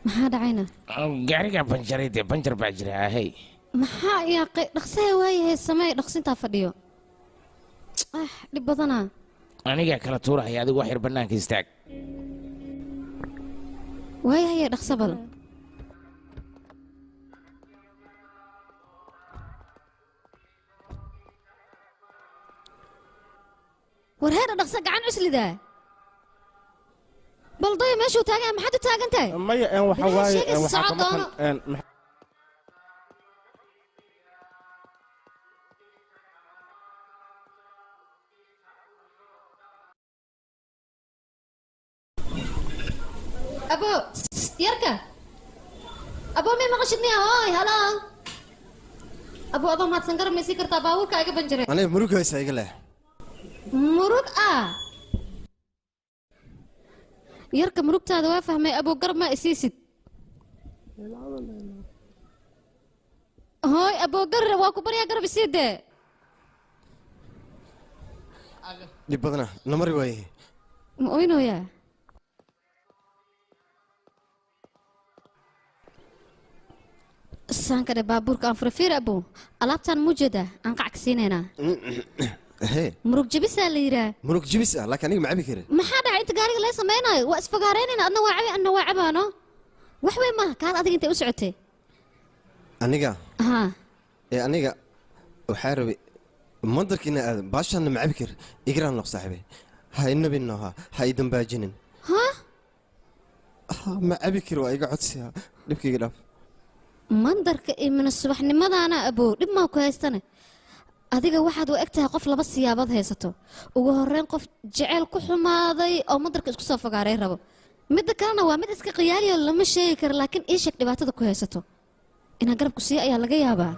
Maxaa dhacayna? Gaariga banjaray dee banjar baa jira ahey. Maxaa yaaqay dhaqsaha waayahay samee dhaqsintaa fadhiyo. Ah dhib badanaa. Anigaa kala tuurahaya adigu wax yar bannaanka istaag. Waayahay dhaqso bal. War heer dhaqso gacan cuslidaa. Bal daya meeshuu taagan maxaad u taagan tahay? Maya een waxa waaye waxa ka maqan een Abo yarka. Abo ma maqashid miya hooy halo. Abo adoo mahadsan garab ma sii kartaa baabuurka iga banjaray. Aniga murug haysa iga leh. Murug ah. Yarka murugtaada waa fahmay abo garab ma isiisid. Hooy abo garab waa ku baryaa garab isiide. Dhib badana namari waaye. Ma oynoyaa? Saanka dhe baabuurka aan fura fiir abo alaabtaan mujada aan qac ka siinaynaa. Hee murug jabisaa la yidhaa. Murug jabis ah laakiin aniga ma cabi karin. Maxaa dhacay inta gaariga laga samaynayo waa isfagaaraynayna adna waa cabi anna waa cabaano wax weyn maaha kaal adiga intay u socotay. Aniga haa ee aniga waxaa rabay mandarkiina aadan baashaanna ma cabi karin igraan noq saaxiibay ha inabinno ha ha i dambaajinin. Haa ma cabi kari waa iga codsiyaa dhibkayga dhaaf. Mandarka iyo mina subaxnimadaana abow dhib maa ku haystane. Adiga waxaad u eg tahay qof laba siyaabood haysato. Ugu horreyn qof jecel ku xumaaday oo mandarka isku soo fogaaray rabo. Midda kalena waa mid iska qiyaaliyo lama sheegi karo laakiin ii sheeg dhibaatada ku haysato. Inaan garab ku siiyo ayaa laga yaabaa.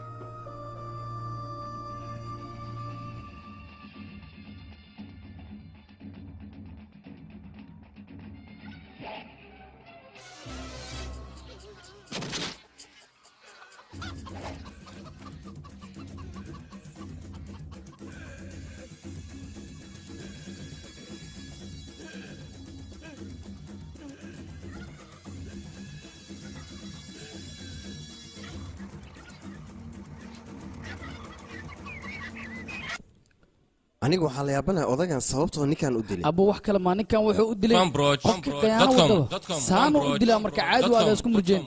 Aniga waxaa la yaabanahay odagan sababtoo ninkan u dilay. Abo wax kale ma ninkan wuxuu u dilay qofka qiyaano wadaba saanu u dilaa marka caadi waa la isku murjeen.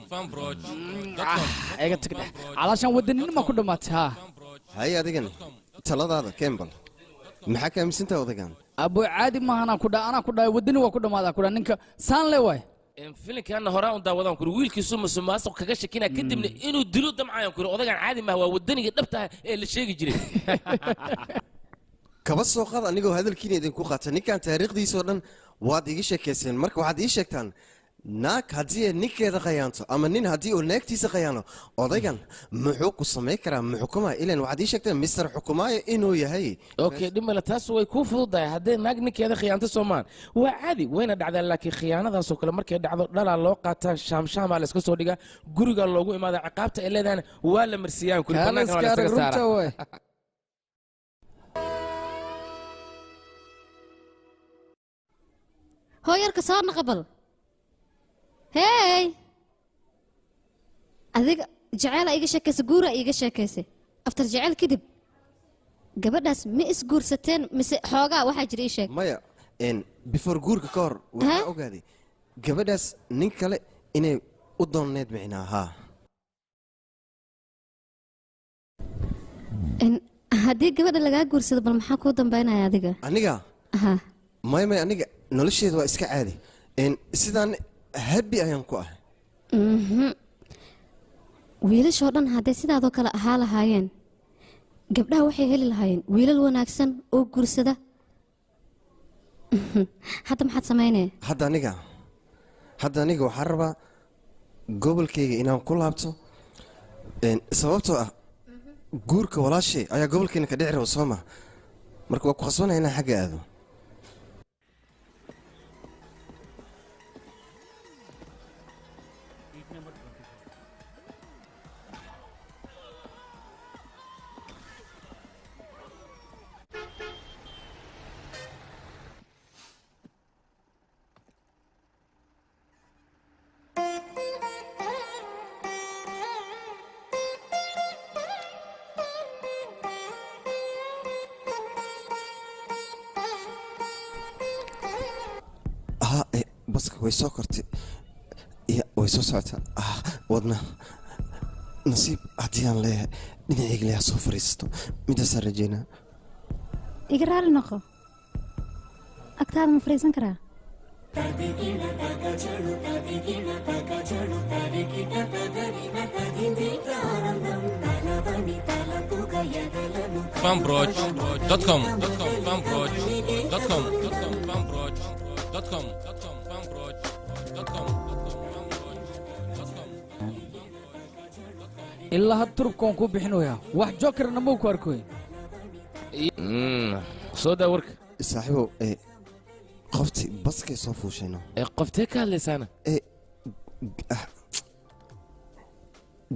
Eega tag dhex calaashan wadaninima ku dhamaatay haa. Hay adigan taladaada Campbell maxaa ka aaminsantahay odagan? Abo caadi maahan ku dhaa anaa ku dhahay wadani waa ku dhamaadaa ku dhaa ninka saan le waay. Filinkan horaan u daawadaan kuri wiilkiisu musuqmaasuq kaga shakinaa kadibna inuu dilo damcayaan kuri odagan caadi maaha waa wadaniga dhabta ee la sheegi jiray. Kaba soo qaad anigoo hadalkiina idinku qaata ninkan taariikhdiisoo dhan waad iga sheekayseen marka waxaad ii sheegtaan naag haddii ay ninkeeda khayaanto ama nin haddii uu naagtiisa khayaano odaygan muxuu ku samayn karaa ma xukumaya ilan waxaad ii sheegteen mister xukumaayo inuu yahay. Okay dhib male taas way kuu fududahay haddii naag ninkeeda khiyaanto soomaan waa caadi wayna dhacdaa laakiin khiyaanadaasoo kale markay dhacdo dhalaa loo qaataa shaamshaamaa la iska soo dhigaa gurigaa loogu imaadaa ciqaabta ay leedahana waa la marsiyaan kuri bannaanka waa la iskaga saaraa. Hooyarka soo naqbal. Hey adiga jecel iga sheekaysa guura iga sheekaysay after jecel kadib gabadhaas ma isguursateen mise xoogaa waxaa jira ii sheeg. Maya before guurka ka hor waxaa ogaaday gabadhaas nin kale inay u doonneed micnaa haa. Haddii gabadha lagaa guursado bal maxaa kuu dambaynaya adiga? Aniga haa maya maya aniga nolosheedu waa iska caadi sidaan happy ayaan ku ahay. Wiilashoo dhan hadday sidaadoo kale ahaa lahaayeen gabdhaha waxay heli lahaayeen wiilal wanaagsan oo guursada. Hadda maxaad samaynaya? Hadda aniga waxaan rabaa gobolkayga inaan ku laabto sababtoo ah guurka walaashay ayaa gobolkayna ka dhici raba soo ma marka waa ku khasbanaya inaan xagga aado. Way soo kortay. Way soo socotaa. Wadna nasiib haddii aan leeyahay dhinacayga leeyaha soo fariisato midaasaan rajeynaa. Iga raali noqo, agtaada ma fariisan karaa? Fanproj.com Fanproj.com Fanproj.com Fanproj.com. Ilaa had turubka waan kuu bixinayaa, wax jokerna mau ku arkoy. Soo daa warka saaxiibow. Qofti baskay soo fuushayno. Qoftee ka hadlaysaana?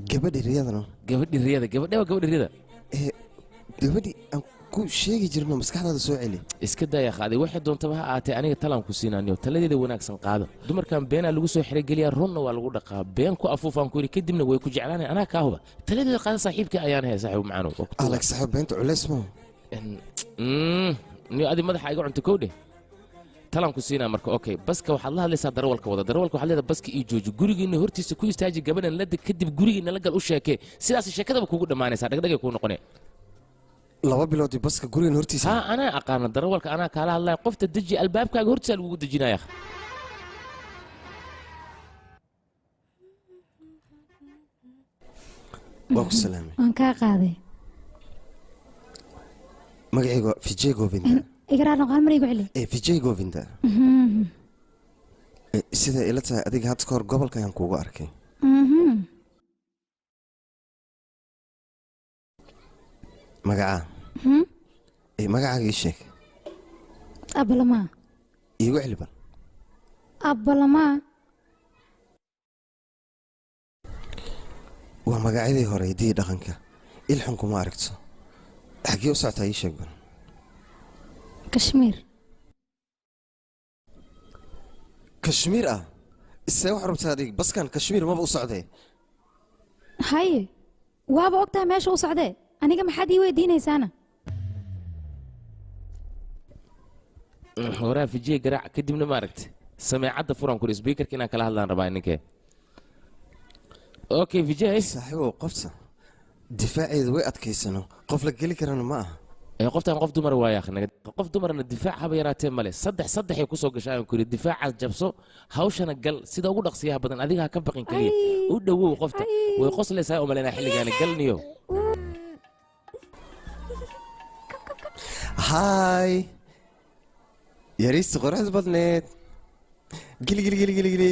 Gabadhi riyadana. Gabadhi riyada? Gabadhe waa gabadhi riyada? Gabadhi aan ku sheegi jirno, maskaxdaada soo celi. Iska daaya qaaday, waxay doontaba ha ahaatee, aniga talaan ku siinaaniyo, taladeeda wanaagsan qaado. Dumarkan beenaa lagu soo xerogeliyaa, runna waa lagu dhaqaa. Been ku afuufaan ku yidhi, kadibna way ku jeclaanaya. Anaa kaa huba, taladeeda qaada saaxiibka ayaan haya, saaxiib macaano. Alex saaxiib, beenta culays ma Niyo adi madaxa iga cunto kowdhe. Talaan ku siinaa marka. Okay, baska waxaad la hadlaysaa darawalka wada. Darawalka waxaad leedahay baska ii jooji, gurigiina hortiisa ku istaaji, gabadhan la deg, kadib gurigiina la gal, u sheekee. Sidaas sheekadaba kugu dhammaanaysaa, dhagdhagay kuu noqonee. 2 bilood baska gurigan hortiisa. Ha, anaa aqaana darawalka, anaa kaala hadlaya. Qofta deji, albaabkaaga hortiisa lagugu dejinaya. Waa ku salaamay. Waan kaa qaaday. Magacayga waa Vijay Govinda. Iga raali noqo, hal mar igu celi. Vijay Govinda. Sida ila tahay adiga hadda kahor gobolka ayaan kuugu arkay. Magacaa? Magacaaga ii sheeg. Abalamaa. Iigu celi bal. Abalamaa. Waa magacyadii hore hiddii dhaqanka. Ilxun kuma aragto. Xaggee u socotaa ii sheeg bal. Kashmiir. Kashmiir ah? Isee wax rabtaa adig? Baskan Kashmiir maba u socdee. Haye, waaba ogtahay meesha u socdee, aniga maxaad ii weydiinaysaana? Horaa Fijiye garaac, kadibna ma aragti sameecadda furan kuri speakerka inaan kala hadlaan rabaa ninkee. Okay Vijay. Saaxiibow, qofta difaaceeda way adkaysano, qof la geli karana ma aha. Qoftaan qof dumar waaya, qof dumarna difaac haba yaraatee male. Saddex saddexay kusoo gashaa aan kuri. Difaacaas jabso, hawshana gal sida ugu dhaqsiyaha badan. Adiga ha ka baqin, keliya u dhowow qofta. Way qoslaysaa u malaynaa xilligaani galniyo. Haay yariista quruxda badneed, geli geli geli geli geli.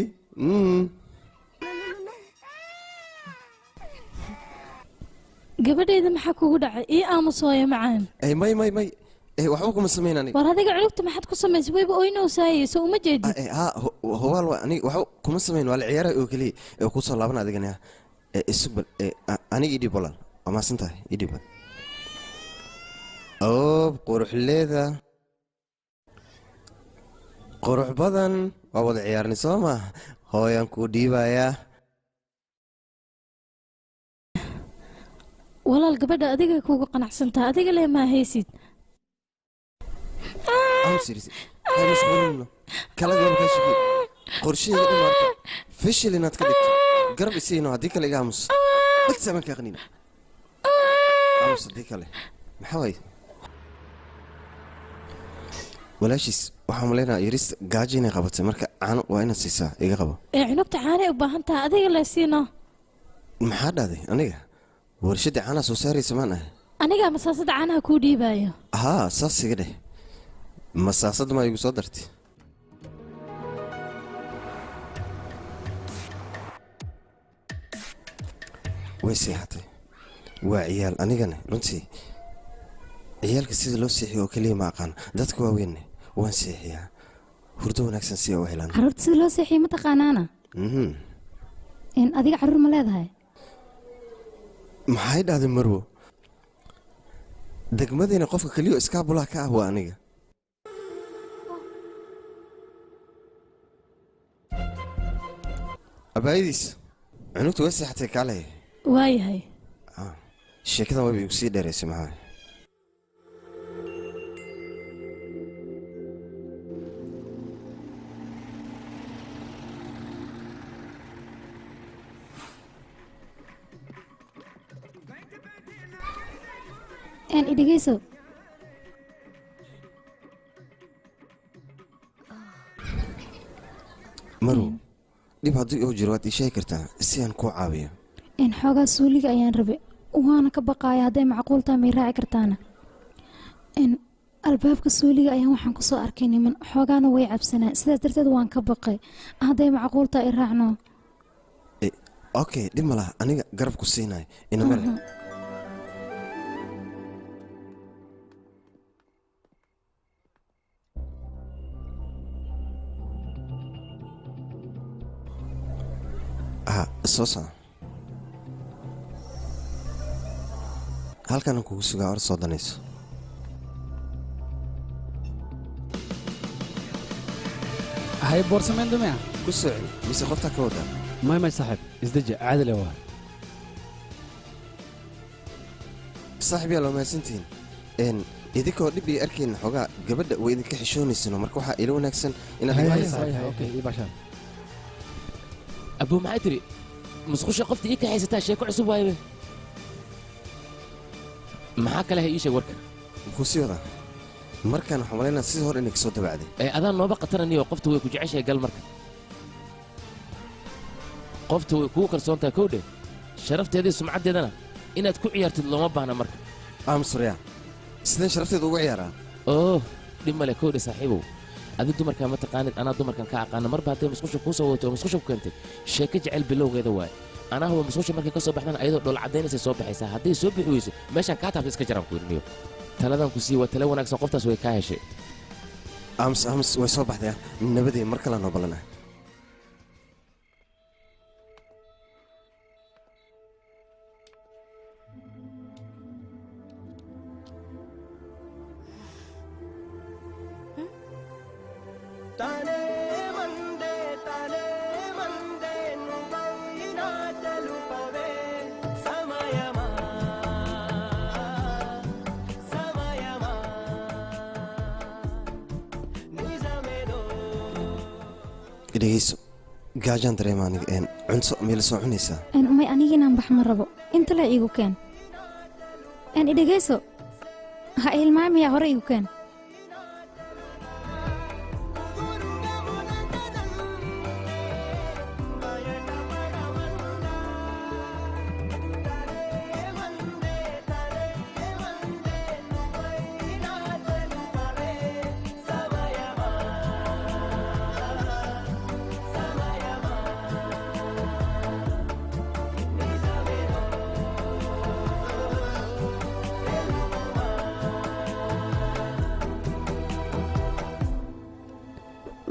Gabadhayda maxaa kugu dhacay? Ii aamusooya macaan. May may may, waxba kuma samayn aniga. War adiga culugta maxaad ku samaysay? Wayba oynowsaayey, soo uma jeedid? Ha, hubaal waa aniga waxba kuma samayn, waa la ciyaaray oo keliya. Ee kusoo laaban adigana isug bal. Aniga ii dhiib walaal, waa mahadsan tahay, ii dhiib bal. Oob quruxleeda qurux badan, waa wada ciyaarnay soo ma? Hooyaan kuu dhiibayaa. Walaal, gabadha adiga kuugu qanacsantaha, adiga lee maa haysid. Qorshahayga dhimaarta fishil inaad ka dhigto, garab isiino, haddii kale iga aamus, dhagta amaan kaa qaniina. Aamus haddii kale. Maxaa waaye walaashiis? Waxaan maleynayaa yarista gaajo inay qabatay, marka caano waa inaad siisaa. Iga qabo. Ee cunugta caanay u baahan tahay, adiga lee siino. Maxaa dhahday? Aniga warshadda caanaha soo saaraysa maan ahay? Anigaa masaasada caanaha kuu dhiibaayo. Haa, saas iga dheh. Masaasada maa igu soo dartay? Way seexatay. Waa ciyaal, anigana runtii ciyaalka sida loo seexiyo oo keliya ma aqaan. Dadka waaweynne waan seexiyaa, hurdo wanaagsan si ay u helaan. Carruurta sida loo seexiyo ma taqaanaana? In adiga carruur ma leedahay? Maxay dhahday marwo? Degmadiina qofka keliya oo iskaabulaha ka ah waa aniga. Abaayadiis cunugta way seexatay, kaalay. Waayahay. Sheekadan wayba igu sii dheeraysay, maxaa? Idhegeyso. Marow, dhib haddii uu jiro waad ii sheegi kartaa si aan kuu caawiyo. Xoogaa suuliga ayaan rabay, waana ka baqaaya. Hadday macquul tahay may raaci kartaana? Albaabka suuliga ayaan waxaan kusoo arkay niman, xoogaana way cabsanaa, sidaas darteed waan ka baqay. Hadday macquul tahay i raacno. Okay, dhib ma laha, aniga garab ku siinayo, ina mare. Ha soo soco, halkaana kugu sugaa, or soo danayso. Hay boorsameen dumea. Ku soo celi mise qoftaa ka wadaa? May may saaxiib, isdeji, caadi le waa. Saaxiib yaa, loo mahadsantihiin. Idinkoo dhib iyo arkayna xoogaa gabadha way idinka xishoonaysan, marka waxaa ila wanaagsan inaad Hay, hay, okay, ii bashaan. Abuu, maxay tiri? Musqusha qofta ii kaxaysataa sheeko cusub waayebe. Maxaa kale? Ha ii sheeg warka. Muxuu sii wadaa markaan? Waxaan malaynaa sidii hore inay kasoo dabacday. Ee adaan nooba qataraniyo, qofta way ku jeceshahay, gal marka. Qofta way kugu kalsoon tahay, kow dheh. Sharafteeda iyo sumcaddeedana inaad ku ciyaartid looma baahna marka. Aamusurya, sideen sharafteeda ugu ciyaaraa? Oh, dhib male, kow dheh saaxiibow. Adi dumarkaa ma taqaanid, anaa dumarkan ka aqaana. Marba hadday musqusha kuu soo wadato oo musqusha ku keentay, sheeko jecel bilowgeeda waaye. Anaa huwa musqusha markay ka soo baxdana ayadoo dhool caddaynaysa soo baxaysaa. Hadday soo bixi weyso, meeshaan kaa taabta iska jaraan ku irniyo. Taladan ku sii waa tala wanaagsan, qoftaas way kaa heshay. Aamus, aamus, way soo baxday. Nabadii mar kale noo ballanaa. Dhegeyso, gaajaan dareema aniga. Cunto meel soo cunaysaa? May, aniga inaan bax ma rabo, inta le iigu keen. Idhegeyso, ha hilmaamaya, hore iigu keen.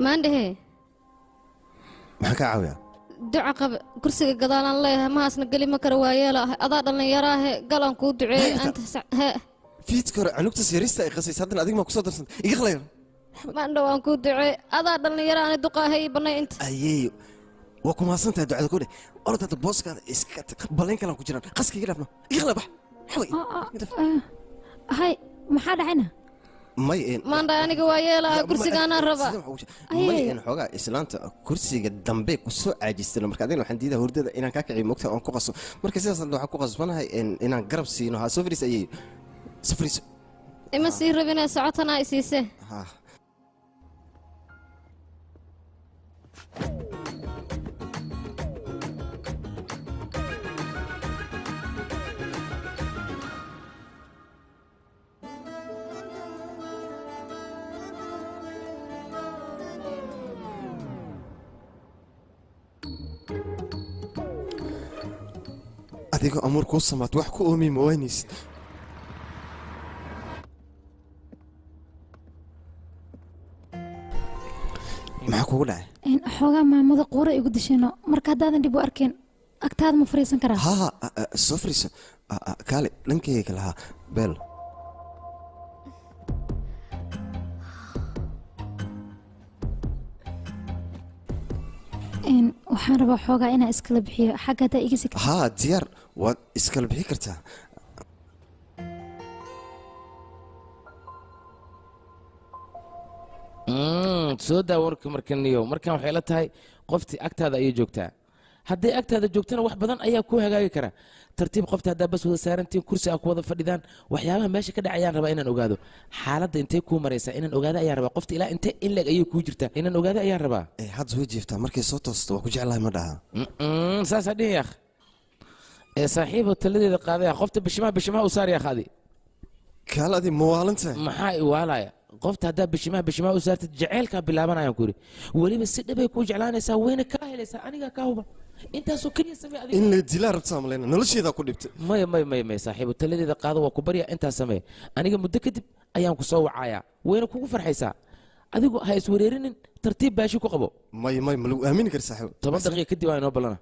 Maandhehe. Maxaan kaa caawiyaa? Duca qaba, kursiga gadaalaan leeyahay, mahaasna geli ma kara, waayeela ahay. Adaa dhallinyaraahe, galaan kuu duceeyey anta he. Fiidka hore canugtaas yarista ay qasaysa, haddana adig maa kusoo darsanta? Iga qalayo. Maandha, waan kuu duceey, adaa dhallinyara, ani duqaahe, ii bannay inta. Ayeeyo, waa ku mahadsan tahay ducada ku dheh. Orod hadda, booskaada iska tag, ballayn kalaan ku jiraan. Qaska iga dhaafno, iga qala, bax. Hay, maxaa dhacayna? May Maandha, aniga waayeela ahay, kursigaanaan rabaa. May, xoogaa islaanta kursiga dambe ku soo caajistana, marka adigna waxaan diidaa hurdada inaan kaa kiciyo, mogta oon ku qaso. Marka sidaas hadda waxaan ku qasbanahay inaan garab siino. Ha soo fadhiis ayeeyo, soo fadhiiso. Ima sii rabinee, socotanaa isiise. Ha. Adigoo amuur kuu samaad wax ku oomi ma waynaysid. Maxaa kugu dhacay? Xoogaa maamada quura igu dishayno, marka haddaadan dhib u arkeen agtaada ma fariisan karaa? Ha, soo fariiso. Kaale dhankayga lahaa beel. Waxaan rabaa xoogaa inaan iskala bixiyo xagga, haddaa iga sigta. Haa, diyaar, waad iskala bixi kartaa. Soo daa warka markaniyo. Markan waxay la tahay qoftii agtaada ayay joogtaa. Hadday agtaada joogtana wax badan ayaa kuu hagaagi kara. Tartiib qofta haddaa bas wada saarantiin, kursi aa ku wada fadhidaan, waxyaabaha meesha ka dhacayaan rabaa inaan ogaado. Xaaladda intee kuu maraysaa inaan ogaado ayaan rabaa. Qofta ilaa intee in leeg ayay kuu jirtaa inaan ogaado ayaan rabaa. Hadda way jiiftaa, markay soo toosto waa ku jeclahay ma dhaha. Saasaa dhihin yaakh. Saaxiibo taladeeda qaadaya, qofta bishimaha bishimaha u saar yaakh adi. Kaal adi mawaalanta. Maxaa iwaalaya? Qofta haddaa bishimaha bishimaha u saartid jaceylkaa bilaabanayaan ku yidhi. Weliba si dhabay kuu jeclaanaysaa, wayna kaa helaysaa, anigaa kaa huba. Intaasoo keliya samee adiga. In la dilaa rabtaa malayna, nolosheedaa ku dhibtay. Maya maya maya maya saaxiibo, taladeeda qaado, waa ku barya, intaas samee. Aniga muddo kadib ayaan ku soo wacayaa, wayna kugu farxaysaa. Adigu ha iswareerinin, tartiib baashi ku qabo. Maya maya, ma lagu aamini kara saaxiibo. 10 daqiiqa kadib waa inoo ballana.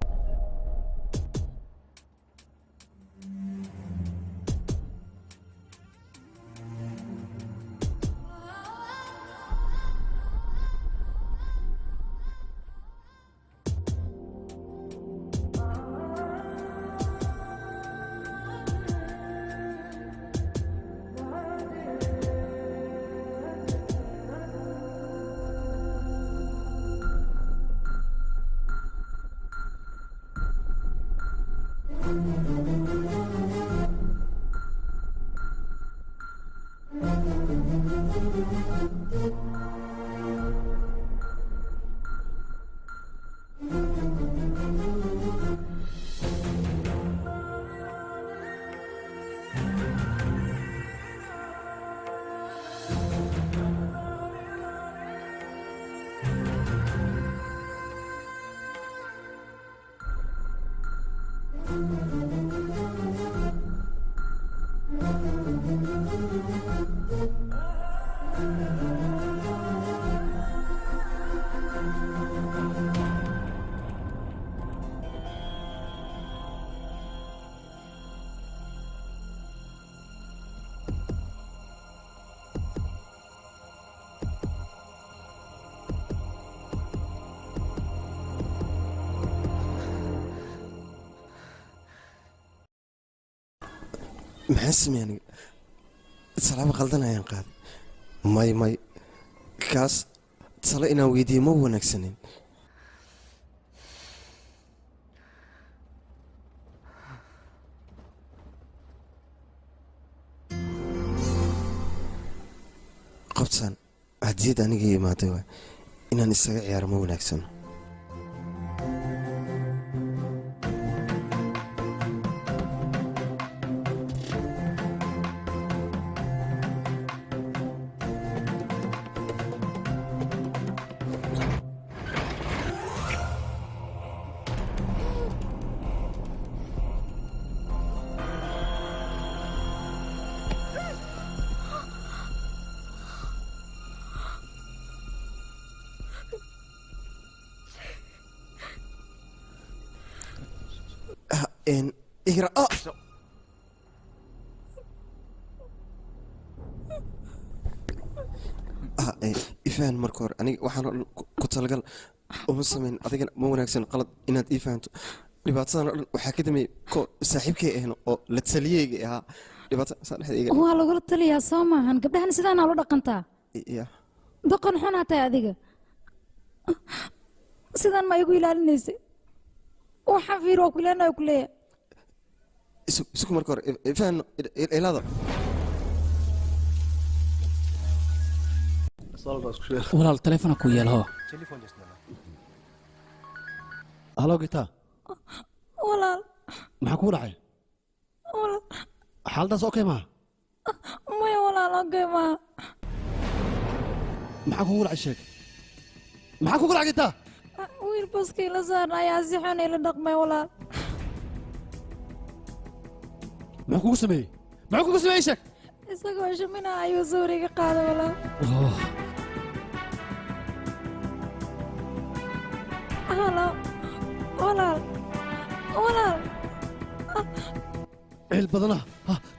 Maxaan sameeyay aniga? Salaabo qaldan ayaan qaaday. May may, kaas talo inaan weydiiyo ma wanaagsanin. Qoftaan hadiyad aniga ii imaaday waay, inaan isaga ciyaaro ma wanaagsano. Ifaan marka hore aniga waxaan oo dhan ku talagal uma samayn, adigana ma wanaagsan qalad inaad ii fahanto. Dhibaatadan oo dhan waxaa ka dambeeyey ko saaxiibkay ahayn oo la taliyeyga ahaa. Dhibaata saan dhexda iga Waa lagula taliyaa soo maahan, gabdhahan sidaanaa loo dhaqantaa. Ya Doqon xun haa tahay adiga, sidaan ma igu ilaalinaysay? Waxaan fiir waa ku ilaalinayo ku leeyahay. Isku marka hore ifaan ilaada. Walaal taleefona ku yeel hoo. Halo Gita. Walaal. Maxaa kugu dhacay? Walaal. Xaaladaas okay maaha? Maya walaal, okay maaha. Maxaa kugu dhacay sheeg? Maxaa kugu dhacay Gita? Wiil baskii la saarna ayaa si xun ila dhaqmay walaal. Muxuu kugu sameeyey? Muxuu kugu sameeyey sheeg? Isagoo shumina ayuu sawir iga qaaday walaal. Halo walaal, walaal. Ciil badana.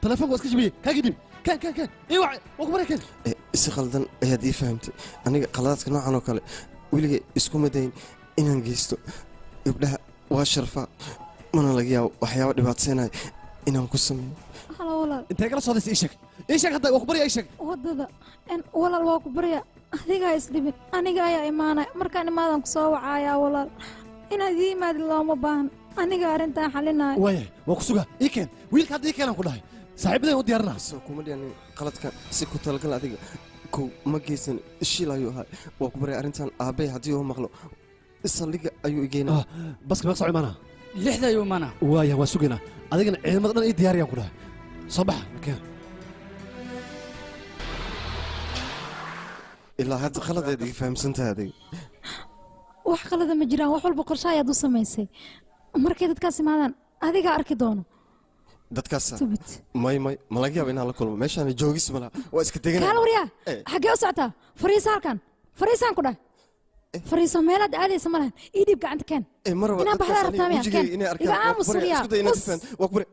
Telefoonka waa iska jabiyey. Kaa gidib. Kan kan kan. Ii wacay. Waa ku baray kan. Si khaldan ayaad ii fahamtay. Aniga qaladaadka noocan oo kale weligay iskuma dayin inaan geysto. Gabdhaha waa sharfaa, mana laga yaabo waxyaabo dhibaataynayo inaan ku sameeyo. Halo walaal. Intee kala socdaysa ii sheeg. Ii sheeg hadda waa ku barya ii sheeg. Waddada. Walaal waa ku barya. Adigaa isdhibin, aniga ayaa imaanaya. Markaan imaadaan ku soo wacayaa walaal. Inaad ii imaadid looma baahan. Aniga arrintan xalinaayo. Waaya, waa ku sugaa. Ii keen. Wiilka hadda ii keenaan ku dhahay. Saaxiibadan u diyaarinaa. Soo kuma dhihin qaladkan si ku talagal adiga. Kow ma geysan shil ayuu ahaa. Waa ku baray arrintan aabbay haddii uu maqlo. Saldhigga ayuu i geynaa. Baska meeqa saac imaanaa? 6 ayuu imaanaa. Waaya, waan sugaynaa. Adigana ciidamada dhan ii diyaariyaan ku dhahay. Soo baxa, keen. Ilaa hadda qaladeed iga fahamsantahay adiga. Wax qalada ma jiraan, wax walba qorshe ayaad u samaysay. Markay dadkaas imaadaan, adigaa arki doono. Dadkaas may may ma laga yaaba inaan la kulmo. Meeshaan joogis ma laha, waa iska deganaya. Kaal waryaa, xaggee u socotaa? Fariiso halkan, fariisaan ku dhahay. Fariiso meelaad aadaysa ma lahan. Ii dhiib gacanta keen. Marwa, inaan baxdaa rabtaa miya? Keen. Iga aamus waryaa. Isku day inaad ifaan. Waa ku bari.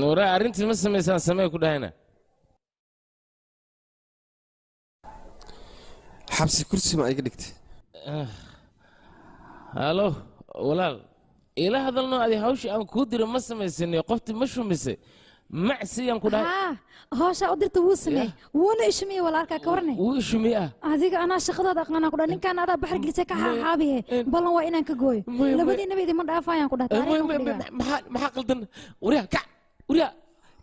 Nuura, arrintii ma samaysaan samee ku dhahayna. Xabsi kursi ma iga dhigtay. Halo, walaal. Ila hadalno adi hawshii aan kuu diro ma samaysanay, qoftii ma shumisay. Macsiyaan ku dhahay. Haa, hawsha u dirta wuu sameeyey. Wuuna ishumiyey walaalkaa ka warnay. Wuu ishumiyey ah. Adiga anaa shaqadaada aqaanaan ku dhahay. Ninkaan adaa baxar gelisay ka xaaxaabiye. Ballan waa inaan ka gooyo. Labadiinaba idinma dhaafayaan ku dhahay. Taariikh ku dhigaa. Maxaa qaldan? Waryaa, kac. Waryaa,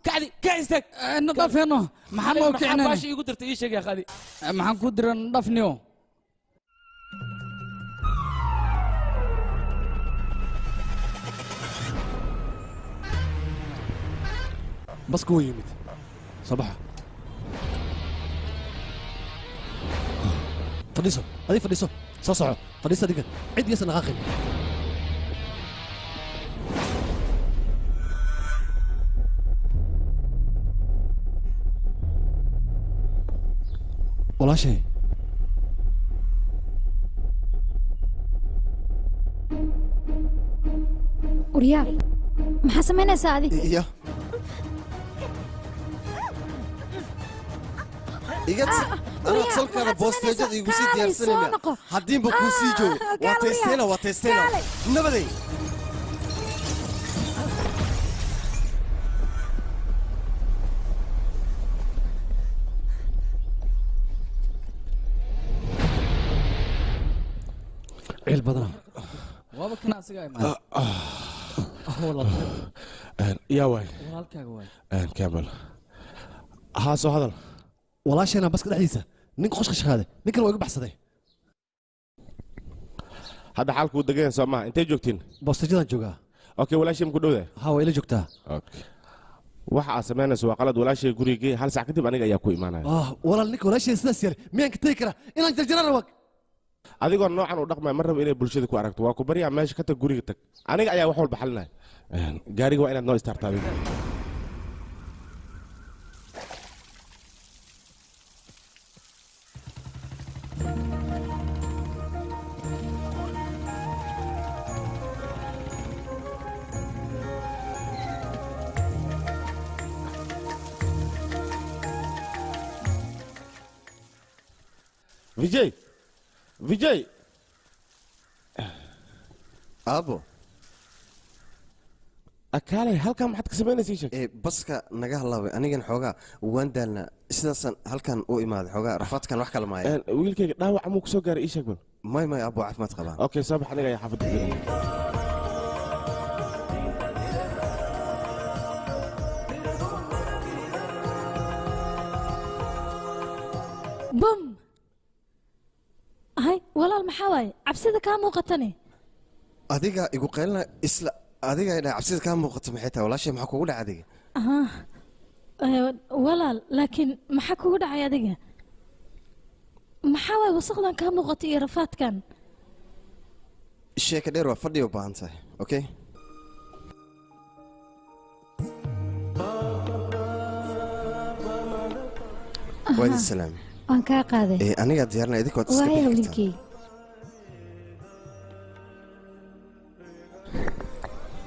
kacdi, kac istaag. Nadafeeno, maxaa noo kicinayna? Maxaa baashi iigu dirtay ii sheeg yaa qaadi. Maxaan ku diray nadafniyo? Baska wuu yimid. Soo baxa. Fadhiiso, adiga fadhiiso. Soo soco. Fadhiiso adiga. Cid yaysan dhaqaaqin. Walaashay. Waryaa, maxaa samaynaysaa adiga? Ya. Iga anaa salkaada boosteejada igu sii diyaarsanayna. Haddiinba kuu sii joogo. Waa taysteena, waa taysteena. Nabaday. Ciil badanaa. Waaba kana asiga imaanay. Yaa waay. Walaalkaaga waay. Kamal. Haa, soo hadal. Walaashayna baska dhexdiisa ninka qoshka shaqaaday, ninkan waa iga baxsaday. Hadda xaalku wuu degan yahay soo maaha? Intee joogtiin? Boostejadaan joogaa. Okay, walaashay ma ku dhowdahay? Haa, waa ila joogtaa. Okay. Waxa aad samaynayso waa qalad. Walaashay gurigay 1 saac kadib aniga ayaa ku imaanaya. Walaal, ninka walaashay sidaas yeelay miyaan ka tegi karaa? Inaan jarjaraan rabaa. Adigoo noocan u dhaqmaya ma rabo inay bulshada ku aragto. Waa ku baryaa, meesha ka tag, guriga tag. Aniga ayaa wax walba xalinaya. Gaariga waa inaad noo istaartaa adiga. Vijay, Vijay. Aabo. Akaalay, halkan maxaad ka samaynaysaa ii sheeg? Baska naga halaabay, anigan xoogaa waan daalnaa, sidaasaan halkan u imaaday xoogaa rafaadkan wax kala maaya. Wiilkayga dhaawac muu ku soo gaaray ii sheeg bal? May may aabo, caafimaad qabaa. Okay, soo bax, aniga ayaa xaafadda ku gelaya. Bum. Hay, walaal maxaa waaye? Cabsida kaa muuqatane. Adiga igu qaylina isla adiga ay dhahay cabsida kaa muuqato maxay tahay? Walaashay maxaa kugu dhacay adiga? Walaal, laakiin maxaa kugu dhacay adiga? Maxaa waaye wasaqdan kaa muuqata iyo rafaadkan? Sheeka dheer waa fadhi u baahan tahay, okay? Waa idin salaam. Waan kaa qaaday. Anigaa diyaarinaya, idinka waad iska Waaya bixi kartaan. wiilkay.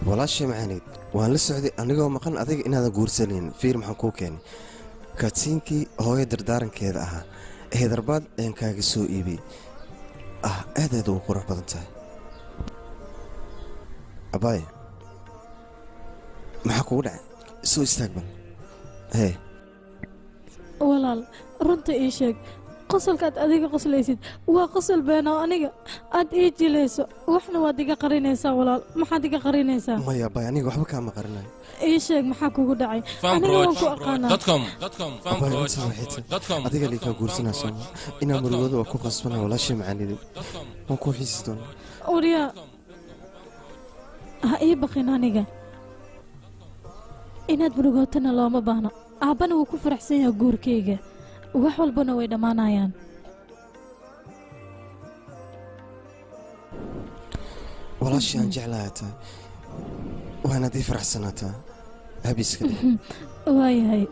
Walaashay macaanayd, waan la socday anigoo maqan adiga inaadan guursanin. Fiir maxaan kuu keenay. Kaadsiinkii hooyo dardaarankeeda ahaa Hyderabad ayaan kaaga soo iibiyey. Aad aad ugu qurux badan tahay. Abaay, maxaa kugu dhacay? Soo istaag bal. Hee walaal, runta ii sheeg, qosolkaad adiga qoslaysid waa qosol been oo aniga aad ii jilayso, waxna waad iga qarinaysaa walaal. Maxaad iga qarinaysaa? Maya abaay, aniga waxba kaama qarinayo. Ii sheeg maxaa kugu dhacay? Aniga waan ku aqaanaa. Abaay, runta waxay tahay adiga liikaa guursanaa sooma inaa murugooda waa ku qasbanaa. Walaashay macaaniday, waan kuu xiisi doonaa. Waryaa, ha ii baqin aniga. Inaad murugootana looma baahno. Aabbana wuu ku faraxsan yahay guurkayga, wax walbana way dhammaanayaan. Walaashii aan jeclahay tahay, waanaad ii faraxsanaataa. Habiiska dheh. Waayahay.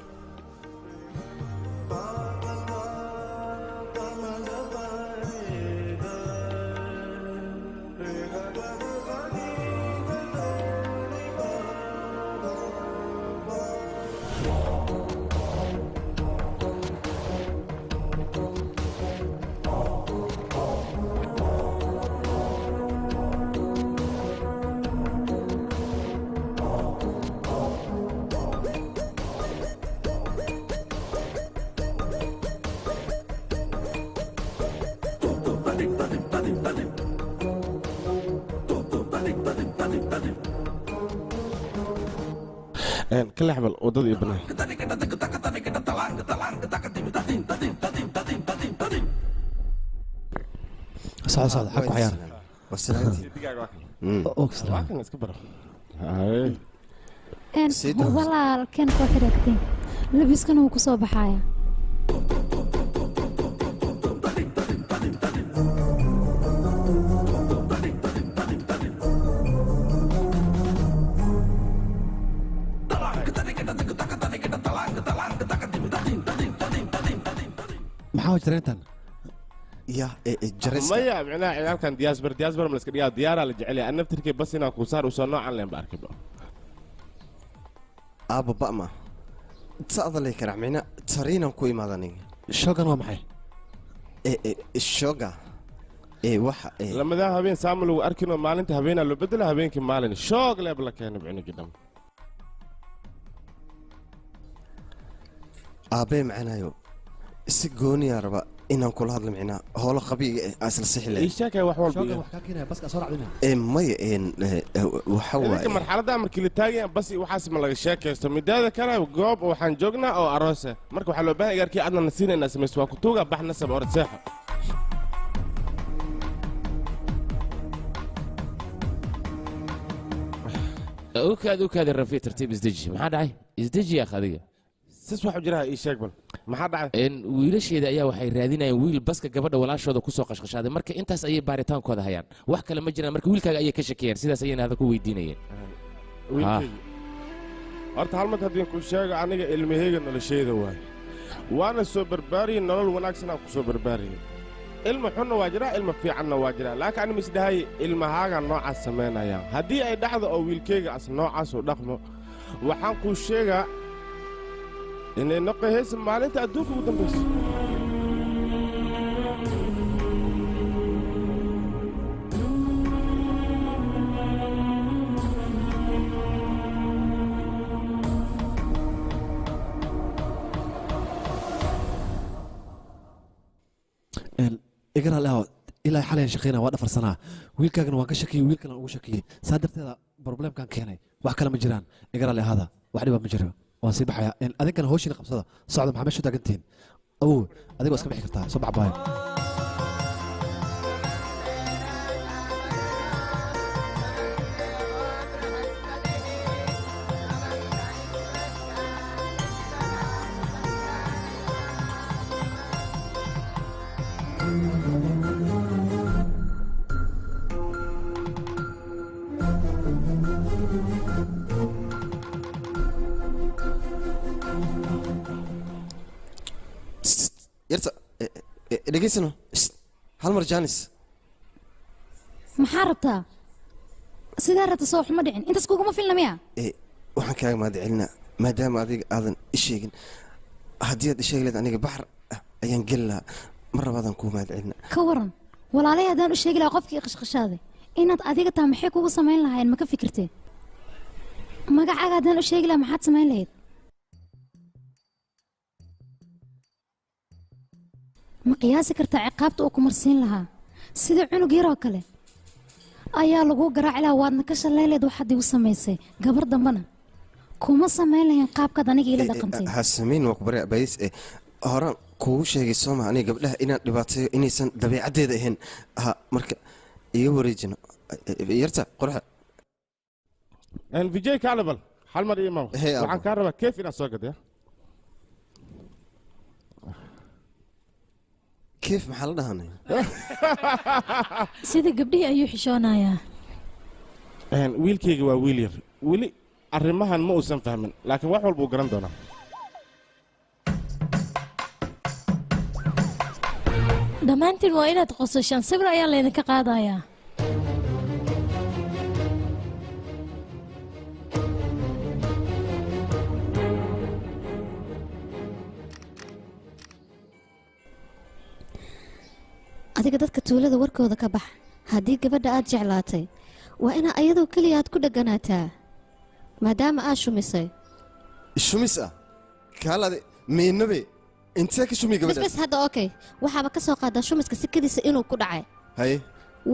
Ka leexbal waddada iyo banaan. Socda socda, xag ku ciyaar. Waa kan iska baro. Haye. Walaal, kan koo xidhagtay labiskana wuu ku soo baxaaya. Maxaa jira intan? Ya jarayska. Maya, micnaha ciyaalkan diyaasbar diyaasbar ma la iska dhigaa, diyaaraa la jecel yahay. Naftirkay bas inaan kuu saar usoo noocan leen ba arkayba. Aabba, ba'ma ta'da lay karac micna tariinaan ku imaada aniga. Shogan waa maxay? Shoga waxa Lamadaa habeen saama lagu arkinoo, maalinta habeenaa loo bedela, habeenkii maalin shoog leeb la keena micnigii dhan. Aabbee macanayo, si gooniyaa raba inaan kula hadlo, micnaa howlo qabiiga aan isla sixi ii lahayn. Sheekay wax walba shogan iyo wax kaa keenaya baska soo racdina. Maya, waxa idinka waaye marxaladda markii la taagaya bas iyo waxaas ma laga sheekaysto. Midaada kale goob waxaan joognaa oo aroose, marka waxaa loo baahan igaarkii adna nasiina inaa samaysto. Waa kutuuga bax nasab orod seexo. Ukaadi ukaadi Rafi, tartiib, isdeji. Maxaa dhacay? Isdeji yaakh adiga. Sis waxu jiraa, ii sheeg bal maxaa dhacay? In wiilasheeda ayaa waxay raadinayaan wiil baska gabadha walaashooda kusoo qashqashaaday, marka intaas ayay baaritaankooda hayaan, wax kale ma jiraan. Marka wiilkaaga ayay ka shakiyeen, sidaas ayayna hada ku weydiinayeen. Wiilkayga horta hal mid haddii ku sheego, aniga ilmahayga noloshayda waay, waana soo barbaariyey, nolol wanaagsan aan ku soo barbaariyey. Ilma xunna waa jiraa, ilma fiicanna waa jiraa, laakiin ani misdhahay ilmahaaga noocaas samaynayaan. Haddii ay dhacdo oo wiilkayga as noocaas u dhaqmo, waxaan kuu sheegaa inay noqohaysa maalinta adduunka ugu dambayso. Igara leho, ilaa xalay aan shaqeynaa, waa dhafarsanaa. Wiilkaagana waan ka shakiyey, wiilkana ugu shakiyey, saa darteeda problemkan keenay, wax kale ma jiraan. Igara lehada, wax dhiba ma jiro, waan sii baxayaa. Adinkana hawshiina qabsada, socda. Maxaa meesha u taagantihiin? Awow, adiga waa iska bixi kartaa, soo bax baayo. Yarta dhegaysano hal mar janis. Maxaa rabtaa? Sidaa rabta soo xuma dhicin, intaas kuguma filna miya? Waxaan kaaga mahad celinaa maadaama adiga aadan i sheegin Haddii aad isheegi lahayd aniga baxar ayaan geli lahaa. Mar labaadaan kuu mahadcelina. Ka waran walaalay haddaan u sheegi lahaa qofkii qashqashaaday inaad adiga taa maxay kugu samayn lahaayeen ma ka fikirtee? Magacaaga haddaan u sheegi lahaa maxaad samayn lahayd? Ma qiyaasi kartaa ciqaabta uu ku marsiin lahaa? Sida cunug yaroo kale ayaa lagu garaaci lahaa, waadna ka shalay lahayd waxaad igu samaysay. Gabar dambana kuma samayn lahayn qaabkaad aniga ila dhaqantay. Ha samayn, waa ku barya bayis. Horaan kuugu sheegay sooma aniga gabdhaha inaan dhibaateeyo inaysan dabeecaddeeda ahayn. Ha marka iga wareejino yarta qorxa. Vijay kaalebal hal mar ii imaam. Waxaan kaa rabaa keef inaad soo gadaya. Keef maxaa la dhahanay? Sida gabdhihii ayuu xishoonayaa. Wiilkayga waa wiil yar, weli arrimahan ma uusan fahmin, laakiin wax walba uu garan doonaa. Dhammaantiin waa inaad qosashaan, sawir ayaa laydinka qaadayaa. Adiga dadka tuulada warkooda ka bax. Haddii gabadha aad jeclaatay waa inaa ayadoo keliya aad ku dheganaataa, maadaama aad shumisay. Shumis ah kaalade miinabe intee ka shumi gabadhaas? Bas hadda okay, waxaaba ka soo qaadaa shumiska sikadiisa inuu ku dhacay. Haye,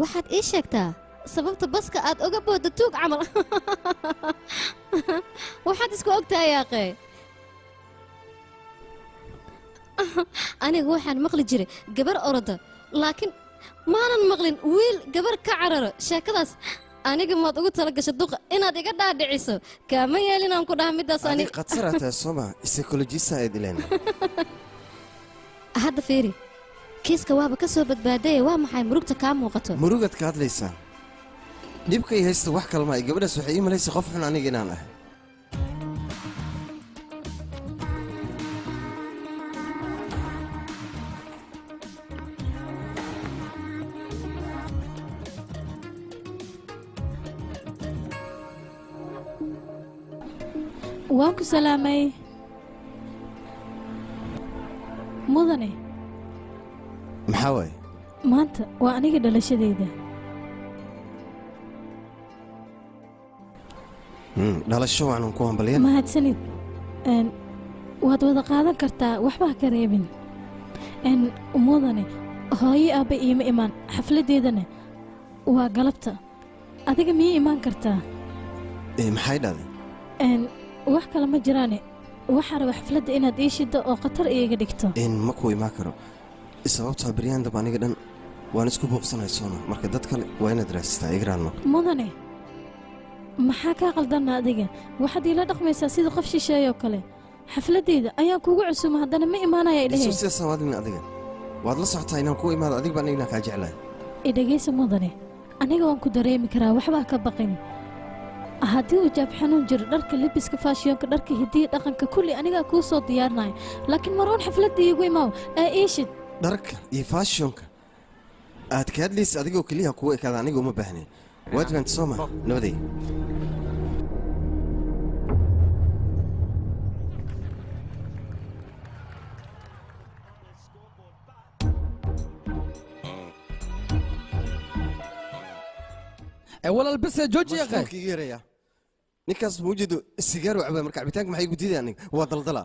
waxaad ii sheegtaa sababta baska aad uga boodda tuug camal. Waxaad isku ogtahay yaaqee. Anigu waxaan maqli jiray gabar oroda, laakiin maanan maqlin wiil gabar ka cararo. Sheekadaas aniga maad ugu tala gashay duqa inaad iga dhaadhiciso? Kaama yeelin aan ku dhaha midaas. Aniga khatar tahay sooma, psychologist aad ileen. Hadda fiiri, kiiska waaba ka soo badbaadaya. Waa maxay murugta kaa muuqato? Murugaad ka hadlaysaa? Dhibka i haysta wax kalma ay gabadhaas waxay ii malaysa qof xun aniga inaan ahay. Waan ku salaamay mudane. Maxaa waaye? Maanta waa aniga dhalashadayda. Dhalasho waanan ku hambalyan. Mahadsanid. Waad wada qaadan kartaa, waxba ha ka reebin. Mudane, hooyo aabba iima imaan, xafladdeedana waa galabta. Adiga miyay imaan kartaa? Maxay dhahday? Wax kale ma jiraane, waxaa raba xafladda inaad ii shiddo oo khatar iiga dhigto. Ma kuu imaan karo, sababtoo beryahan damba aniga dhan waan isku buuqsanahay sooma. Marka dad kale waa inaad raadsataa igraanno. Mudane, maxaa kaa qaldanna adiga? Waxaad iila dhaqmaysaa sida qof shisheeyoo kale. Xafladdayda ayaan kuugu cusuma, haddana ma imaanaya idhehe. Isu sidaas waadlin adiga. Waad la socotaa inaan kuu imaado, adig baan inaan kaa jeclahay. Idhegaysa mudane, aniga waan ku dareemi karaa, waxbaa ka baqin. Haddii uu jaab xanuun jiro, dharka lebiska faashiyonka, dharka hidiya dhaqanka kulli anigaa kuu soo diyaarinaya, laakiin maroon xafladda iigu imaaw ee iishid. Dharka iyo faashiyonka aad ka hadlaysa adigoo keliya kugu ekaada, aniga uma baahnayn. Waad fahamtay soo ma? Nabaday. Walaal bas jooji ya akhi. Yaraya ninkaas mawjido sigaar cabaa, marka cabitaanka maxay igu diiday aniga? Waa daldala.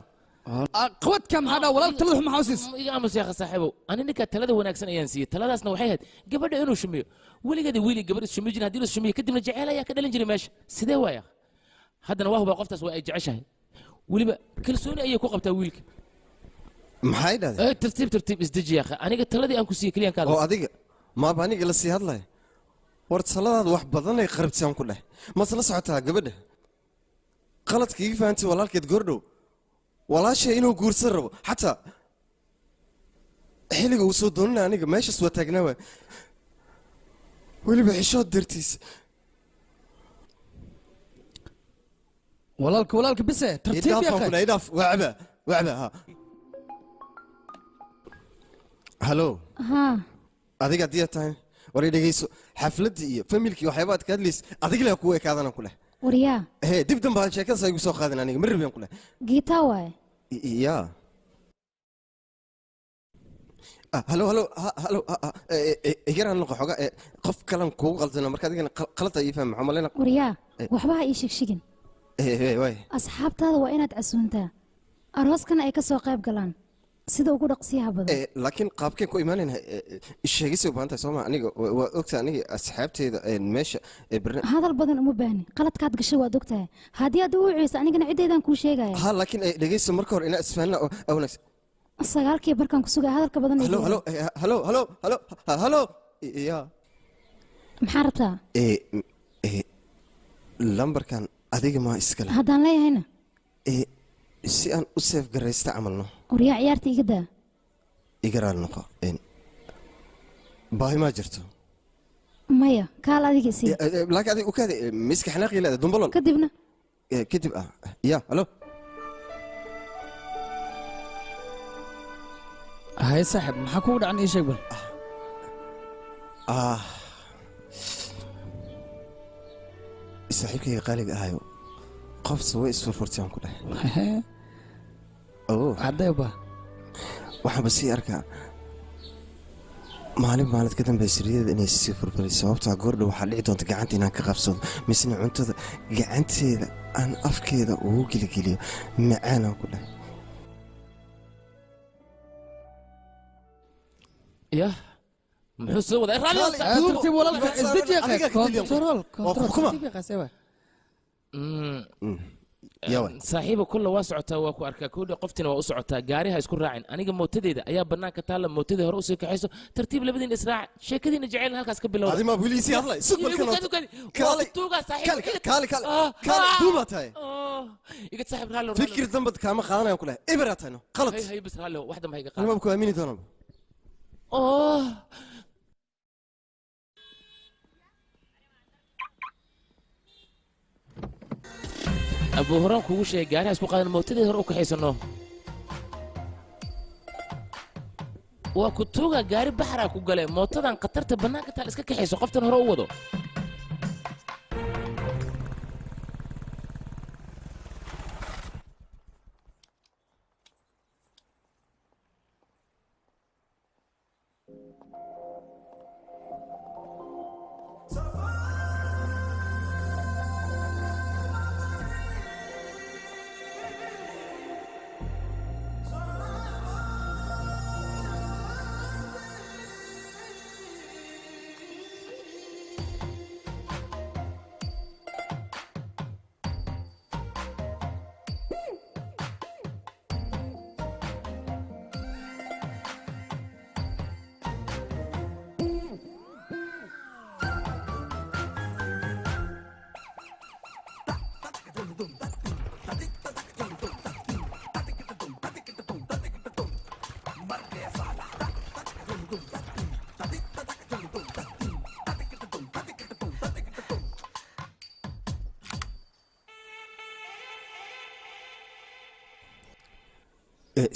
Qawadka maxaa dhaa walaal? Talada maxaa usiis? Iga aamus yaakha saaxiibow. Ani ninka talada wanaagsan ayaan siiyey. Taladaasna waxay ahayd gabadha inuu shumiyo. Weligeeda wiili gabadh is shumiyo jirin, haddii la shumiyo kadibna jeceyl ayaa ka dhalin jiray meesha. Sidee waaya? Haddana waa hubaa qoftaas waa ay jeceshahay, weliba kalsooni ayay ku qabtaa wiilka. Maxay dhahday? Tartiib tartiib isdeji yaakha. Aniga taladii aan ku siiyey keliyan ka hadlay. Oo adiga maaba aniga la sii hadlaya? War taladaad wax badanay qarabtisaan ku dheh. Mase la socotaa gabadha qaladka iga fahantay walaalkeed goordhow walaashay inuu guursan rabo, xataa xilliga uu soo doonina aniga meeshaas waa taagnaa waay, weliba xishood dartiis. Walaalka walaalka bise tartiib ya akhi. Idhaaf, wacba wacba. Ha halo. Haa adiga haddii aad tahay war i dhegeyso, xafladda iyo familkii waxyaaba aad ka hadlaysa adig leh kuwa ekaadana ku leh. Waryaa hee, dib dambe sheekadaas igu soo qaadin aniga ma rabin ku leh. Giitaa waaye. Yaa Halo halo halo, igaraan noqo xoga, qof kalan kugu qaldana marka adigana qalad ii fahmi, maxaa maleyna. Waryaa, waxba ha ii shigshigin. Waay. Asxaabtaada waa inaad casuuntaa, arooskana ay ka soo qayb galaan sida ugu dhaqsiyaha badan. Laakiin qaabkeen ku imaanayna sheegisay u baahan tahay sooma? Aniga waa ogtahay, aniga asxaabteeda meesha Hadal badan uma baahni, qaladkaad gashay waad ogtahay. Haddii aad u wiciyso anigana ciddeydaan kuu sheegaya. Ha, laakiin dhegeyso, marka hore inaa isfahanna oo wanaagsan. 9-kii barkaan ku sugaya, hadalka badan. Halo halo halo halo halo halo, ya. Maxaa rabtaa? Lambarkan adiga maa iskale? Haddaan leeyahayna? Si aan u seef garaysta camalno. Waryaa, ciyaarta iga daa. Iga raali noqo, baahi maa jirto? Maya, kaal adiga isii. Laakiin adiga ukaadi, miska xanaaqii leeda dumbalol. Kadibna? Kadib ya, halo. Hay saaxib, maxaa kugu dhacan? Ii sheeg bal. Saaxiibkayga qaaliga ahayo, qofse way isfurfurtay aan ku dhahay. Cadee ba. Waxaanba sii arkaa maalin maalid ka dambe sariidada inay sii furfuray, sababtaa goordhow waxaa dhici doonta gacanta inaan ka qabsado, misna cuntada gacanteeda aan afkeeda ugu geligeliyo, macaanaan ku dhahay. Yah, muxuu soo wadaa? Tartiib walaalka, isdeji ya akhi, control control, tartiib ya akhi. Saaxiiba, kulla waa socotaa, waa ku arkaa koodha, qoftina waa u socotaa. Gaariha isku raacin, aniga mootadeeda ayaa bannaanka taalla, mootadii hore usii kaxayso. Tartiib labadiina israac, sheekadiina jeceyl halkaas ka bilowda. Adi ma wiiliisii hadlay, sug balkan. Kaali kaali kaali kaali, duumaa tahay. Iga saaxiib, raalli. Fikir dambad kaama qaadanayaan ku lehay, eberaa tahay, no qalad. Hay hay, bas raalli, wax dambe ha iga qaad. Anima ku aamini doonaba. Oh, abuu, horaan kugu sheegay gaariha isku qaadan, mootadeed hore u kaxaysano. Waa ku tuuga, gaari baxraa ku gale. Mootadan khatarta bannaanka taal iska kaxayso, qoftan hore u wado.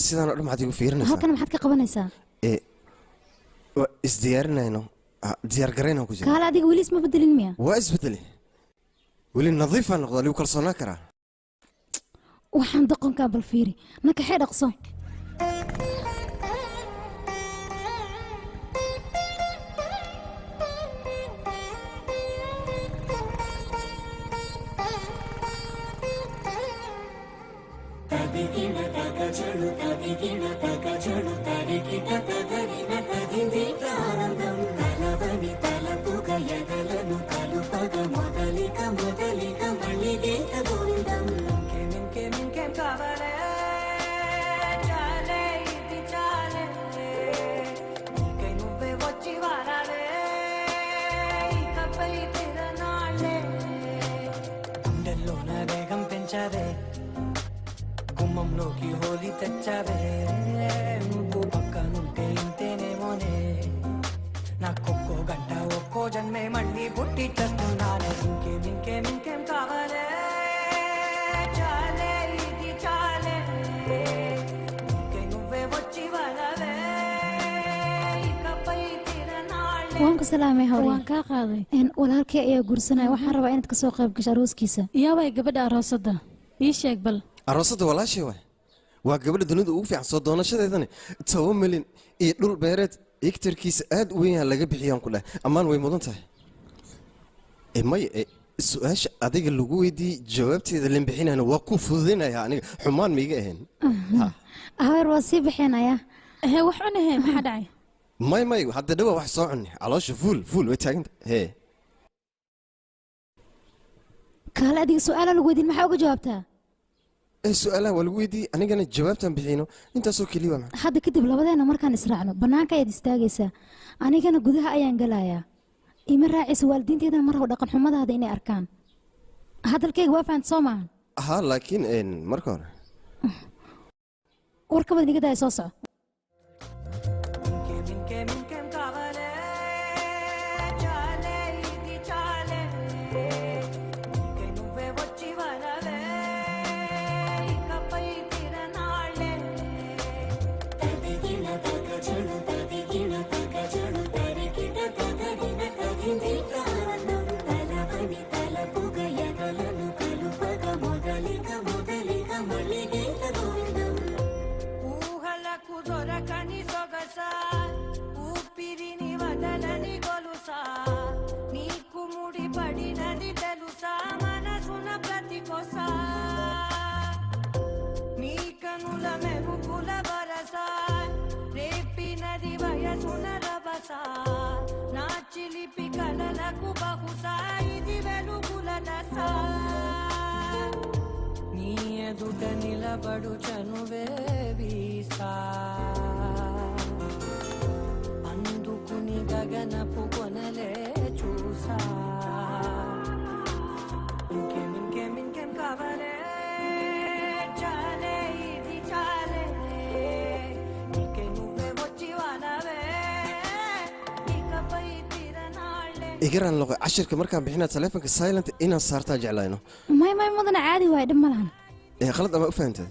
Sidaan oo dhan maxaad igu fiirinaysaa? Halkan maxaad ka qabanaysaa? Waa isdiyaarinayno, diyaar garaynaan ku jira. Kaale adiga, weli isma bedelin miya? Waa isbedeli, weli nadiifaan noqdaa, ligu kalsoonaan karaa. Waxaan doqonkaa bal fiiri, nakaxee, dhaqso. గుమ్మంలోకి హోలీ తెచ్చావే, నువ్వు పక్కనుంటే ఇంతేనేమోనే. నాకొక్కో గంట ఒక్కో జన్మే మళ్ళీ పుట్టి చేస్తున్నానే. ఇంకేం ఇంకేం ఇంకేం కావాలే, చాలే ఇది చాలే, నీకై నువ్వే వచ్చి వలవే ఇకపై తిరనాళ్ళే. Waan ku salaamay haween. Waan kaa qaaday. Walaalkay ayaa guursanaya, waxaan rabaa inaad kasoo qayb gasho arooskiisa. Yaabay gabadha aroosadda, ii sheeg bal. Aroosadda walaashay waay, Waa gabadha dunida ugu fiican soo doonashadeedana 10 milyan iyo dhul beereed hektarkiisa aad u weyn yahay laga bixiyaan ku dhahay. Ammaan way mudan tahay. May su-aasha adiga lagu weydiiyey jawaabteeda lan bixinayna waa ku fududaynaya aniga xumaan maiga ahayn. Habeer waa sii bixinaya. Hee wax cunahe maxaa dhacay? May hadda dhawaa wax soo cunay caloosha fuul way taaganta. Hee kaale adiga su-aala lagu weydiin maxaa uga jawaabtaa? Su-aalaha waa lagu weydiiyey anigana jawaabtaan bixino intaasoo keliya waa maxay? Hadda kadib labadeena markaan israacno bannaanka ayaad istaagaysaa anigana gudaha ayaan galayaa. Ima raacaysa waalidiinteedana mar rabo dhaqan xumadaada inay arkaan. Hadalkayga waa fahanta soo maahan? Haa laakiin marka hore warka badan iga daaya soo soco. నిలబడు చనువే వీసా అందుకుని గగనపు కొనలే చూసా ఇంకేం ఇంకేం ఇంకేం కావాలే చాలే ఇది చాలే నీకే నువ్వే వచ్చి వాలవే ఇకపై తిరనాళ్ళే. Igaraan loqo cashirka markaan bixinaa taleefanka silent inaan saartaa jeclayno. May mudana caadi waay dhib ma lahan. Khalad ama u fahantay?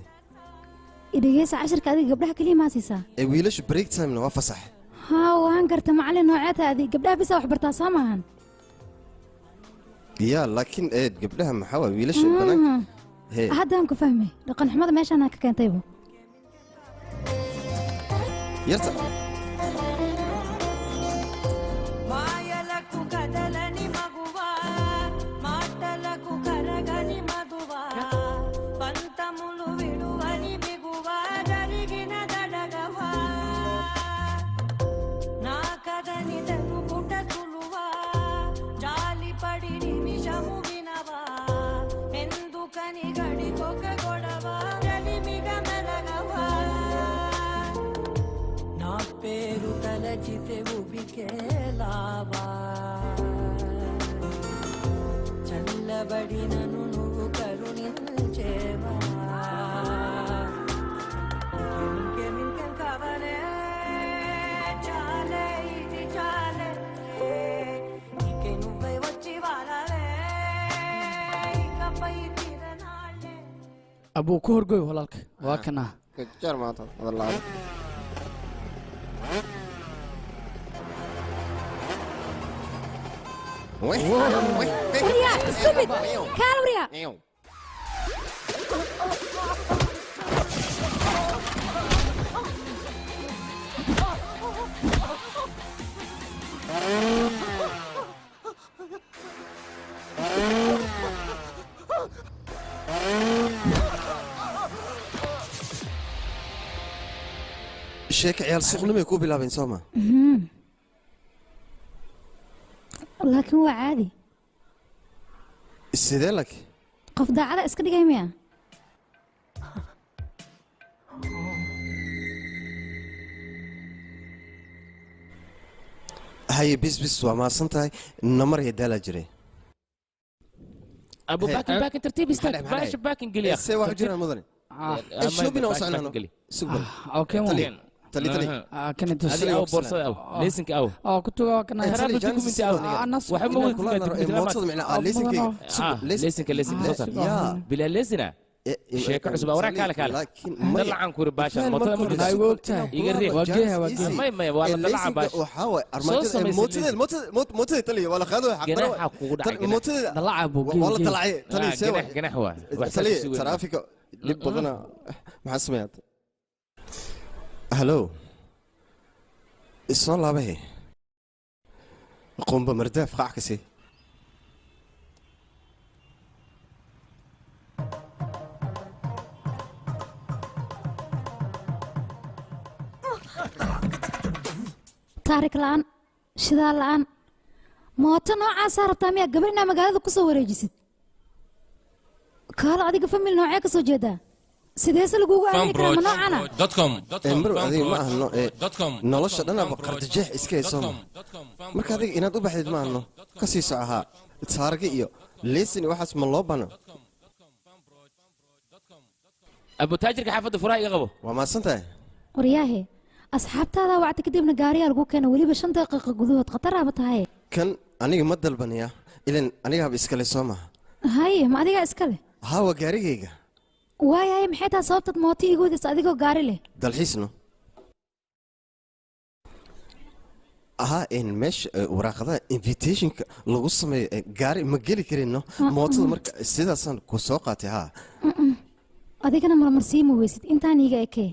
Dhegeysa cashirka adiga gabdhaha kaliya maa siisaa? Wiilashu break time-na waa fasax. Haa waan garta macallin nooceeta adiga gabdhaha bisa wax bartaa soo maahan? Yaa laakiin gabdhaha maxaa waay wiilasha banaanka. Haddaan ku fahmay dhaqan xumada meeshaan ka keentaybu. Yarta చల్లబడినను నువ్వు కరుణించేవా ఇంకేం ఇంకేం కావాలే చాలే ఇది చాలే నీకే నువ్వే వచ్చి వాలవే ఇకపై తిరనాళ్ళే. Abuu ku horgoy walaalka waa kana kajar maanta hadal. Waryaa stupid kaal waryaa. Sheeka ciyaal suuqnimay ku bilaabeen soo ma? Laakiin waa caadi. Sidee laakiin? Qof daacada iska dhigay miya? Haye bis waa mahadsan tahay namar iyo daalaa jiray. Abu baakin baakin tartiib istaag baasha baakin geliya. See wax jiraan mudane. Shoobina u soconano. Sugbal. Okay tali tali. Kan inta adi aw boorsada aw leesinka aw. Oo ku tuga kana. Taraab dukumenti aw. Waxa ma wadi mootada macnaa leesinkayga. Leesinka leesinka soo saar. Bilaa leesina sheeko cusub waraa kaale kaale dalacan kuri baasha mootada ma jirto iga riix may may waa la dalaca baasha waxaa waay armaajada mootadeed mootadeed taliya waa la qaado xaq ganaxa kugu dhacay mootadeed dalaca buu waa la dalacay taliya see ganax ganax waa taliya taraafika dhib badana maxaa sameeyaa. Hallo soo laabahe qumba mardaaf qaac ka sii taarik la'aan shidaal la'aan mooto noocaasaa rabtaa miyaa gabar inaa magaalada ku soo wareejisid kaalo adiga famil noocee ka soo jeedaa sideese lagugu aamini karaa ma noocana marow adiga ma ahno nolosha dhanaba qardajeex iska haysooma marka adiga inaad u baxdid ma ahno ka sii soco haa taarge iyo leesin waxaas ma loo bano abutaajirka xaafadda furaha iga qabo waa mahadsan tahay waryaahe asxaabtaada wacti kadibna gaariyaa lagu keena weliba 5 daqiiqo gudahood khataraaba tahay kan aniga ma dalbanaya ilan aniga hab iskale soo maha haye ma adigaa iskale haa waa gaarigayga waayahay maxay tahay sababtaad mooto iigu wadaysa adigoo gaari leh dalxiisno ahaa in meesha waraaqadaha invitationka lagu sameeyo gaari ma geli karinno mootada marka sidaasaan ku soo qaatay haa adigana marmarsiima weysid intaan iiga ekee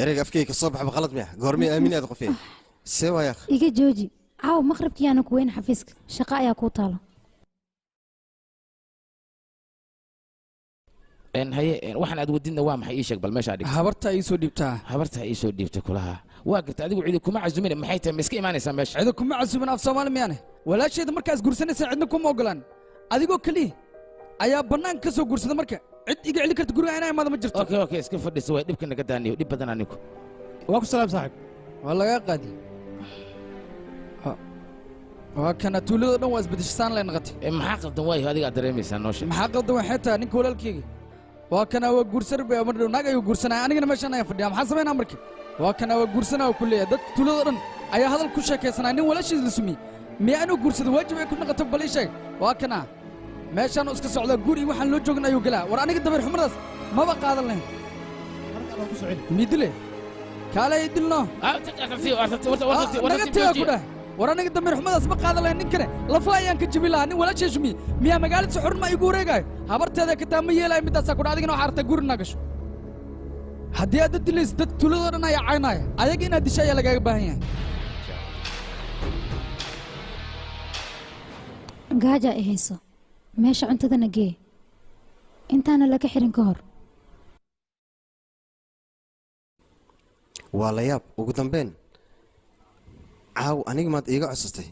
ereyga afkayga soo baxba qalad miya goormay aamin aad qofee see waaya iga jooji caawa maqribkii aanan ku weyn xafiiska shaqo ayaa kuu taalo haye waxaan aad wadidna waa maxay ii sheeg bal meesha dhigtay habarta ii soo dhiibtaa habarta ii soo dhiibtay kulaha waa garta adigu cidi kuma casumin maxay tahay ma iska imaanaysaa meesha cidi kuma casumin af Soomaali miyaane walaasheeda markaas guursanaysa cidna kuma ogolaan adigoo kaliya ayaa banaanka ka soo guursada marka cid iga celi karta guriga inaa imaada ma jirto okay okay iska fadhiso way dhibka naga daaniyo dhib badan anigu waa ku salaam saaxiib waa laga qaadi waa kana tuulada dhan waa isbedeshaan leen qati maxaa qaldan waayo adiga aad dareemaysaa noosha maxaa qaldan waxay tahay ninka walaalkeyga waa kana waa guursan bay mar dhow naag ayuu guursanaya anigana meeshaan ayaan fadhiyaa maxaan samaynaa marka waa kana waa guursanaa ku leeyahay dadka tuulada dhan ayaa hadal ku sheekaysanaya nin walaashiis la sumiyey miyaa inuu guursado waajib ay ku noqoto bal ii sheeg waa kana meeshaan iska socdaa guri waxaan loo joogin ayuu galaa war aniga dabeer xumadaas maba qaadan lahayn midile kaale i dilno naga tagaa ku dhah war aniga dameer xumadaas ma qaadan lahayn ninkane lafa ayaan ka jebin lahaa nin walaashay shumiyey miyaa magaalada si xurma igu wareegaayo habarteeda kataa ma yeelaayo midaasaa ku dhah adigana waxaa rabtaa guri inaa gasho haddii aad dilayso dad tuuladoo dhan ayaa caynaya ayaga inaad disho ayaa lagaaga baahan yahay gaaja ay hayso meesha cuntadana gee intaana laga xirin ka hor waa la yaab ugu dambeyn caaw aniga maad iiga codsatay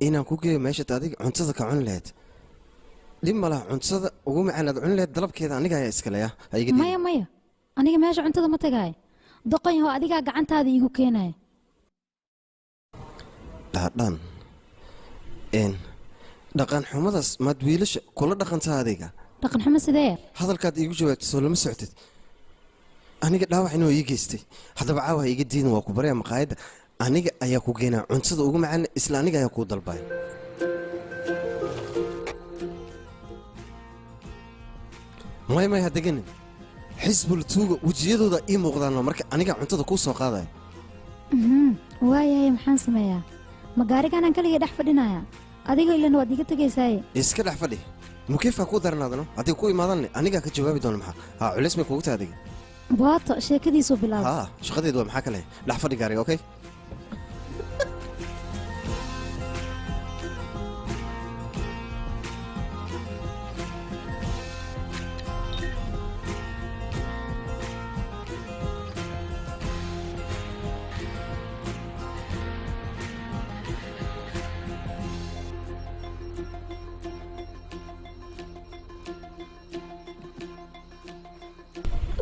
inaan ku geeyo meeshaad adiga cuntada ka cuni lahayd dhib ma laha cuntada ugu macaan aad cuni lahayd dalabkeeda aniga ayaa iskaleya maya maya aniga meesha cuntada ma tagaayo doqon yahow adigaa gacantaada iigu keenaya dhaadhan dhaqan xumadaas maad wiilasha kula dhaqantaa adiga dhaqan xumo sidee hadalkaad iigu jawaabtay soo lama socotid aniga dhaawac inuu ii geystay haddaba caawa ha iga diidin waa ku baraya maqaayadda aniga ayaa ku geenaa cuntada ugu macaan isla aniga ayaa kuu dalbaya maya maya ha deganin xisbul tuuga wejiyadooda ii muuqdaano marka aniga cuntada kuu soo qaadaya waayahay maxaan sameeyaa ma gaarigaanaan keligay dhex fadhinaya adiga ilan waad iga tegaysaaye iska dhex fadhi mukeefkaa kuu daranaadano haddii ku imaadanne anigaa ka jawaabi doona maxaa haa culays may kugu tahay adiga booto sheekadiisuu bilaabay haa shaqadeedu waa maxaa kale dhex fadhi gaariga okay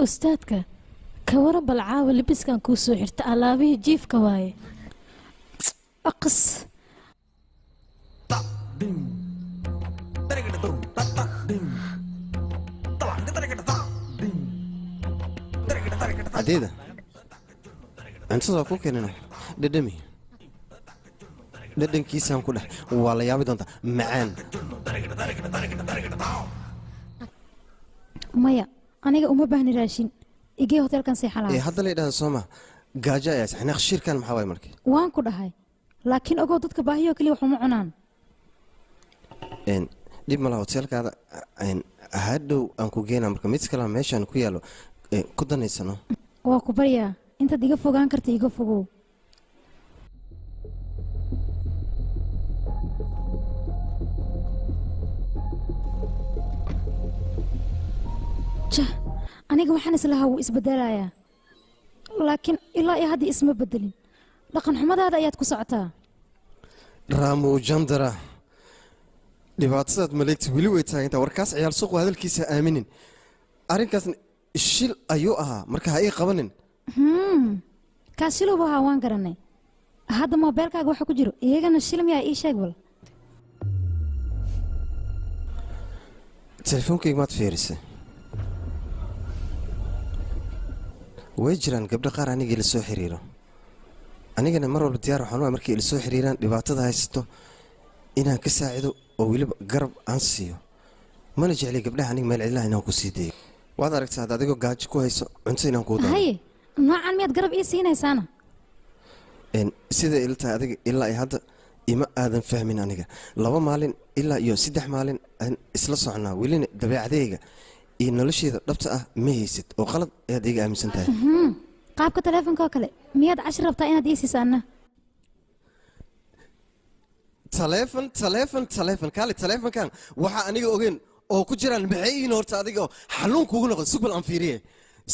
ustaadka ka waran bal caawa labiskan kuu soo xirta alaabihii jiifka waaye aqas adeeda cuntada waa ku keenana dhadhami dhadhankiisaan ku dheh waa la yaabi doontaa macaan maya aniga uma baahni raashin igee hotelkan seexalaa hadda la yidhahda sooma gaajo ayaa saxnaa shirkan maxaa waay marka waan ku dhahay laakiin ogow dadka baahiyo kaliya wax uma cunaan dhib malaha hotelkaada hadhow aan ku geenaa marka mid kale meeshaan ku yaallo ku danaysano Waa ku baryaa intaad iga fogaan karta iga fogow. Jah, aniga waxaan islahaa wuu isbedelayaa, laakiin ilaa iyo hadda isma bedelin. Dhaqan xumadaada ayaad ku socotaa. Raamu Jandara, dhibaatadaad maleegta weli way taagantaa. Warkaas ciyaal suuqu hadalkiisa aaminin. Arrinkaasna shil ayuu ahaa, marka ha ii qabanin. Kaas shilowbu ahaa, waan garanay. Hadda moobeelkaaga waxa ku jiro iyagana shil miyaa? Ii sheeg bal. Telefoonkayga maad fiirisay? Way jiraan gabdho qaar aniga ila soo xiriiro, anigana mar walba diyaar waxaan u ahay markay ila soo xiriiraan dhibaatada haysato inaan ka saacido oo weliba garab aan siiyo. Mana jecli gabdhaha aniga meel cidlaha inaan ku sii dayo. Waad aragtaa hadda adigoo gaajo ku hayso cunto inaan kuu daro. Haye, noocan miyaad garab ii siinaysaana? Sida ila tahay adiga ilaa iyo hadda ima aadan fahmin. Aniga 2 maalin ilaa iyo 3 maalin aan isla soconaa, welina dabeecadayga iyo nolosheeda dhabta ah ma haysid oo qalad ayaad iga aaminsan tahay. Qaabka taleefonka oo kale miyaad cashir rabtaa inaad ii siisaana? Taleefon, taleefon, taleefon, kaali. Taleefonkan waxaa aniga ogeyn oo ku jiraan maxay ihiin horta adiga oo xanuun kugu noqon? Sugbal aan fiiriye,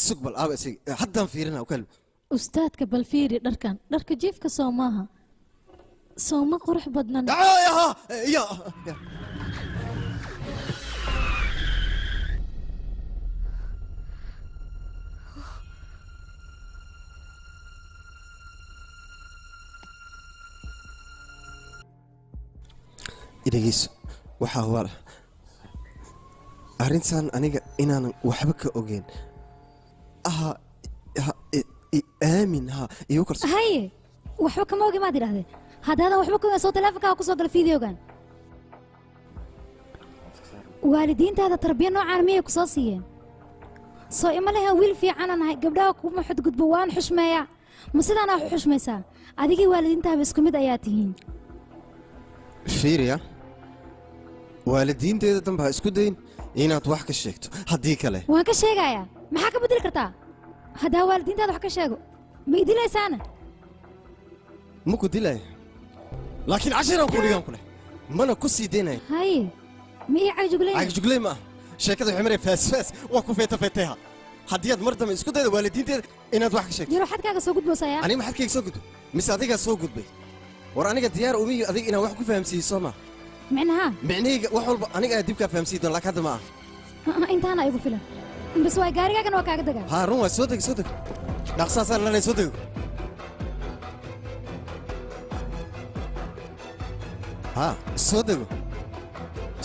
sugbal aaba isig haddaan fiirina ukal. Ustaadka, bal fiiri dharkan, dharka jiifka soo maaha? Sooma qurux badnan? Ya. Dhegeyso, waxaa hubaal arrintan aniga inaanan waxba ka ogeyn. Aha ha aamin, ha igu kalso. Haye, waxba kama ogi maad idhahdee? Haddaadan waxba ka ogeyn, soo taleefonkaaga ku soo gala fideogan. Waalidiintaada tarbiya noocaan miyay ku soo siiyeen? Soo ima lehen wiil fiicanaan ahay, gabdhaha kuma xadgudbo, waan xushmeeyaa. Ma sidaanaa wax u xushmaysaa? Adigii waalidiintaaba isku mid ayaa tihiin. Fiiriya, waalidiinteeda dambe ha isku dayin inaad wax ka sheegto, haddii kale Waan ka sheegayaa. Maxaa ka bedeli kartaa haddaa waalidiintaada wax ka sheego? Ma idilaysaana? Ma ku dilaya, laakiin cashiraan ku dhigaan ku leh, mana ku sii daynaya. Haye, ma ii cagjuglay? Cagjuglay ma ah. Sheekada waxay maraya faasfaas, waa ku feeta feeteha. Haddii aad mar dambe isku dayda waalidiinteeda inaad wax ka sheegto, Yaro, xadkaaga soo gudboosaya. Aniga ma xadkayga soo gudbay mise adigaa soo gudbay? War aniga diyaar umiyo adiga inaan wax ku fahamsiiyo, soo ma? Micnaha? Micnahayga wax walba aniga ayaa dibkaa fahamsiiyi doona, laakiin hadda ma ah. Intaana igu filan bas waay, gaarigaagana waa kaaga dagaa. Haa, run waay. Soo deg, soo deg, dhaqsaasaan lanay, soo dego. Haa, soo dego,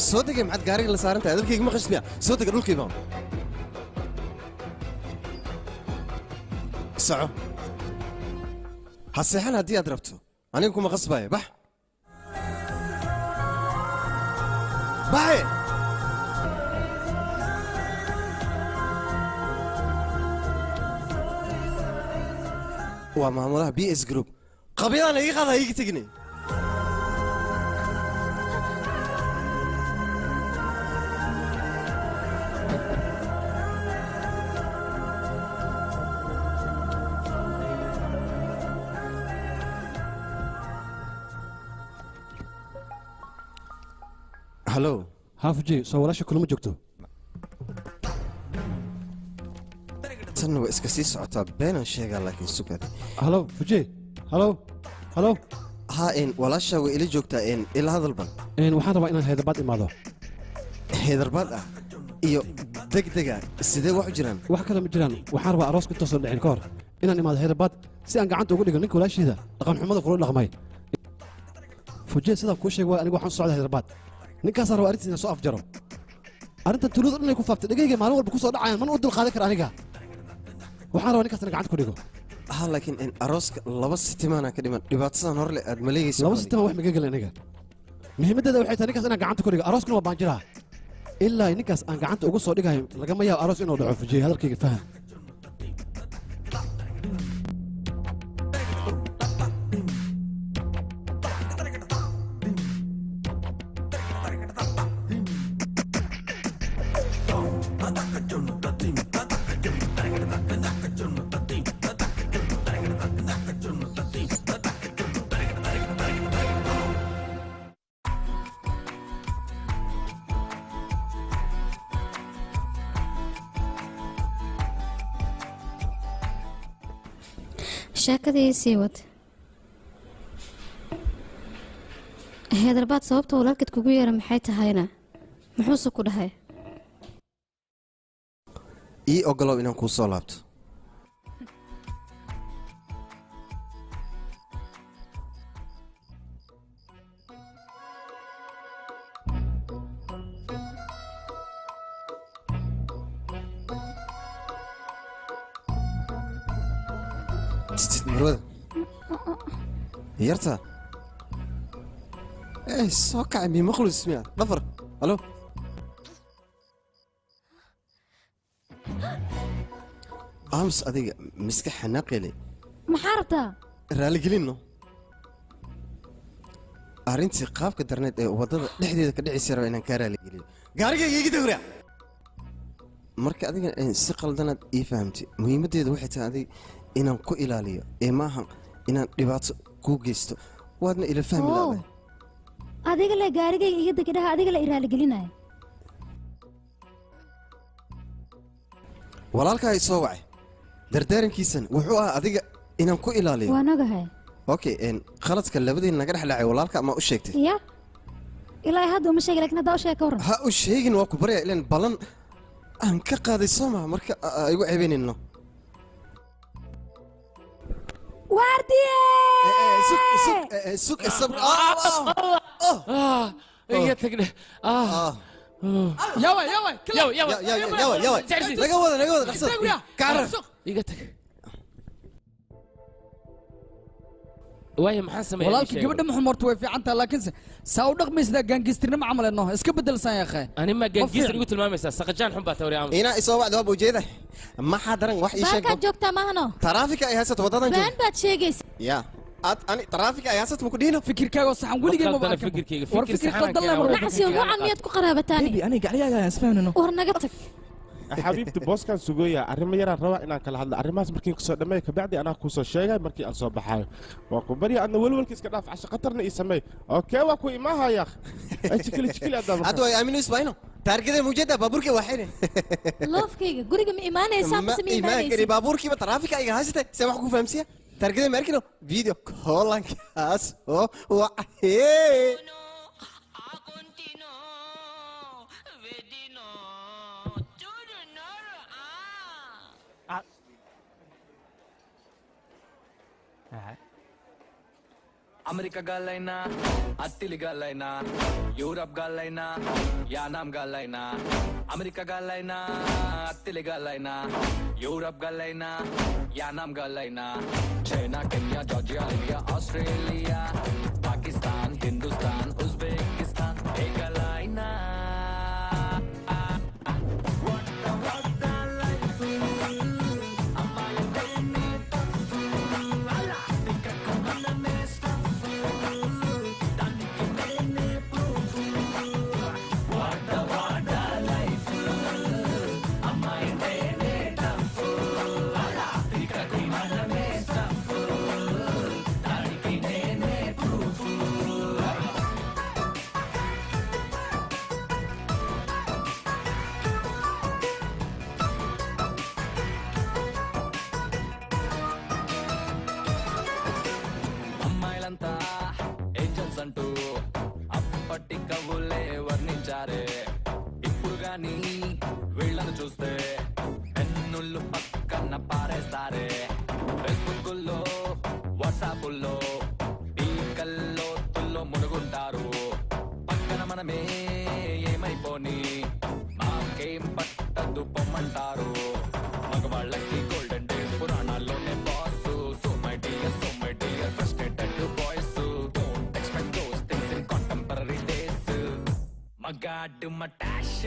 soo degay. Maxaad gaariga la saaran tahay? Hadalkayga ma qashmiya? Soo dega, dhulkii baan soco. Ha seexan haddii aad rabto, aniga kuma qasbaayo. Bax, baxe. Waa maamulaha BS Group. Qabyadaan iga qaada, iga tegine. Hallo. Haafuji, soo walaasha kulama joogto? Tanna waa iska sii socotaa, beenaan sheegaa, laakiin sugaad. Hallo Fuje, hallo, hallo. Haa, walaashaa way ila joogtaa, ila hadalban. Waxaan rabaa inaan Haydarbaad imaado. Haydarbaad ah iyo degdega, sidee wax u jiraan? Wax kale ma jiraan. Waxaan rabaa arooska intoosan dhicin ka hor inaan imaado Haydarbaad si aan gacanta ugu dhigo ninka walaashiida dhaqan xumada kula dhaqmay. Fuje, sidaa kuu sheeg waay, anigu waxaan u socdaa Haydarbaad. Ninkaasaan rabaa arrintiisa inaan soo afjaro. Arrintan tuulada dhan ay ku faaftay, dhegayga maalin walba ku soo dhacayaan, mana u dulqaadan kara. Aniga waxaan rabaa ninkaas inaan gacanta ku dhigo. Ha, laakiin arooska 2 sitimaanaa ka dhiman, dhibaatadan horle aad maleegaysa. 2 sitimaan wax maga gelin. Aniga muhiimaddeeda waxay tahay ninkaas inaan gacanta ku dhigo, arooskuna waa baanjiraa. Ilaa ninkaas aan gacanta ugu soo dhigayo lagama yaabo aroos inuu dhaco. Fujiyey, hadalkayga faham. Sheekadii sii wad. Heedarbaad sababta walaalkeed kugu yeera maxay tahayna? Muxuuse ku dhahay? Ii ogolow inaan kuu soo laabto. Marwada yarta eh soo kacay mi maqlus miya dhafar halo ams adiga miska xanaaqele maxaa rabtaa raaligelinno arrintii qaabka darneed ee waddada dhexdeeda ka dhicisa raba inaan kaa raaligeliyo gaarigayga iga dawra marka adiga si qaldanaad ii fahamtay muhiimaddeedu waxay tahay adiga inaan ku ilaaliyo ee maaha inaan dhibaato kuu geysto waadna ila fahmi lahayd adiga la gaarigayga iga degdhaha adiga la iraaligelinaya walaalkaa i soo wacay dardaarankiisan wuxuu ahaa adiga inaan ku ilaaliyo waan ogahay okay khaladka labadiin naga dhex dhacay walaalka ma u sheegtay ya ilaa hadda uma sheegin laakiin hadda u sheeg ka waran ha u sheegin waa ku baraya ilaan ballan aan ka qaaday soo maha marka igu ceebaynayno waardiye sug sabr iga tagna yawa yawa yawa yawa yawa yawa naga wada naga wada dhaqso kaarar iga tag waayo maxaan sameeyay walaalkii gabadha muxuu martu way fiican tahay laakiinse saa u dhaqmaysidaa gaangiistirnimo camal eno iska bedelsan yaakhe ani ma gaangiistir igu tilmaamaysaa saqajaan xun baa tawri aamus inaa isoo wacdo waaba ujeeda maxaa daran wax ii sheeg baarkaad joogtaa maahano taraafika ay haysato waddadan been baad sheegaysa ya ad ani taraafika ay haysato maku dhihino fikirkaaga oo saxan weligay ma arkin fikirkayga war fikir qaldan leh mar nacsiyo wacan miyaad ku qaraabataan baby aniga gacliyaaga ayaan isfahanayno war naga tag xabiibti booskan sugooya arrimo yaraan rabaa inaan kala hadlo arrimahaas markiin kusoo dhammeeyo kabacdi anaa kuusoo sheegay markii aan soo baxaayo waa ku barya adna welwelka iska dhaaf casho khatarna ii sameey okey waa ku imaahaya jikili jikili adaa hadda way aaminu isbaayno taargada mujada baabuurkii waa xidhin loofkayga guriga ma imaanaysaa mise ma imaan imaanaysid kari baabuurkiiba taraafika iga haysatay see wax ku fahamsiya taargada ma arkino video koolankaas oo wacee America గాలైనా అత్తిలి గాలైనా యూరప్ గాలైనా యానాం గాలైనా అమెరికా గాలైనా అత్తిలి గాలైనా యూరప్ గాలైనా యానాం గాలైనా China Kenya Georgia Libya Australia Pakistan Hindustan Uzbekistan ఏకలైనా అమ్మాయిలంతా ఏంజల్స్ అంటూ అప్పటి కవులే వర్ణించారే ఇప్పుడు గాని వీళ్ళను చూస్తే పెన్నుళ్ళు పక్కన పారేస్తారే ఫేస్బుక్లో వాట్సాపుల్లో పీకల్లో తుల్లో మునుగుంటారు పక్కన మనమే ఏమైపోని మాకేం పట్టదు పొమ్మంటారు మగవాళ్ళకి గోల్డెన్ డేస్ పురాణాల్లోనే boss so my dear so my dear frustrated boys don't expect those things in contemporary days మగాడు మటాష్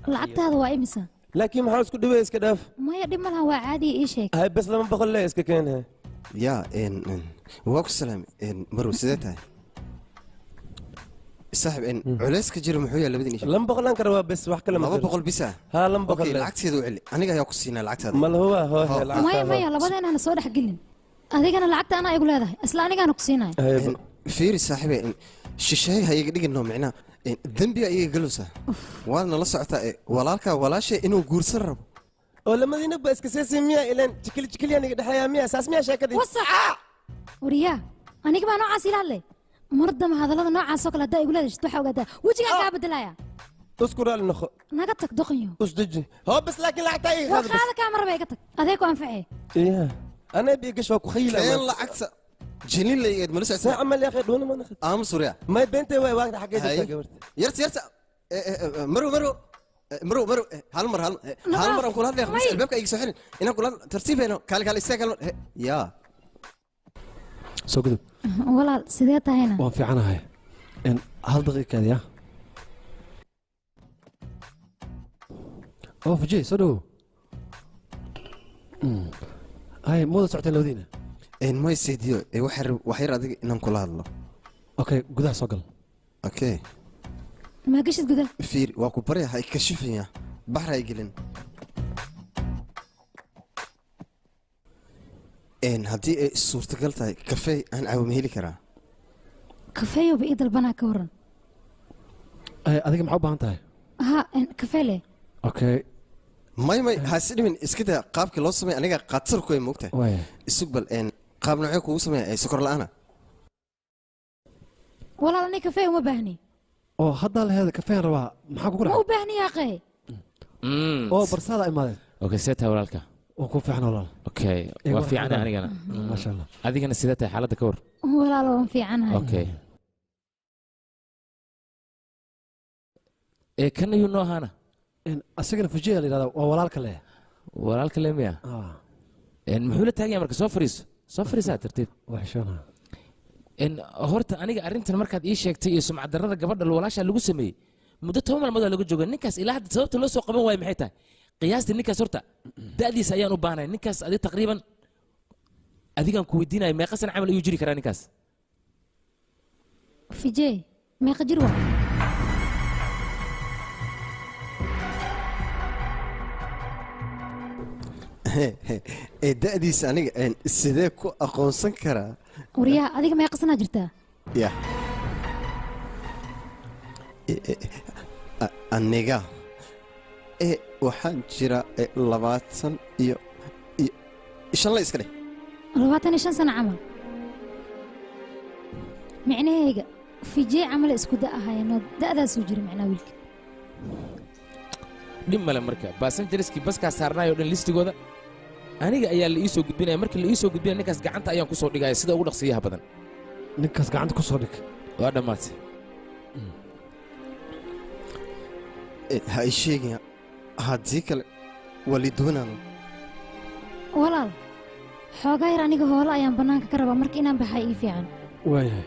Lacagtaada waa imisa? Laakiin maxaa isku dhibay iska dhaaf? Maya dhib ma lahan, waa caadi ii sheeg. Hay bas 200 le iska keenha. Yaa waa ku salaamay Marwo, sidee tahay? Saaxib culayska jira muxuu yahay labadiin ish? 200 aan ka rabaa bas, wax kale ma jiro. 200 bisa? Haa 200. Okay, lacagteeda u celi. Aniga ayaa ku siinaa lacagtaada. Ma lahuwa hoo lacagtaada. Maya maya labadeena hana soo dhex gelin. Adigana lacagta anaa igu leedahay, isla anigaana ku siinaya. Fiiri saaxibe, shisheey ha iga dhigin noo micnaa dembiga iga galusa. Waadna la socotaa walaalkaa walaashay inuu guursan rabo. Oo lamadiina ba iska seesay miya ilaan jikil jikilyan iga dhexeeyaa miya saas miya sheekadii? Wasac! Wariyaa, aniga baa noocaas ila hadlay. Mar dambe hadallada noocaas oo kale haddaa igula hadashid waxaa ogaataa wejigaan kaa bedelaya. Isku raali noqo. Naga tag doqonyo. Isdeji. Hoo bas laakiin lacagtaa iga War qaado bas. qaada kaa maraba iga tag. Adee ku anfacee. Iya. أنا أبي قش وكخيل. كين لعكسة جنين اللي يقعد ملوش ساعة عمل يا أخي دون ما ناخذ. سوريا. ما بنتي وين واحد حقيقة قبرت. يرت يرت مرو مرو مرو مرو هالمر هالمر أقول هذا بس الباب كأي سحر أنا أقول ترتيب هنا قال قال استقال يا. soo gudub. Walaal sidee tahayna? Waan fiicanahay. Hal daqiiqa ya. Oo Vijay soo dhawow. Hay mooda socoteen labadiina? May saydiyo wax yar adiga inaan kula hadlo. Okay, gudaha soo gal. Okay. Ma gashid gudaha? Fiir waa ku barya ha ikashifaya baxra ha gelin. Haddii ay suurtagal tahay kafee aan caawo ma heli karaa? Kafeeyo ba ii dalbanaa ka waran. Adiga maxaa u baahan tahay? Ha kafee leh. Okay. May may ha is dhimin iska daa qaabkii loo sameeyo aniga qatar ku ay moogtahay. Isug bal qaab noocee kugu sameeya sokor la'aana? Walaal aniga kafee uma baahni. Oo hadda laheeda kafeen rabaa maxaa kugu Ma dhacay? u baahni yaaqee. Oo barsaada imaadeen. Okay, sidee tahay walaalka? Waan ku fiican walaal. Okay, waa fiican anigana. Maasha Allah. Adigana sidee tahay xaaladda ka war? Walaal waan fiicanahay. Okay. Kan ayuu noo ahaana? Asagana Vijay la yidhahdaa waa walaalka leh. Walaalka leh miya? Muxuu la taagan yahay marka soo fariiso. Soo fariisaa tartiib. Waa xishoonaa. Horta aniga arrintan markaad ii sheegtay iyo sumcad darrada gabadha walaasha lagu sameeyey muddo 10 maalmood laga joogo ninkaas ilaa hadda sababta loo soo qaban waayo maxay tahay? Qiyaastii ninkaas horta da'diisa ayaan u baahnay. Ninkaas adi taqriiban adigaan ku weydiinaya meeqa sana camal ayuu jiri karaa ninkaas? Vijay meeqa jir waa? Da'diisa aniga sidee ku aqoonsan karaa? Wariyaa adiga meeqa sanaa jirtaa? Ya. Aniga waxaan jira 25 la iska dheh. 25 sano camal. Micnahayga Vijay camal isku da' ahaayeenoo da'daasuu jira micnaha wiilka. Dhib male marka basanjariskii baskaa saarnaayoo dhan listigooda aniga ayaa la ii soo gudbinaya. Markii la ii soo gudbinaya ninkaas gacanta ayaan ku soo dhigaya sida ugu dhaqsiyaha badan. Ninkaas gacanta ku soo dhig. Waa dhammaatay. Ha ii sheegin haddii kale waa lii duwanaano. Walaal xoogaa yar aniga hoolo ayaan bannaanka ka rabaa marka inaan baxaa ii fiican. Waayahay.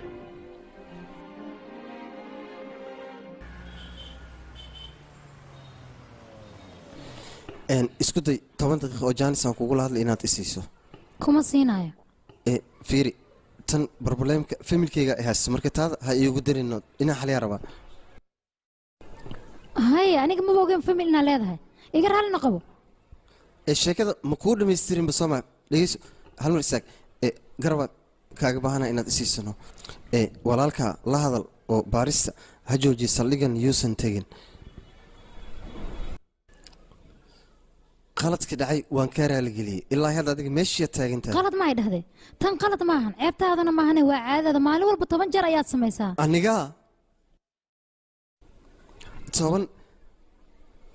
Isku day 10 daqiiqo oo jaanis aan kugula hadlay inaad i siiso. Kuma siinayo. Fiiri tan problemka familkayga ay haysto marka taada ha iigu darino inaan xaliyaa rabaa. Haye aniga maba ogeyn famil inaad leedahay. Iga raalli noqobo. Sheekada ma kuu dhammaystirinba soo maa dhegeyso hal mar istaag. Garabaan kaaga baahanaa inaad i siisano. Walaalkaa la hadal oo baarista ha joojiyo saldhigan yuusan tegin. Qaladka dhacay waan kaa raaligeliyey ilaa hadda adiga meeshiiad taagan tahay. Qalad ma ay dhahdee tan qalad maahan ceebtaadana maahane waa caadadaada maalin walba 10 jeer ayaad samaysaa. Aniga 10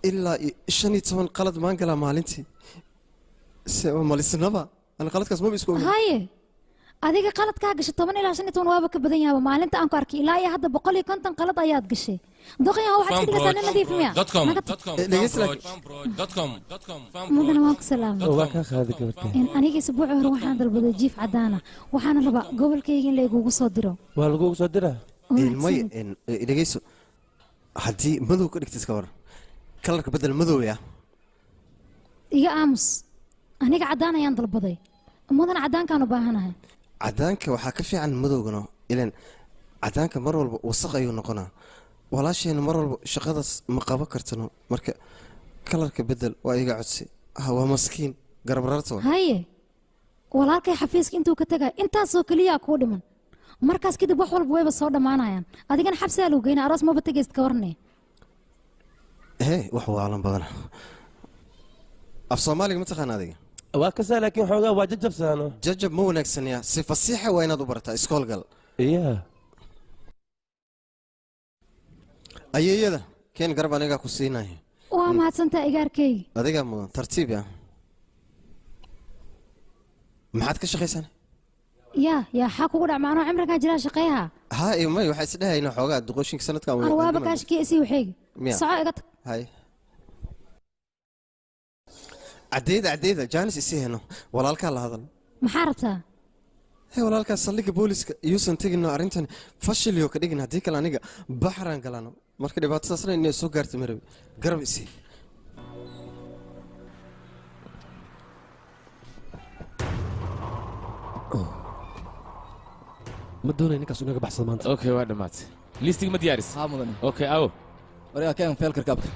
ilaa 15 qalad maan galaa maalintii se malisnaba ana qaladkaas maba isku ogeyn. Haye adiga qaladkaa gashay 10 ilaa 15 waaba ka badan yaaba maalinta aan ku arkay ilaa iyo hadda 150 qalad ayaad gashay. Doqonyaha waxaad iska dhigaysaa nin nadiif miya? Mudana waan ku salaamay. Waa kaa qaaday gabarta. Aniga isbuuci hore waxaan dalbaday jiif cadaan ah waxaana rabaa gobolkayga in la igugu soo diro. Waa lagugu soo diraa? May dhegeyso haddii madow ka dhigtay iska waran. Kalarka bedel madow ya. Iga aamus. Aniga caddaan ayaan dalbaday. Mudan caddaankaan u baahanahay. Caddaanka waxaa ka fiican madowgana, ilan caddaanka mar walba wasaq ayuu noqonaa. Walaasheena mar walba shaqadaas ma qaban kartano. Marka kalarka bedel waa iga codsi. Waa maskiin garab rarto. Haye. Walaalkay xafiiska intuu ka tagay intaasoo kaliya kuu dhiman. Markaas kadib wax walba wayba soo dhammaanayaan. Adigana xabsigaa lagu geynaa, aroos maba tagaysid ka warnee. Hee, wax waalan badan. Af Soomaaliga ma taqaan adiga? Waa kasaa, laakiin xoogaa waa jajabsaano. Jajab ma wanaagsanaya, si fasiixa waa inaad u barataa iskool gal. Iya. Ayeeyada keen garab anigaa ku siinaya. Waa mahadsantaa igaarkayga. Adigaa mudan, tartiib ya. Maxaad ka shaqaysan? Yaa yaa xaa kugu dhac macnoo cimrigan jiraa shaqeeyaha. Haa iyo may, waxaa isdhehaynaa xoogaa duqooshinka sanadkan. Arwaaba kaashkiya isii waxeegi. Soco iga tag. Hay. Caddeeda caddeeda jaanis isii heno, walaalkaa la hadal. Maxaa rabtaa? Hee, walaalkaa saldhigga booliska iyuusan tegino, arrintan fashiliyo ka dhigin, haddii kale aniga baxraan galano. Marka dhibaatadaasna inay soo gaarta ma rabi. Garab isii. Ma doonay ninkaas inaga baxsado maanta. Okay, waa dhammaatay. Liistiga ma diyaaris? Haa mudane. Okay, awo. Waryaa keen feelka rakaabka.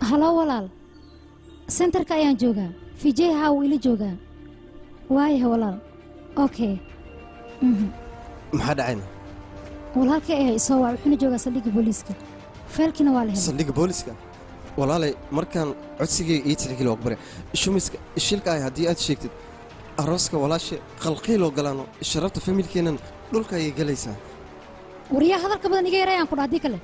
Halo walaal. Centerka ayaan joogaa. Vijay haa wuu ila joogaa. Waayahay walaal. Okay. Maxaa dhacayna? Walaalkay ayaa isoo wac, wuxuuna joogaa saldhigga booliiska. Feelkiina waa la helay. Saldhigga booliiska? Walaalay, markaan codsigayga ii tixgeli waa bare. Shumiska shilka ay haddii aad sheegtid arooska walaashe qalqiiloo galaano, sharafta familkeennan dhulka ayay galaysaa. Waryaa hadalka badan iga yarayaan ku dhaha haddii kale.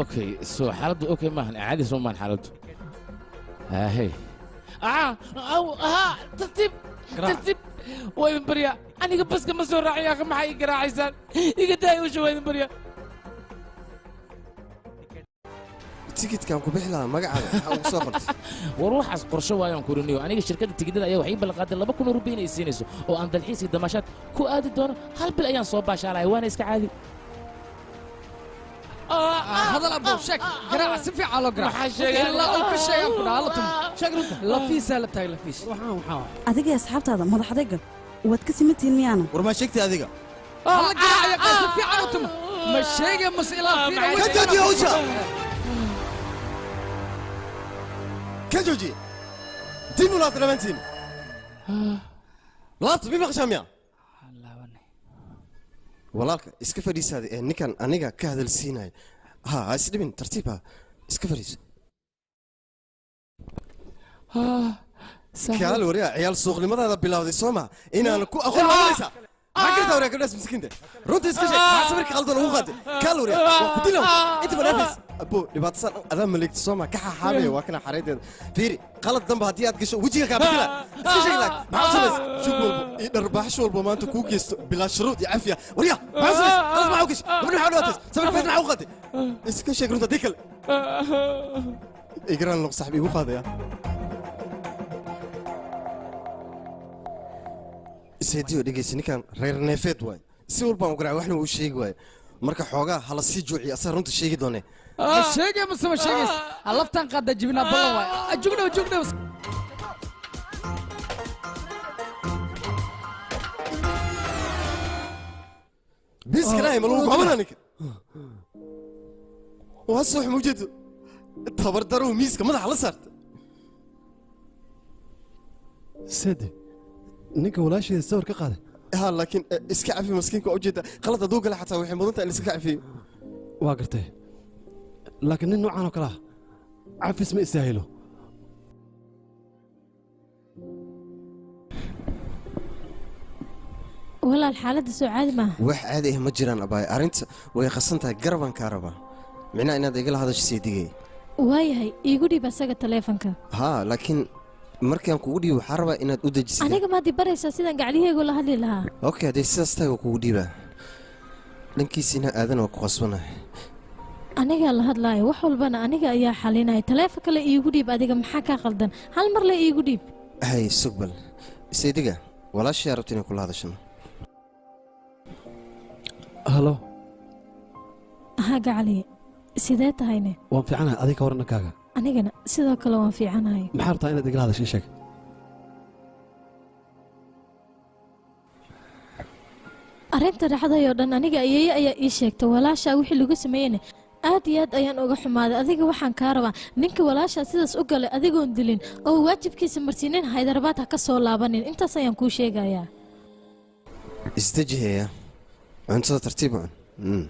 Okay, so xaaladdu okay maahan, caadi soo maahan xaaladdu. Hey. Aw, tartiib, tartiib. Waa idin baryaa. Aniga baska ma soo raacay, akhi, maxaa ii garaacaysaan? Iga daaya usha, waa idin baryaa. Tikidkaan ku bixi lahaa magacaaga maxaa ugu soo qortay? War waxaas qorshe waayaan kuriniyo. Aniga shirkadda tigidhada ayaa waxay ii ballanqaaday 2000 rubi inay siinayso oo aan dalxiis iyo damaashaad ku aadi doono. Hal bil ayaan soo baashaalaya, waana iska caadi. Hadal abo sheeg, garaaca si fiican loo garaac. Maxaa sheegay? Ilaa uu ka sheegan ku dhaha, la tumo. Sheeg runta. Lafiisaa la taagay lafiis. Waxaan. Adiga iyo asxaabtaada madax adayga waad ka simantihiin miyaana? War maa sheegtay adiga? Hala garaaca qaa si fiican u tumo. Ma sheegay mase ilaa fiina. Ka jooji hawsha. Ka jooji. Dib u laabta dhammaantiin. Laabta mi maqashaa miya? Walaalka iska fadhiisaada ee ninkan aniga ka hadalsiinaya. Ha ha isdhibin, tartiib ha iska fadhiiso. Kaal waryaa, ciyaal suuqnimadaada bilowday soo ma inaan ku aqoon maamuleysa. Maxaa kartaa waryaa gabdhaas miskiinta? Runta iska sheeg, maxaa sawirka qaldan ugu qaaday? Kaal waryaa, waa ku dilaw. Inta banaafis. Abo, dhibaatasan adaa maleegta soo ma ka xaxaamaya waa kana xareedeeda. Fiiri, qalad dambe haddii aad gasho wejiga kaa bedela. Iska sheeg laag, maxaa samays? Shug walbo iyo dharbaaxsho walbo maanta kuu geysto bilaa shuruud iyo cafiya. Waryaa, maxaa samays? Qalad maxaa u gashay? Gabadha maxaa u dhibaatays? Sawirka feed maxaa ugu qaaday? Iska sheeg runta haddii kale. Igraan loq saxbi igu qaadaya. Seediyo dhegeysa, ninkan reer neefeed waay. Si walbaan u garaac waxna uu sheegi waay. Marka xoogaa hala sii juuciyo, asaa runta sheegi doonee. Ma sheegay mase ma sheegays? Laftaan qaada jibinaa ballan waay. Jugdhow jugdhow. Biskanahay ma lagu qabanaa ninka? Waa soo mujeedo. Tabardarow miiska madaxa la saarta. Sedi, ninka walaasheeda sawir ka qaaday. Ha, laakiin iska cafi maskiinka waa ujeeda. Qalad hadduu gala xataa waxay mudan tahay in iska cafiyo. Waa gartay. Laakiin nin noocan oo kale ah cafis ma istaahilo. Walaal xaaladda soo caadi maaha. Wax caadi ah ma jiraan abaay, arrinta way qasan tahay, garabaan kaa rabaa. Micnaha inaad igala hadasho seedigay. Waayahay, iigu dhiib asaga taleefanka. Haa, laakiin markaan kugu dhiibo waxaan rabaa inaad u dejisid. Aniga maad i baraysaa sidaan gaclihaygu la hadli lahaa? Okay, hadday sidaas tahay waa kugu dhiibaa. Dhankiisa inaa aadan waa ku qasbanahay. Aniga la hadlaayo wax walbana aniga ayaa xalinaya. Taleefon kale iigu dhiib adiga, maxaa kaa qaldan? Hal mar le iigu dhiib. Hay sugbal saydiga, walaashay rabta inay kula hadashano. Halo. Haa gacaliye, sidee tahayne? Waan fiicanahay, adiga ka waran dhankaaga? Anigana sidoo kale waan fiicanahay. Maxaa rabtaa inaad igala hadasho? Ii sheeg. Arrinta dhacday oo dhan aniga ayeeye ayaa ii sheegtay. Walaashaa wixii lagu sameeyeyna aad iyo aad ayaan uga xumaaday. Adiga waxaan kaa rabaa ninka walaashaa sidaas u galay adigoon dilin oo waajibkiisa marsiinin Haydarabaad ha ka soo laabanin. Intaas ayaan kuu sheegayaa. Isdejihaya, cuntada tartiib u cun.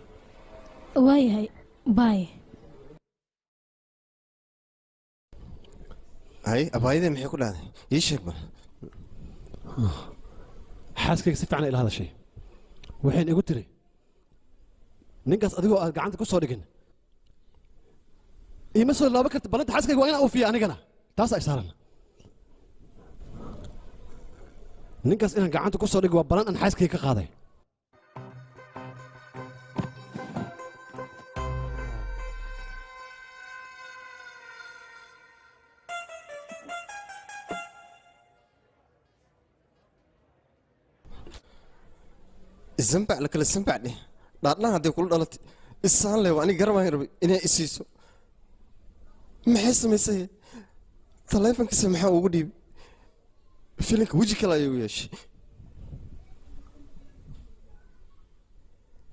Waayahay, baay. Hay, abaayadee maxay ku dhahday? Ii sheeg bal. Xaaskayga si fiican ila hadashay, waxayna igu tiri ninkaas adigoo aad gacanta ku soo dhigin iima soo laaban karta. Ballanta xaaskayga waa inaan oofiya, anigana taasaa isaaran. Ninkaas inaan gacanta ku soo dhigo waa ballan aan xaaskayga ka qaaday. Zambac la kala zambac dheh, dhaadhaan hadday kula dhalatay isaan leh. Waa aniga garabaan rabay inay isiiso. Maxay samaysay? Taleefankiisa maxaa ugu dhiibay? Filinka weji kale ayuu yeeshay.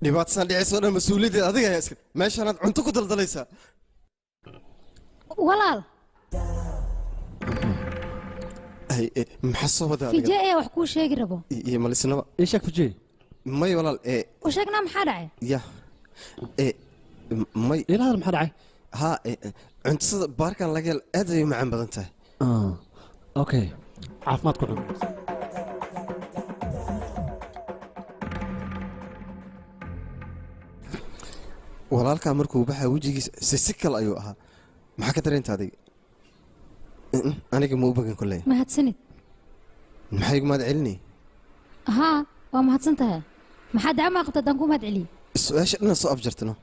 Dhibaatasan dhicisoo dhan mas-uuliyaddeed adiga ayaa iska. Meeshaanaad cunto ku daldalaysaa. Walaal. Hay, maxaa soo wadaa? Fijay ayaa wax kuu sheegi rabo. Iyo malisnaba. Ii sheeg Fijay. May walaal, ee U sheegnaa, maxaa dhacay? Ya, ee may. Ila hadal, maxaa dhacay? Haa, cuntada baarkan laga hel aad ayay u macaan badan tahay. Okay, caafimaad ku cun. Walaalkaa markuu baxaa wejigiisa si si kale ayuu ahaa. Maxaa ka dareenta adiga? Aniga ma u bagan kolley. Mahadsanid. Maxay igu mahad celinay? Haa, waa mahadsan tahay. Maxaa dacmaa qabta haddaan kuu mahad celiye? Su-aasha dhana soo afjartano.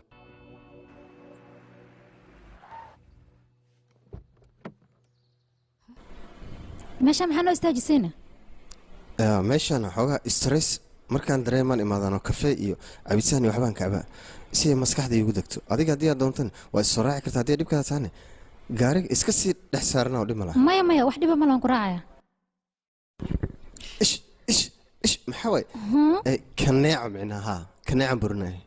Meesha maxaa noo istaajisayna? Meeshaan xoogaa stress markaan dareemaan imaadaan oo kafee iyo cabitaan iyo waxbaan kacbaa si ay maskaxda iigu degto. Adiga haddii aad doontan waa is soo raaci kartaa, haddii dhibkaada tahane gaariga iska sii dhex saarana oo dhib ma laha. Maya maya, wax dhiba malaan, ku raacaya. Ish ish ish, maxaa waay? Kaneeca micnaha, haa, kaneecan burinaya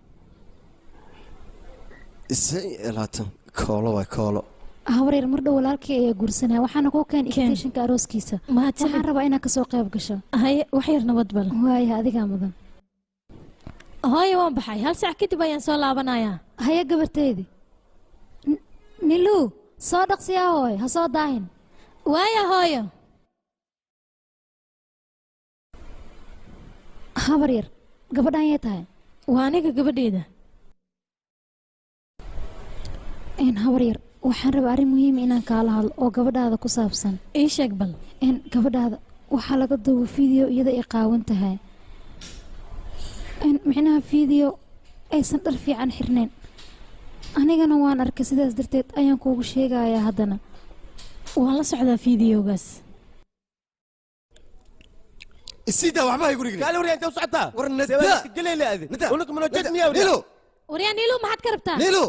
20 koolo waay, koolo. Habaryar, mar dhow walaalkii ayaa guursanaya, waxaana kuu keen invitation-ka arooskiisa. Waxaan rabaa inaad kasoo qayb gasho. Haye, wax yar nabad bal. Waaya, adigaa mudan. Hooyo, waan baxay, hal saac kadib ayaan soo laabanayaa. Haye gabarteedi. Niluu, soo dhaqsiyaa hooy, ha soo daahin. Waaya hooyo. Habar yar, gabadhan yay tahay? Waa aniga gabadheeda. Habar yar, waxaan rabaa arrin muhiim inaan kaala hadlo oo gabadhaada ku saabsan. Ii sheeg bal. Gabadhaada waxaa laga duuba video iyada ay qaawan tahay, micnaha video aysan dhar fiican xirnayn. Anigana waan arkay, sidaas darteed ayaan kuugu sheegayaa haddana. Waan la socdaa fideogaas. Isidaa waxba hay gurigin. Kaali waryaa, intee u socotaa? War Nada. Galeyla adi. Unug manoo miyaa waryaa? Nilo. Waryaa Niilo, maxaad ka rabtaa? Nilo.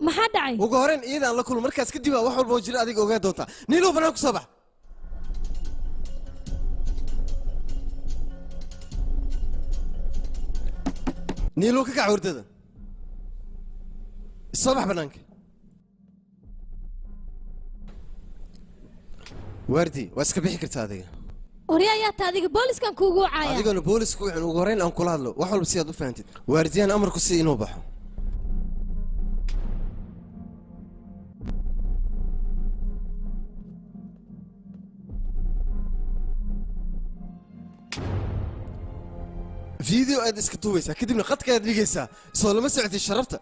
Maxaa dhacay? Ugu horreyn iyadaan la kulmo, markaas kadib aa wax walba oo jira adiga ogaan doontaa. Nilo, banaan ku soo bax. Nilo, ka kac hurdada, soo bax banaanka. Waardi waa iska bixi kartaa adiga. Waryaa, ayaa taa adiga? Booliskan kuugu wacaya. Adigona boolisku wuxuun ugu horreyn aan kula hadlo wax walba si aad u fahantid. Waardiyahan amarku si inuu baxo. Video aad iska duubaysaa, kadibna qadka aad dhigaysaa. Soo lama socotid sharafta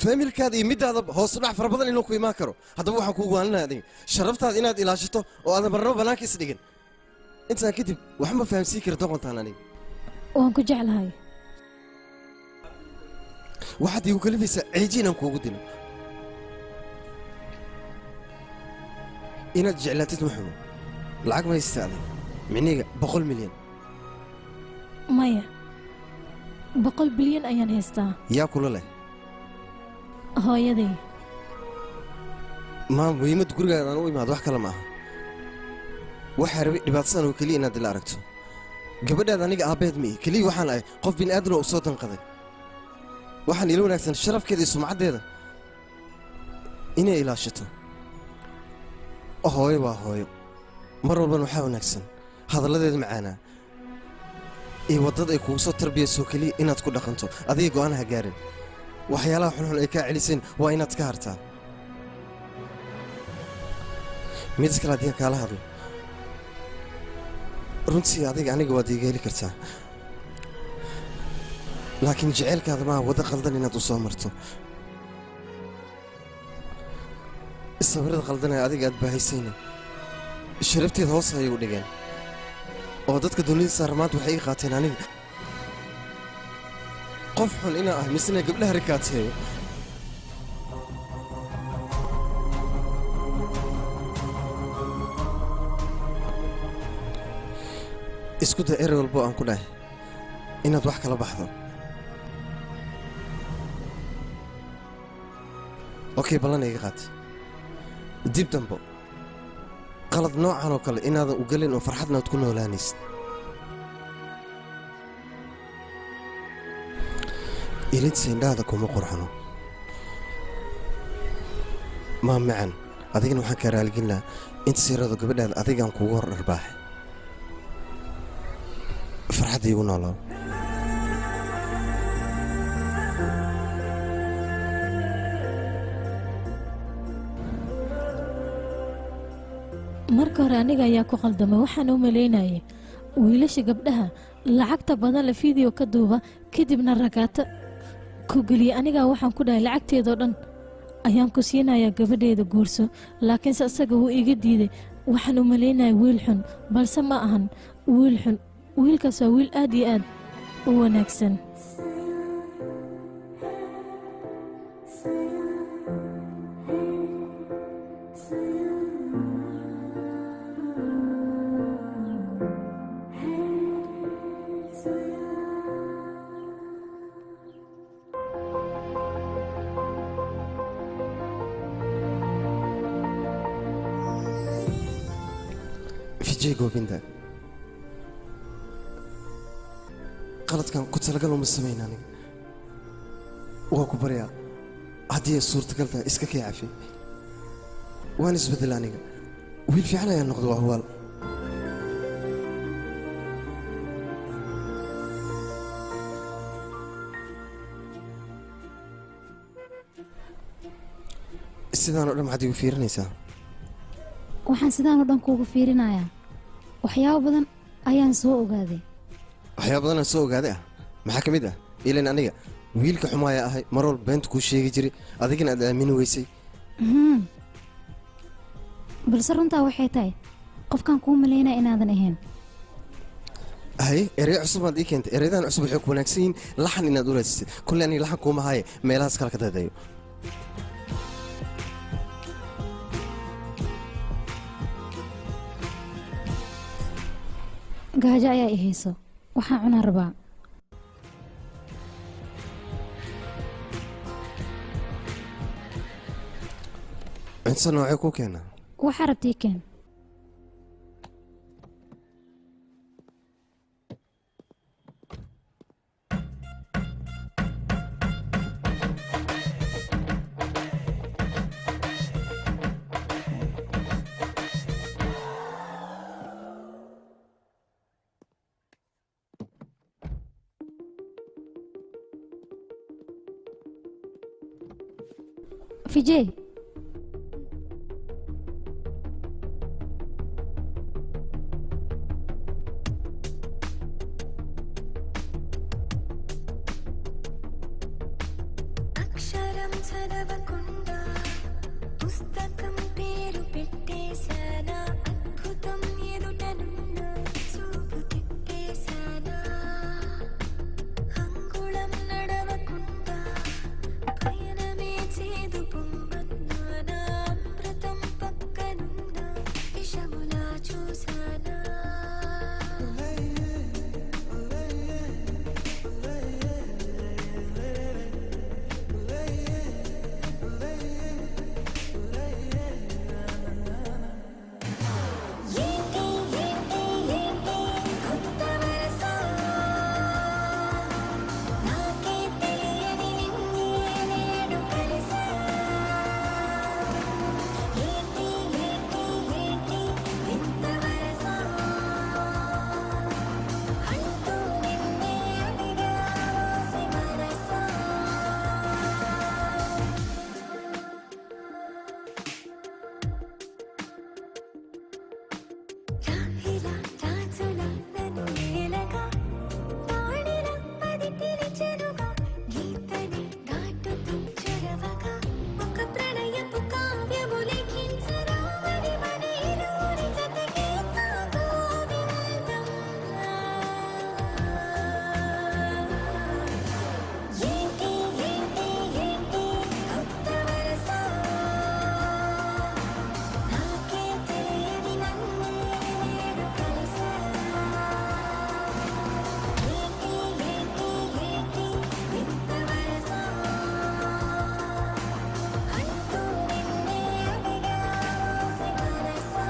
faamilkaada iyo midaada hoos u dhac fara badan inuu ku imaan karo? Haddaba waxaan kuugu waaninaya adiga sharaftaada inaad ilaashato oo aadan marnaba bannaanka is dhigin. Intaa kadib wax ma fahamsiin kara doqontaan aniga. Waan ku jeclahay. Waxaad iigu kalifaysaa ceeji inaan kuugu dilo. Inaad jeclaatid ma xumo. Lacag ma haysata adig? Micnihiga 100 milyan. Maya, 100 bilyan ayaan haystaa. Yaa kula leh? Hooyaday. Maa muhiimadda gurigaaga aan u imaado wax kale ma aha. Waxaa rabay dhibaatadan oo keliya inaad ila aragto. Gabadhaada aniga aabbeed ma ihi, keliya waxaan ahay qof bini'aadan oo u soo danqaday. Waxaan ila wanaagsan sharafkeeda iyo sumcaddeeda inay ilaashato. Hooyo waa hooyo, mar walbana waxaa wanaagsan hadalladeeda macaanaa iyo waddada ay kugu soo tarbiyayso keliya inaad ku dhaqanto. Adiga go'aan ha gaarin. Waxyaalaha xunxun ay kaa celiseen waa inaad ka hartaa. Mid kale haddii aan kaala hadlo, runtii adiga aniga waad iiga heli kartaa, laakiin jaceylkaada maaha waddo qaldan inaad u soo marto. Sawirada qaldan ee adiga aad baahaysayna sharafteeda hoos ayay u dhigeen, oo dadka dunida saaran maanta waxay ii qaateen aniga qof xun inaan ah, misna gabdhaha rikaateeyo. Isku day erey walbo aan ku dhahay inaad wax kala baxdo. Okay, ballan iga qaat, dib dambo qalad noocan oo kale inaadan u gelin oo farxadna aad ku noolaanaysid. Ilinta indhahada kuma qurxano, maa macan. Adigana waxaan kaa raaligelin lahaa inta siirado gabadhaada adigaan kuugu hor dharbaaxay. Farxadda iigu noolaaw. Marka hore aniga ayaa ku qaldamay. Waxaan u malaynayay wiilasha gabdhaha lacagta badan la fiideo ka duuba kadibna ragaata ku geliya. Anigaa waxaan ku dhahay lacagteedoo dhan ayaan ku siinayaa, gabadheeda guurso, laakiinse isaga wuu iga diiday. Waxaan u malaynayay wiil xun, balse ma ahan wiil xun. Wiilkaas waa wiil aad iyo aad u wanaagsan. Vijay Govinda, qaladkan ku talagal uma samayn aniga. Waa ku baryaa, haddii ay suurtagal tahay iska kay cafi. Waan isbeddel aniga, wiil fiican ayaan noqda, waa huwaal. Sidaan oo dhan maxaad igu fiirinaysaa? Waxaan sidaan oo dhan kuugu fiirinayaa waxyaabo badan ayaan soo ogaaday. Waxyaaba badan aan soo ogaaday ah maxaa ka mid ah? Ilan aniga wiilka xumaaya ahay, mar walba beenta kuu sheegi jiray, adigana aad aamini weysay. Balse runtaa waxay tahay qofkaan kuu malaynaya inaadan ahayn. Haye, erey cusub baad ii keentay. Ereydan cusub waxay ku wanaagsan yihiin laxan inaad u raadsatid. Kulle aniga laxan kuuma haaye, meelahaas kale ka dadayo. Gaajo ayaa i hayso, waxaan cunaa rabaa. Cunto noocee kuu keenaa? Waxaa rabta ii keen. Vijay, అక్షరం చదవకుండా పుస్తకం పేరు పెట్టేశానా? అద్భుతం ఎదుటనున్న చూపు తిప్పేశానా? అంగుళం నడవకుండా పిలిచెనుగా గీతని దాటుతూ చొరవగా ఒక ప్రణయపు కావ్యము లిఖించరామని మన ఇరువురి జత గీత గోవిందం. ఏంటి ఏంటి ఏంటి కొత్త వరస నాకే తెలియని నన్నే నేడు కలిసా. ఏంటి ఏంటి ఏంటి వింత వరస అంటూ నిన్నే అడిగా మోసి మనసా.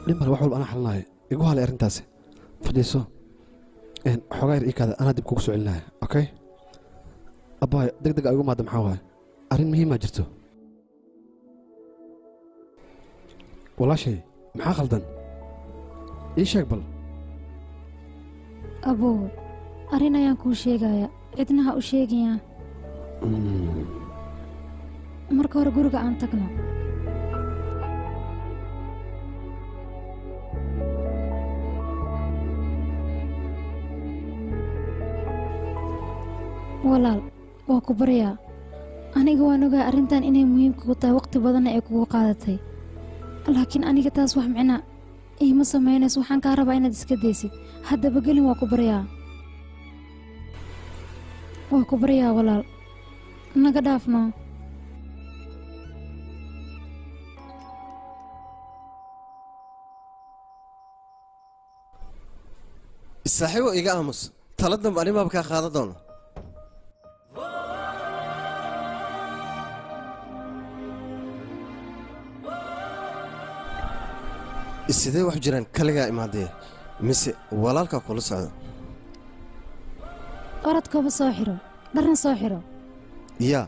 Dhib male, wax walba anaa xalinaayo. Igu halay arrintaasi. Fadhiiso. Xoogaa yar ii kaada, anaa dib kugu soo celinaya. Okay, abbaay, deg deg aa igu maadda. Maxaa waaye? Arrin muhiimaa jirto. Walaashay, maxaa khaldan? Ii sheeg bal. Abow, arrin ayaan kuu sheegayaa, cidna ha u sheegayaa. Marka hore guriga aan tagno. Walaal, waa ku baryaa. Aniga waan ogaa arrintan inay muhiim kugu tahay, waqti badanna ay kugu qaadatay, laakiin aniga taas wax micna iima samaynayso. Waxaan kaa rabaa inaad iska daysid. Haddaba gelin, waa ku baryaa, waa ku baryaa walaal, naga dhaafno. Saaxiibo, iga aamus. Tala dambe animaaba kaa qaadan doono. Sidee wax jiraan? Kaligaa imaadee mise walaalkaa kula socda? Orodkooba soo xiro, dharna soo xiro. Yaa.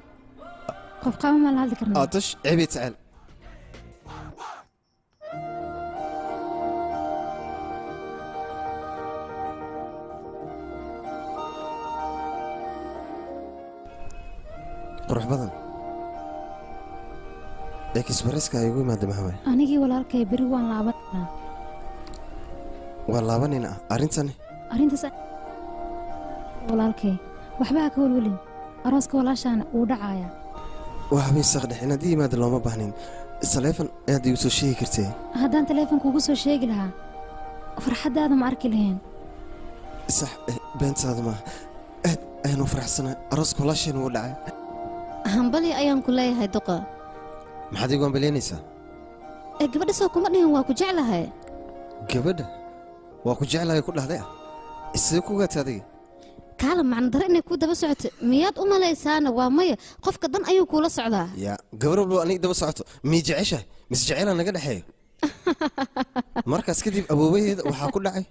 Qof qaama maan la hadli karnaa? Aatash cebi tacel. Qurux badan ee kisbariska ay igu imaada maxaa waay? Anigii walaalkay beri waan laabanaa. Waa laabanayna arrintani. Arrintaas walaalkay waxba ha ka welwelin. Arooska walaashaana wuu dhacayaa. Waa habeen saqdhex, inaad ii yimaada looma baahnayn. Taleefon ayaad igu soo sheegi kartee. Haddaan taleefon kuugu soo sheegi lahaa, farxaddaada ma arki lahayn. Sax, beentaada maaha, aad ayaan u faraxsanaa. Arooska walaasheena wuu dhacay. Hambali ayaan ku leeyahay, duqa. Maxaad igu ambaleynaysaa? Ee gabadha soo kuma dhihin waa ku jeclahay? Gabadha waa ku jeclahay ku dhahday ah, sidee ku gaatay adiga? Kaala macno dare inay ku daba socoto miyaad u malaysaana? Waa maya, qofka dan ayuu kuula socdaa. Yaa, gabar walba aniga daba socoto miyay jeceshahay mise jeceylaa naga dhexeeyo? Markaas kadib awoowaheeda waxaa ku dhacay.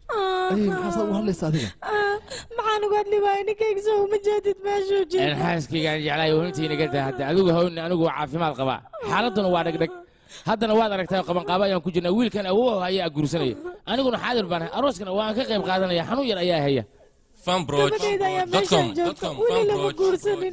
Ay, maxaa saa ugu hadlaysa adiga? Maxaan uga hadli waayay? Ninkayga soo uma jeedid meeshuu jiro. Xaaskaygaan jeclahay, huntiina ga daa hadda. Adigu hawni, anigu waa caafimaad qabaa, xaaladduna waa dhegdheg. Haddana waad aragtaa, qabanqaabo ayaan ku jirnaa. Wiilkan awoow ayaa guursanaya, aniguna xaadir baan ahay. Arooskana waan ka qayb qaadanaya, xanuun yar ayaa haya. Gabadhayda ayaa meeshaan joogta, weli lama guursanin.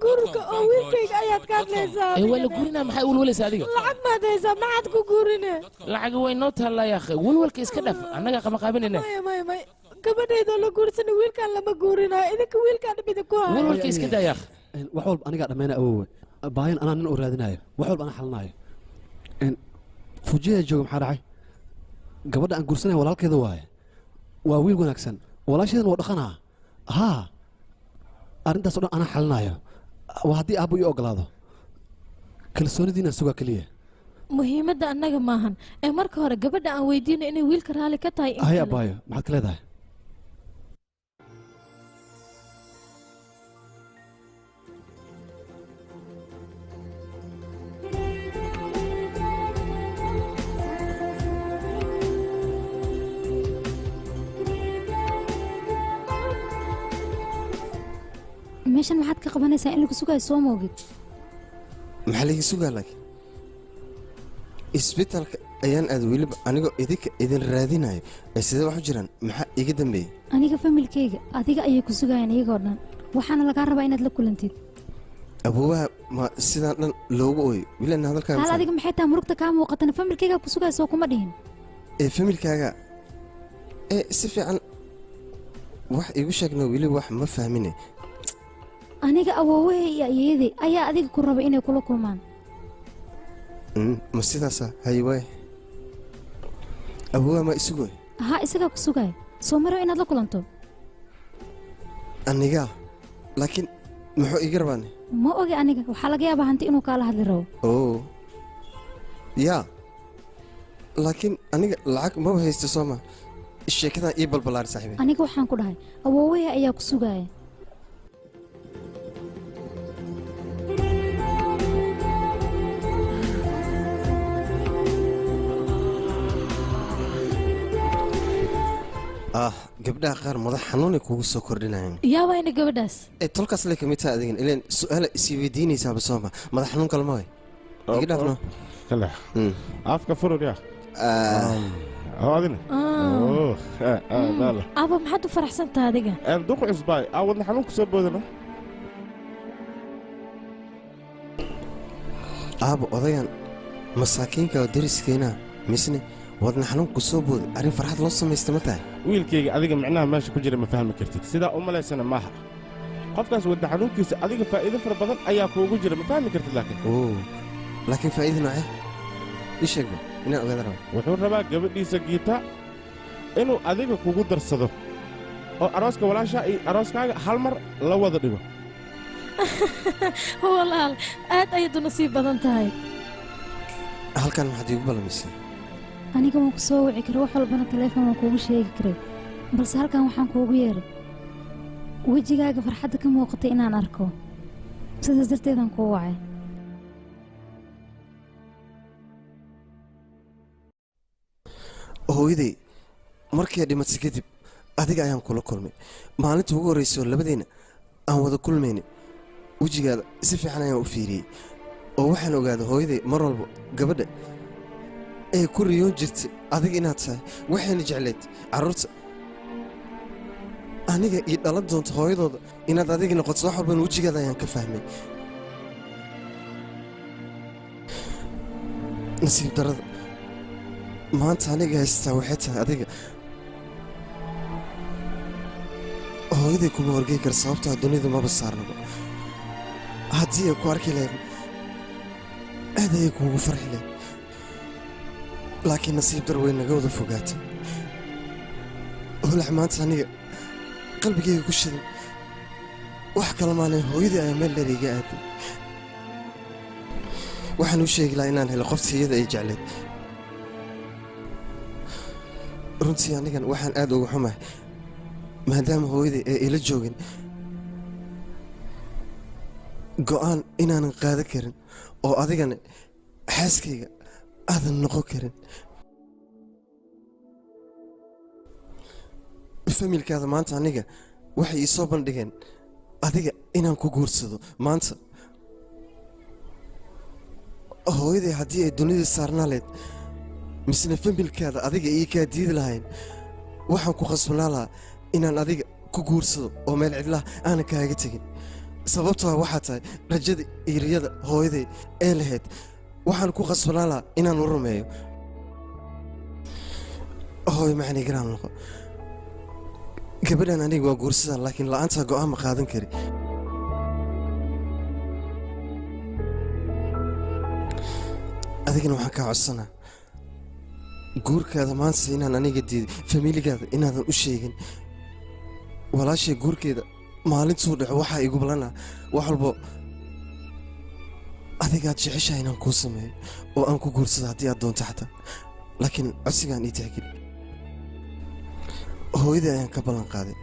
Guurka oo wiilkayga ayaad ka hadlaysaa. Ee waa la guurinaa, maxay welwelaysaa adiga? Lacag maad haysaa? Maxaad ku guurine? Lacag way noo taallaa yaakhe, welwelka iska dhaf, annagaa qabanqaabinayna. Maya, maya, maya, gabadhaydoo la guursanin wiilkaan lama guurinayo. Idinka wiilkaan dhib idinku hayo. Welwelka iska daa yaakhe. Wax walba anigaa dhammayna awoowe. Baayan anaa nin u raadinayo, wax walba anaa xalinaayo. Fujiyada jooga, maxaa dhacay? Gabadha aan guursanaya walaalkeeda waaye, waa wiil wanaagsan, walaasheedana waa dhaqanaa. Haa, arrintaas oo dhan anaa xalinaayo, waa haddii aabbo ii ogolaado. Kalsoonidiina sugaa keliya. Muhiimadda annaga maahan ee marka hore gabadha aan weydiino inay wiilka raalli ka tahay in hay kale. Abbaayo, maxaad ka leedahay? Meeshan maxaad ka qabanaysaa? In lagu sugayo soo moogid. Maxaa laga sugaa? Laakiin isbitaalka Ayaan aad weliba anigoo idinka idin raadinayo. Ee sidee wax u jiraan? Maxaa iga dambeeyey? Aniga familkayga adiga ayay ku sugayaan iyagoo dhan, waxaana lagaa rabaa inaad la kulantid. Awoowaha ma sidaan dhan loogu ooyo? Wiilana hadalkaaga hal adiga maxay tahay murugta kaa muuqatana? Familkayga ku sugaya soo kuma dhihin. Ee familkaaga ee si fiican wax iigu sheegna, weli wax ma fahmine. Aniga awoowahay iyo ayeeyaday ayaa adiga ku raba inay kula kulmaan. Ma sidaasa? Haye waay, awoowaha ma isugu? Haa, isagaa ku sugaya, soo ma rabo inaad la kulanto? Aniga laakiin muxuu iiga rabaan? Ma ogi aniga, waxaa laga yaabaa hanti inuu kaala hadli rabo. Oo yaa, laakiin aniga lacag maba haysto soo ma? Sheekadan ii balbalaari saaxiibay. Aniga waxaan ku dhahay awoowahay ayaa ku sugaya. Ah, gabdhaha qaar madax xanuunay kugu soo kordhinayaan. Yaa wayna gabadhaas? Ee tolkaas lay kamid tahay adigan ileen su'aala isii weydiinaysaaba soo ma? Madax xanuun kalma way iga dhaafno. Kala afka furur yaa adina. Aba, maxaad u faraxsan tahay adiga? Duq cusbaay aa wadna xanuun ku soo boodana. Aabo, odagan masaakiinka oo dariskeenaa misne wadna xanuun ku soo booday, arrin farxad loo samaysta ma tahay? Wiilkayga, adiga micnaha meesha ku jira ma fahmi kartid, sidaa u malaysana maaha. Qofkaas wadna xanuunkiisa adiga faa'iido fara badan ayaa kuugu jira, ma fahmi kartid laakiin. Oo, laakiin faa'iido noocee? Ii sheegba inaan ogaada raba. Wuxuu rabaa gabadhiisa Giita inuu adiga kugu darsado oo arooska walaashaa iyo arooskaaga hal mar la wada dhigo. Walaal, aad ayaad u nasiib badan tahay. Halkan maxaad iigu ballamisay? Aniga waan ku soo wici karay, wax walbana taleefon waan kuugu sheegi karay, balse halkan waxaan kuugu yeeray wejigaaga farxadda ka muuqatay inaan arko, sidaas darteedaan kuu wacay. Hooyaday markay dhimatay kadib adiga ayaan kula kulmay. Maalinta ugu horraysa oo labadeenna aan wada kulmayna wejigaada si fiican ayaan u fiiriyey, oo waxaan ogaaday hooyaday mar walba gabadha ee ku riyoon jirtay adiga inaad tahay. Waxayna jecleed carruurta aniga iyo dhalan doonta hooyadooda inaad adiga noqoto. Wax walbana wejigaada ayaan ka fahmay. Nasiib darrada maanta aniga haystaa waxay tahay adiga hooyaday kuma horgey kara, sababtaa dunidu maba saarnaba. Haddii ay ku arki lahayd aad ayay kuugu farxi lahayd, laakiin nasiib dar way naga wada fogaatay. Holac maanta aniga qalbigayga ku shidan wax kale maanay, hooyadii ayaa meel dheer iga aaday. Waxaan u sheegi lahaa inaan helo qoftii iyada ay jecleed. Runtii anigan waxaan aad uga xumahay maadaama hooyaday ay ila joogin, go'aan inaanan qaadan karin oo adigana xaaskayga aadan noqon karin. Familkaada maanta aniga waxay ii soo bandhigeen adiga inaan ku guursado maanta. Hooyaday haddii ay dunida saarnaa leed misna familkaada adiga ii kaa diidi lahayn, waxaan ku khasbanaa lahaa inaan adiga ku guursado oo meel cidlaha aanan kaaga tegin, sababtoo waxaa tahay rajada iyo riyada hooyaday ee lahayd. Waxaan ku khasbanaa lahaa inaan u rumeeyo. Hooyo macnii garaan noqo, gabadhan aniga waa guursadaa, laakiin la'aantaa go'aan ma qaadan kari. Adigana waxaan kaa codsanaa guurkaada maanta inaan aniga diiday familigaada inaadan u sheegin. Walaashay guurkeeda maalintuu dhaco waxaa igu ballanaa wax walbo adigaad jeceshahay inaan kuu sameeyo oo aan ku guursado haddii aad doonto xataa, laakiin codsigaan ii tixgeli. Hooyadii ayaan ka ballan qaaday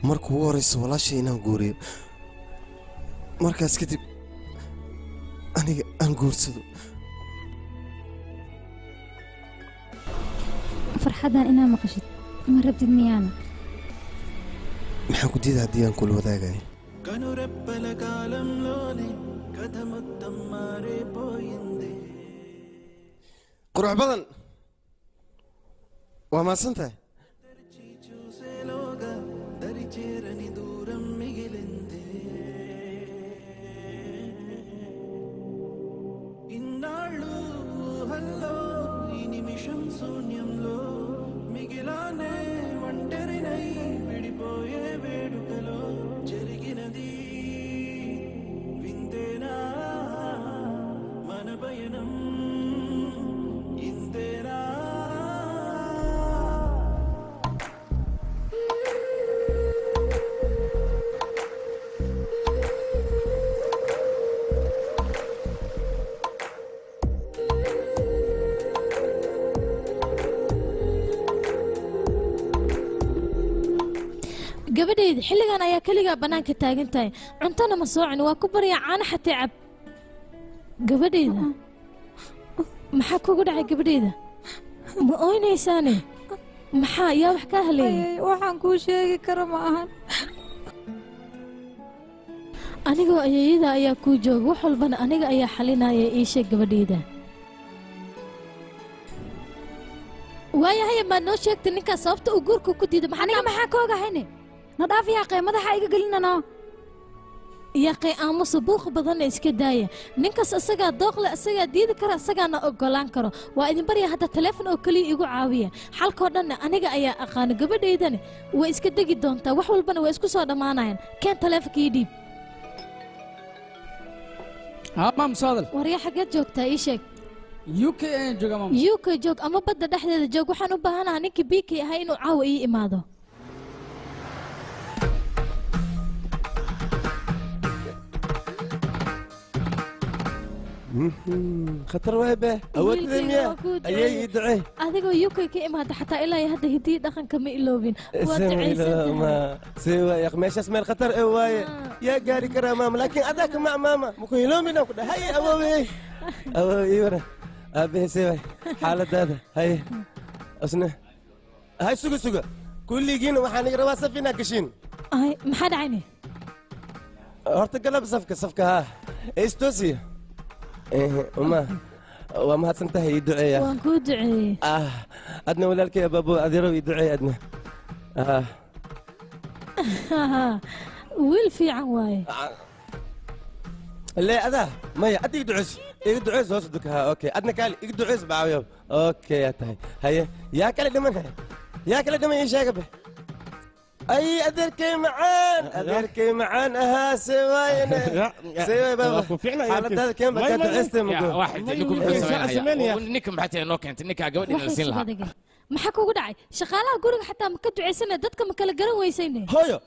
marka ugu horraysa walaashay inaan guuriyo, markaas kadib aniga aan guursado. Farxaddan inaa maqashid ma rabtid miyaana? Maxaan ku diida haddii aan kula wadaagayo? కనురెప్పల కాలంలోనే కథ మొత్తం మారిపోయింది. Qurux badan. Waa mahadsantahay. చూసేలోగా దరిచేరని దూరం మిగిలింది. ఇన్నాళ్ళు ఊహల్లో ఈ నిమిషం శూన్యంలో మిగిలానే ఒంటరినై విడిపోయే వేడుకలో జరిగినది వింతేనా మన పయనం ఇంతేనా. Gabadhayda xilligan ayaa keligaa bannaanka taagan tahay, cuntona ma soo cun, waa ku baryaa caano xatee cab. Gabadhayda maxaa kugu dhacay? Gabadhayda ma ooynaysaane? Maxaa yaa wax kaa haleeyay? Waxaan kuu sheegi karo ma ahan. Anigoo ayeeyada ayaa kuu jooga, wax walbana aniga ayaa xalinaya. Ii sheeg gabadhayda. Waayahay, maad noo sheegtay ninkaas sababta uu guurka ku diiday? Aniga maxaa ka ogahayne? Na dhaaf yaaqee, madaxa iga gelinano. Yaaqay aamusa, buuqa badanna iska daaya. Ninkaas asagaa dooqle, asagaa diidi kara, asagaana ogolaan karo. Waa idin barya hadda taleefon oo keliya igu caawiya. Xalkoo dhanna aniga ayaa aqaano, gabadhaydana way iska degi doontaa, wax walbana way isku soo dhammaanayaan. Keen taleefonka ii dhiib. Haa maam, soo hadal. Warya, xaggeed joogtaa? Ii sheeg. UK ayaan joogaa maam. UK joog ama badda dhexdeeda joog, waxaan u baahanahaa ninkii BK ahaa inuu caawa ii imaado. Khatar waay be awoodda miya ayay ii ducey. Adigoo UK ka imaada xataa ilaa iyo hadda hiddii dhaqanka ma iloobin, waa ducaysantahay. See waay meeshaas meel khatar eh waaye, yaa gaari karaa maama, laakiin adaa kama maama maku hiloomina ku dhahay. Haye awoowe, awoowe ii waran aabahe, see waay xaaladaada? Haye asna hay, suga suga, kulligiina waxaan iga rabaa saf inaad gashiin. Ay, maxaa dhacayne? Horta galab safka safka haa istoosiya. Uma waa mahadsan tahay, ii duceeya. Waan kuu duceeyey. Ah, adna walaalkay abaabo adeerow ii duceey adna. Ah, wiil fiican waaye. lee adaa maya, adda iga duceys, iga duceys hoos duka. Ha, okay, adna kaali iga duceys bacaawiyo. Okay, yaa tahay? Haye, yaa kale dhiman? Haye, yaa kale dhiman? Ii sheega be. Ay, adeerkay macaan, adeerkay macaan ahaa, see waayene, see waay baaba, xaaladaada keen ba kaa duceystay mugo. Ninka maxay tahay noo keentay ninkaa gabadha la siin lahaa? Maxaa kugu dhacay? Shaqaalaha guriga xataa ma ka ducaysana? Dadka ma kala garan weysayne? Hooyo,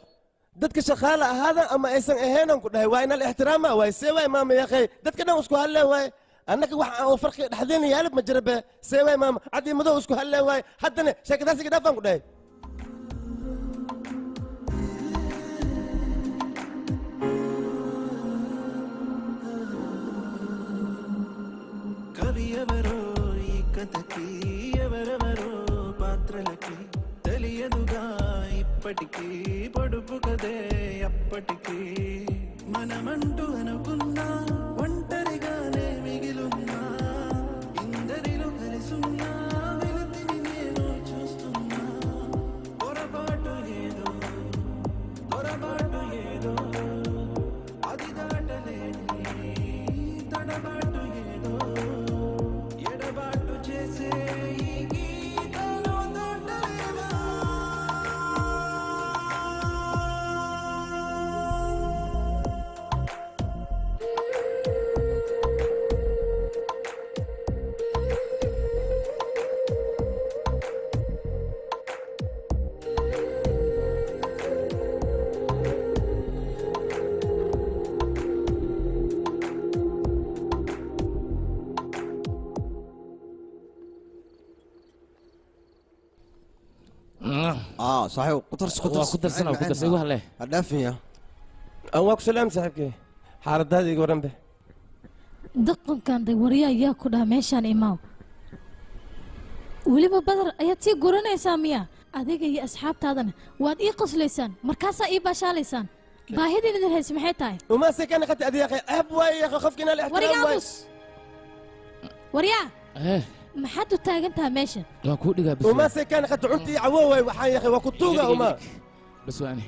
dadka shaqaale ahaada ama aysan ahaynan ku dhahay, waa inal ixtiraama waay. See waay maama yaqay, dadka dhan isku hadlee waay, annaka wax aan farqi dhexdeena yaalib ma jira be. See waay maama, cad iyo madow isku hadlee waay, haddana sheekadaas iga dhaafaan ku dhahay. కవి ఎవరో ఈ కథకి, ఎవరెవరో పాత్రలకి తెలియదుగా ఇప్పటికీ, పొడుపు కదే అప్పటికి. మనమంటూ అనుకున్నా ఒంటరిగానే మిగిలున్నా, ఇందరిలో కలిసున్నా వెలుతిని నేను చూస్తున్నా. పొరపాటు ఏదో, పొరపాటు ఏదో, అది దాటలేని తడబాటు ఏదో, ఎడబాటు చేసే ఈ గీతలో దాటలేవా. Aa saaxiib, ku darso, ku darso. Waa ku darsana, waa ku darsa, igu halee. Ha dhaafin. Aan waa ku salaam saaxiibkay, xaaladaada iga waran be. Dhaqankan day, waryaa, yaa ku dhaha meeshaan imaaw? Weliba badar ayaad sii guranaysaa miya? Adiga iyo asxaabtaadana waad ii qoslaysaan, markaasaa ii baashaalaysaan. Baahidin idin hayse maxay tahay? Uma se kana qati adiga ceeb waaye, qofka inaa la wariga ixtiraam waaye. Aamus waryaa. Maxaad u taagan tahay meesha? Waan kuu dhigaa bas. Uma se kaan qad cuntii cawooway waxaan yahay waa ku tuuga uma. Bas waani.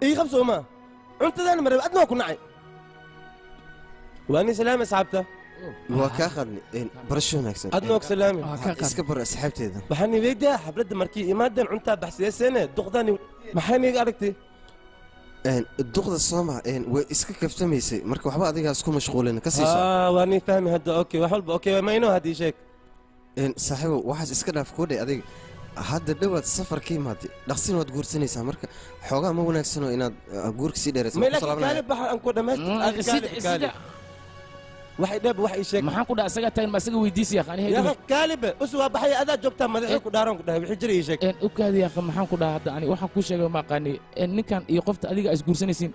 Ii qabso uma. Cuntadan marab adna waa ku nacay. Waani salaam asxaabta. Waa kaa qadni barasho wanaagsan. Adna waa ku salaami. Iska bar asxaabteeda. Waxaan weydiyaa xafladda markii imaadeen cuntaa baxsiyeseene duqdani maxay niga aragtay? Duqda sooma way iska kaftamaysay marka waxba adigaa isku mashquulin ka sii soco. Waa nii fahmi hadda okay wax walba okay ma inoo haddii sheeg. Saaxiibow waxaas iska dhaaf kuu dhe adiga hadda dhowaad safar ka imaaday dhaqsin waad guursanaysaa marka xoogaa ma wanaagsano inaad guurka sii dheerayso. Ma laakiin kaali baxa aan ku dhamaystir. Waxay dhab wax ii sheeg. Maxaan ku dhahay asaga taagan ma asaga weydiisi yaaq aniga. Yaa kaaliba us waa baxay adaa joogtaa madaxii ku dhaaran ku dhahay wixii jira ii sheeg. U kaadi yaaq maxaan ku dhahay hadda ani waxaan ku sheegay ma aqaani ninkan iyo qofta adiga is guursanaysiin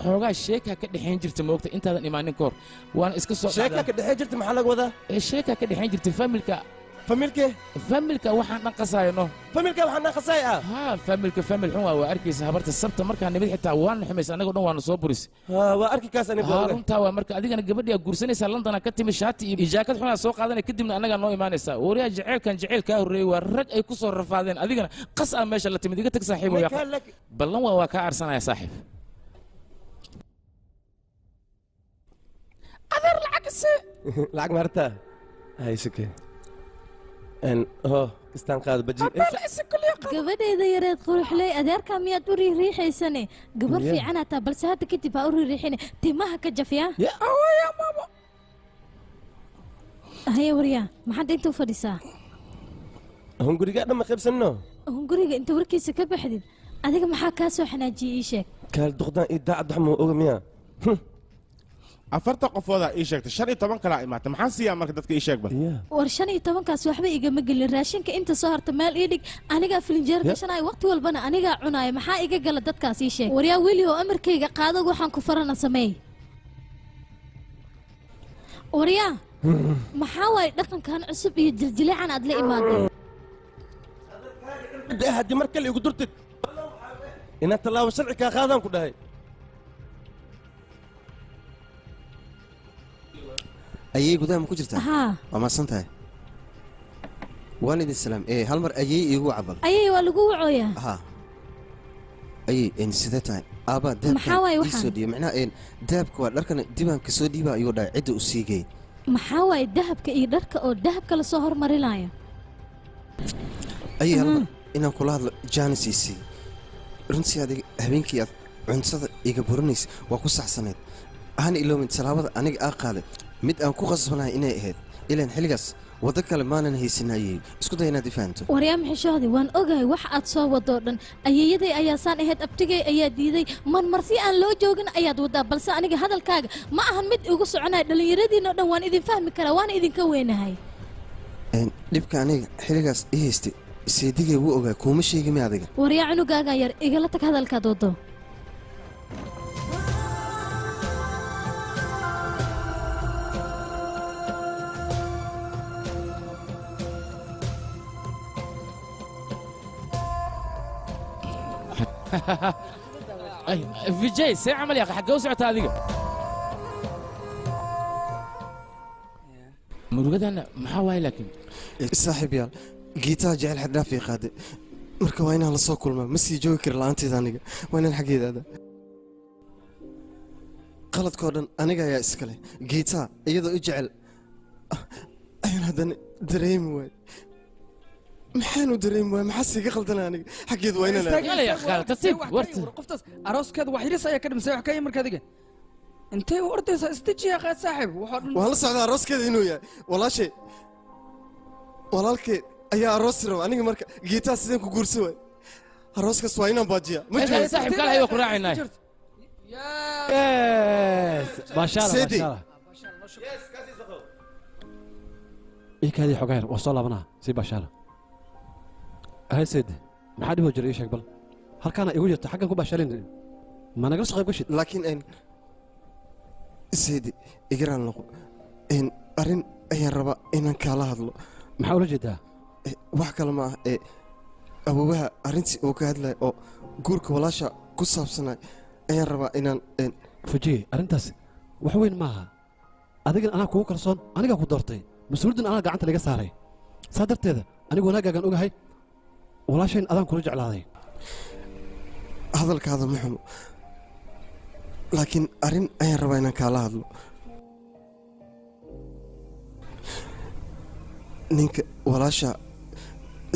xoogaa sheeka ka dhexeyn jirta moogta intaadan imaanin ka hor waana iska soo sheeka ka dhexeyn jirta maxaa laga wadaa? Sheeka ka dhexeyn jirta familka. Familke? Familka waxaan dhan qasayno. Familka waxaan dhan qasay ah. Ha familka famil xun waa arkaysa habarta sabta markaan nimid xitaa waan xumaysa anaga dhan waan soo buris. Ha waa arki kaas aniga baa. Runtaa waa marka adigana gabadhi aad guursanaysa London ka timi shaati iyo jaakad xun aad soo qaadanay kadibna anaga noo imaanaysa. Wariyaa jaceylkan jaceylka horeeyay waa rag ay ku soo rafaadeen adigana qas ah meesha la timid iga tag saaxiib oo yaa. Ballan waa ka arsanaya saaxiib. Adeer lacag si. Lacag marta. Hay sike. En oh kistaan qaad baji. Gabadheeda yareed quruxley adeerka miyaad u riixaysane gabar fiican ataa balse hadda kadib ha u riixine timaha ka jafiya. Awaya maama. Haye waryaa maxaad inta u fadhisaa? Hunguriga dhan ma qaybsanno. Hunguriga inta warkiisa ka baxdid adiga maxaa kaa soo xanaajiyey ii sheeg. Kaal duqdan ii daacad wax ma oga miyaa? Afarta qofooda ii sheegtay 15 kala imaatay maxaan siiyaa marka dadka ii sheeg bal. War 15kaas waxba igama gelin raashinka inta soo harta meel ii dhig anigaa filinjeer gashanaya waqti walbana anigaa cunaaya maxaa iga gala dadkaas ii sheeg. Waryaa weli oo amarkayga qaado waxaan ku farana sameey. Waryaa maxaa waay dhaqankan cusub iyo jiljileecan aad la imaaday? Haddii mar kale igu durtid inaad tallaabo sharci kaa qaadaan ku dhahay. Ayay gudaha ma ku jirtaa? Haa. Waa mahadsan tahay. Waan idin salaam. Hal mar ayay iigu cabal. Ayay waa lagu wacooyaa. Haa. Ayay sidee tahay? Aabaa dahabka ii soo dhiibay. Macnaha dahabka waa dharkana dibaan ka soo dhiiba ayuu dhahay cidda u siigay. Maxaa waaye dahabka iyo dharka oo dahabka la soo hormarinayo? Ayay hal mar inaan kula hadlo jaanis ii sii. Runtii adiga habeenkii aad cuntada iga burinaysa waa ku saxsaneed. Hana iloomin tallaabada aniga aa qaaday mid aan ku qasbanahay inay ahayd ilaan xilligaas waddo kale maanan haysan ayay isku day inaad i fahanto. Waryaa maxishoodi waan ogahay wax aad soo wadoo dhan ayeeyaday ayaa saan ahayd abtigay ayaa diiday marmarsi aan loo joogin ayaad wadaa balse aniga hadalkaaga ma ahan mid igu soconaya dhallinyaradiina oo dhan waan idin fahmi karaa waana idinka weynahay. Dhibka aniga xilligaas i haystay seedigay wuu ogaa kuuma sheegi mi adiga. Waryaa cunugaaga yar igala tag hadalkaad wado. Vijay see camal yaqa xaggee u socotaa adiga? Murugadana maxaa waaye laakiin? Saaxiib yaal geetaha jecel xad dhaaf ii qaaday marka waa inaan la soo kulmaa ma sii joogi karo la'aanteeda aniga waa inaan xaggeeda aadaa. Qaladkoo dhan aniga ayaa iskale geetaha iyadoo i jecel ayaan haddana dareemi waay. Maxaan u dareemi waay maxaa siiga qaldana aniga xaggeedu waa inaan qoftaas arooskeeda wax yaris ayaa ka dhimsay wax ka yimid marka adiga intay u ordaysaa isdejiya qaad saaxiib waxoo dhan waan la socdaa arooskeeda inuu yahay walaashay walaalkeed ayaa aroos raba aniga marka geetaha sideen ku guursan waay arooskaas waa inaan baajiyaa ma jiro saaxiib kale ayuu ku raacinay. Baashaala baashaala. Ii kaadii xogaa yar waa soo laabanaa sii baashaala. Hay seede maxaa dhiboo jira ii sheeg bal halkaana igu jirta xaggan ku baashaalin ma nagala soo qayb gashid. Laakiin seede igaraan noqo arrin ayaan rabaa inaan kaala hadlo. Maxaa ula jeedaa? Wax kale ma ah awoowaha arrintii uu ka hadlaya oo guurka walaasha ku saabsanay ayaan rabaa inaan Fuji arrintaas Wax weyn maaha. Adigana anaa kugu kalsoon, anigaa ku doortay. Mas-uuliyaddan anaa gacanta laga saaray. Saa darteeda anigu wanaaggaagaan ogahay, walaashayn adaan kula jeclaaday. Hadalkaada ma xumo, laakiin arrin ayaan rabaa inaan kaala hadlo. Ninka walaasha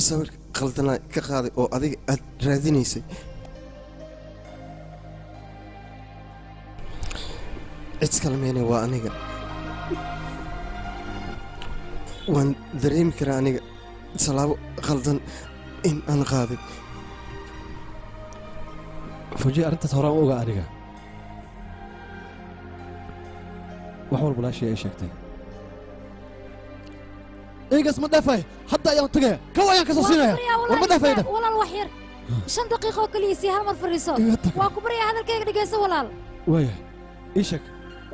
sawirka qaldanaa ka qaaday oo adiga aad raadinaysay, cid kale meene waa aniga. Waan dareemi karaa aniga tallaabo qaldan in aan qaaday. Fuji, arrintaas horaan u ogaa aniga. Wax walba walaashay ay sheegtay. Eygaas ma dhaafay, hadda ayaan tagaya, kow ayaan ka soo siinaya. War ma dhaafay. Walaal, wax yar, 5 daqiiqo oo kaliya sii, hal mar fadhiiso. Waa ku baryaa, hadalkayga dhegeyso walaal. Waaya, ii sheeg.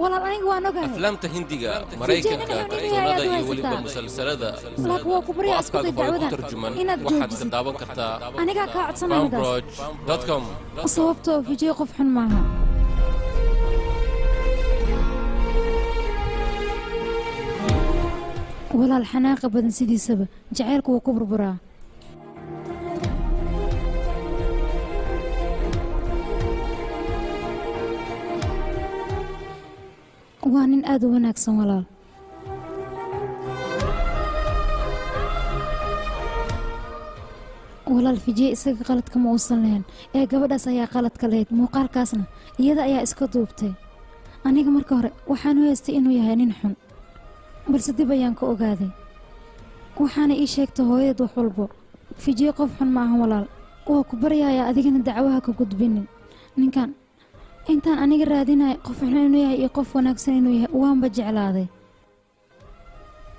Walaal, aniga waan ogahay. Aflaamta Hindiga, Maraykanka, kartoonada iyo weliba musalsalada Laakiin waa ku oo baryaa, isku afkaaga day hore ku dacwadan tarjuman inaad waxaad ka joojisid. daawan kartaa Anigaa kaa codsanaya midaas. fanproj.com. Sababtoo Vijay qof xun maaha. Walaal, xanaaqa badan sidiisaba jacaylku wuu ku burburaa. Waa nin aad u wanaagsan walaal. Walaal, Vijay isaga qaladka ma uusan lahayn ee gabadhaas ayaa qaladka lahayd. Muuqaalkaasna iyada ayaa iska duubtay. Aniga marka hore waxaan u haystay inuu yahay nin xun, balse dib ayaan ka ogaaday, waxaana ii sheegtay hooyadeed wax walbo. Vijay qof xun ma ahan walaal. Waa ku baryayaa, adigana dacwaha ka gudbinin ninkan. Intaan aniga raadinaya qof xun inuu yahay iyo qof wanaagsan inuu yahay, waanba jeclaaday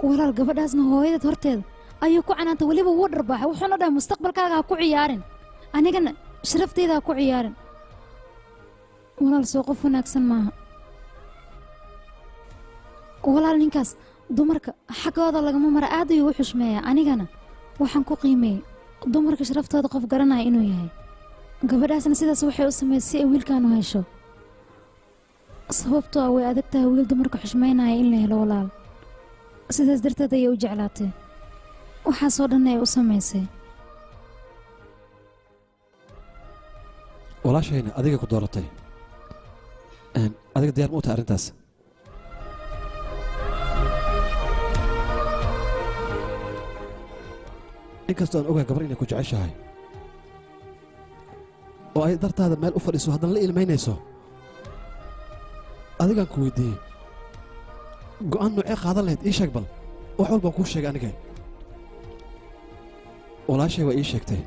walaal. Gabadhaasna hooyadeed horteeda ayuu ku canaantay, weliba wuu dharbaaxay, wuxuuna dhahay mustaqbalkaaga ha ku ciyaarin, anigana sharafteyda ha ku ciyaarin. Walaal, soo qof wanaagsan maaha walaal? Ninkaas dumarka xaggooda lagama mara, aad ayuu u xushmeeyaa. Anigana waxaan ku qiimeeyey dumarka sharaftooda qof garanaya inuu yahay. Gabadhaasna sidaas waxay u samaysay si ay wiilkan u hesho, sababtoo ah way adag tahay wiil dumarka xushmeynaya in la helo walaal. Sidaas darteed ayay u jeclaatay, waxaasoo dhan ay u samaysay. Walaashayna adiga ku dooratay. Adiga diyaar ma u tahay arrintaas? Inkastoo aan ogahay gabar inay ku jeceshahay oo ay dartaada meel u fadhiso, haddana la ilmaynayso, adigaan ku weydiiyey, go'aan noocee qaadan lahayd? Ii sheeg bal. Wax walbaan kuu sheegay aniga. Walaashay waa ii sheegtay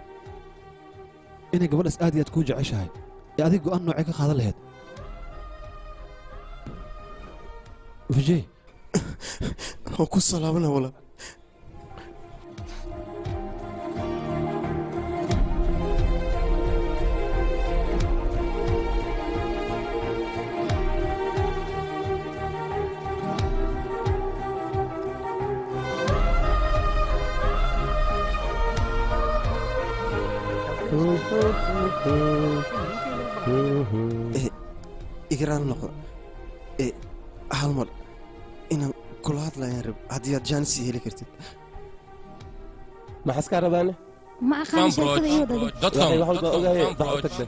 inay gabadhaas aad iyo aad kuu jeceshahay. Ee adiga go'aan noocee ka qaadan lahayd, Vijay? Waan ku salaamana walaal. Igaraan noqo hal mar inaan kula hadlayaan rab, haddii aad jaanis heli kartid. Maxaa iska rabaane? Ma aqaan sheekada iyo dhadi. Waxay wax walba ogahay, bax u tagtay.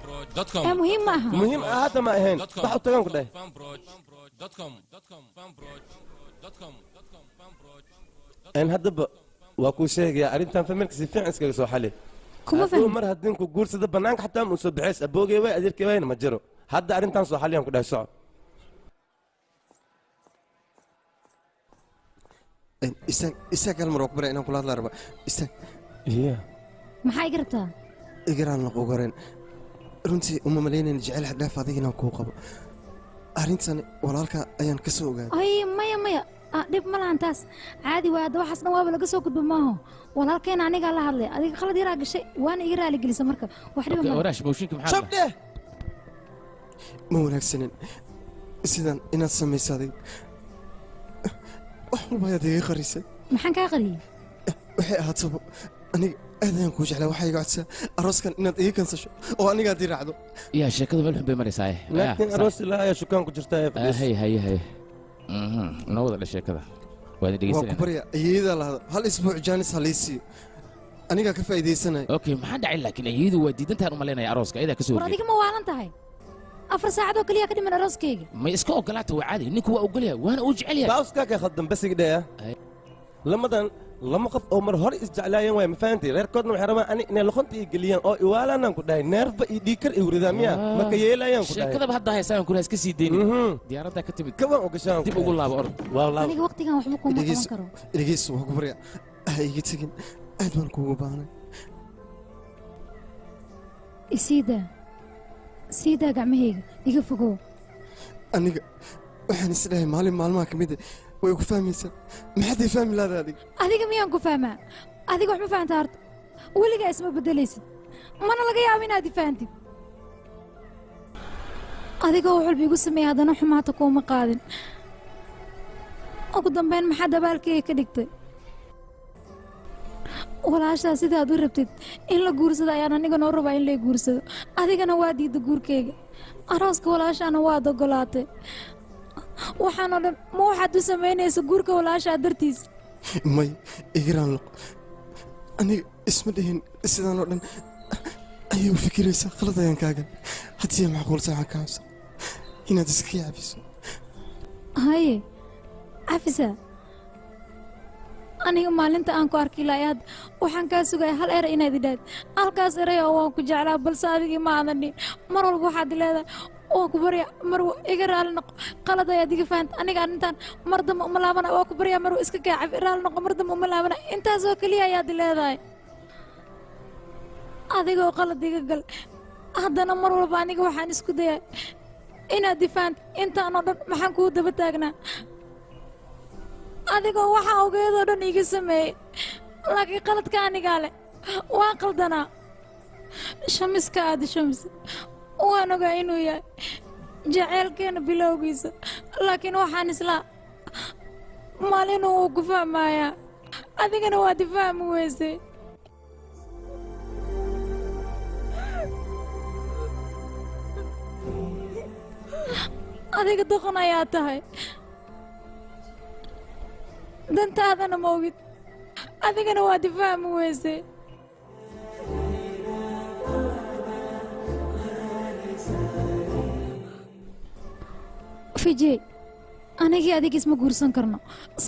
Ee muhiim ma aha. Muhiim ah hadda ma ahayn, bax u tagaan ku dhahay. En haddaba waa kuu sheegayaa arrintan, familka si fiican iskaga soo xali. Kuma Hadduu fahmin. Mar haddii ku guursado, bannaanka xataa ma usoo baxays. Aboogey way, adeerkey wayna ma jiro. Hadda arrintan soo xaliyaan ku dhahay, soco. Istaag, istaag, hal mar waa ku baraa inaan kula hadlaa raba. Istaag. Maxaa iga rabtaa? Igaraan noqo. Ugu horeen, runtii uma malaynayn jecel xad dhaaf adiga inaan kuu qabo. Arrintani walaalka ayaan ka soo ogaaday. Ay, maya maya. Dhib ma lahan, taas caadi waa. Hadda waxaas dhan waaba laga soo gudbo maaho. Walaalkeena anigaa la hadlay. Adiga qalad yaraa gashay, waana iga raali gelisa, marka wax dhiba ma. Waraash, mooshinka maxaa? Shabdhe, ma wanaagsanin sidan inaad samayso. Adiga wax walba ayaad iga qarisay. Maxaan kaa qariyey? Waxay ahaataba, Aniga aad ayaan kuu jeclaa, waxaa iga codsaa arooskan inaad iga kansasho oo aniga aad ii raacdo. Yaa sheekadu meel xun bay maraysaa. Laakiin aroos ilaa ayaa shukaan ku jirtaa ee fadhiis. Hay hay hay, noo wada dha sheekada, waa idin Waan ku dhegeysanayna. baryaa, ayeeyadaa lahada hal isbuuc jaanis ha lii siiyo, anigaa ka faa'iidaysanaya. Okay, maxaa dhacay? Laakiin ayeeyadu waa diidantaan u malaynaya arooska, ayadaa ka soo War horjeeda. adiga ma waalan tahay? 4 saacadoo keliya ka dhiman arooskayga. Ma iska ogolaata, waa caadi, ninku waa ogolyahay waana uu jecel yahay. Baawskaa ka khaldan bas iga dhaya. Lamadan lama qof oo mar hore isjeclaayeen waay, ma fahanti? Reerkoodna waxay rabaan ani inay luqunta ii geliyaan oo iwaalanaan ku dhahay, neerfa iyo dhiikar igu ridaa miya, maka yeelayaan ku dhahay. Sheekadaba hadda haysaan kuna iska sii deynin, diyaaraddaa ka timid kaban ogashaan dib ugu laabo, orod. Aniga waqtigan waxba kuma qaban karo. Dhegeyso, waan ku baryaa, ha iga tegin, aad baan kuugu baahnay. Isiidaa, siidaa gacmahayga, iga fogow. Aniga waxaan isdhahay maalin maalmaha ka mid ah way ku fahmaysaa, maxaad ii fahmi lahada adiga? Adiga miyaan ku fahmaa? Adiga wax ma fahantaa horta? Weligaa isma beddelaysid, mana laga yaabo inaad i fahantid. Adigoo wax walba igu sameeyay haddana xumaata kuuma qaadin. Ugu dambeyn maxaad abaalkayga ka dhigtay? Walaashaa sidaad u rabtid in la guursado ayaan aniga noo rabaa in lay guursado, adigana waa diidda guurkayga, arooska walaashaana waad ogolaatay. Waxaan oo dhan ma waxaad u samaynaysa guurka walaashaa dartiis? May, igiraan loq, aniga isma dhihin sidaan oo dhan ayay u fikiraysaa, khalad ayaan kaagan. Haddii macquulta waxaan kaa codsan inaad iska cafiso. Haye, cafisa. Aniga maalinta aan ku arki lahay hadda waxaan kaa sugaya hal eray inaad idhaahd, halkaas eray oo waan ku jeclaa, balse adigii ma aadan dhihin. Mar walba waxaad leedahay waan ku baryaa marwo, iga raali noqo, qalad ayaad iga fahanta, aniga arrintan mar dambe uma laabana, waa ku baryaa marwo, iska kaa cafi, raali noqo, mar dambe uma laabana. Intaasoo keliya ayaad leedahay. Adigoo qalad iga gal haddana mar walba aniga waxaan isku dayay inaad ifahanto. Intaan oo dhan maxaan kuu daba taagnaa adigoo waxaa ogeedoo dhan iiga sameeyey? Laakiin qaladka anigaa leh, waan qaldanaa. Shamiska aada shamis waan ogaa inuu yahay jaceylkeena bilowgiisa, laakiin waxaan islaa maalinuu wuu ku fahmayaa, adigana waad ifahmi weysay. Adiga doqon ayaa tahay, dantaadana ma ogid, adigana waad ifahmi weysay. Fijey, anigii adiga isma guursan karno,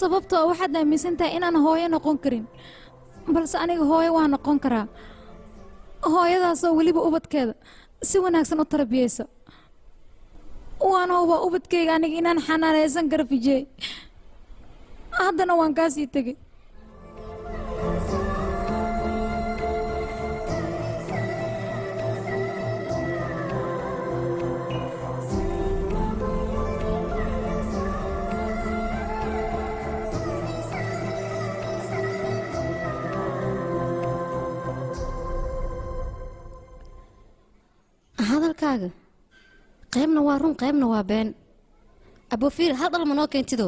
sababtoo ah waxaad aaminsan tahay inaan hooyo noqon karin, balse aniga hooyo waan noqon karaa, hooyadaasoo weliba ubadkeeda si wanaagsan u tarbiyeysa. Waan hubaa ubadkayga aniga inaan xanaanaysan karo. Fijey, haddana waan kaa sii tegey. Hadalkaaga qaybna waa run, qaybna waa been. Abofiir, hal dhal ma noo keentido?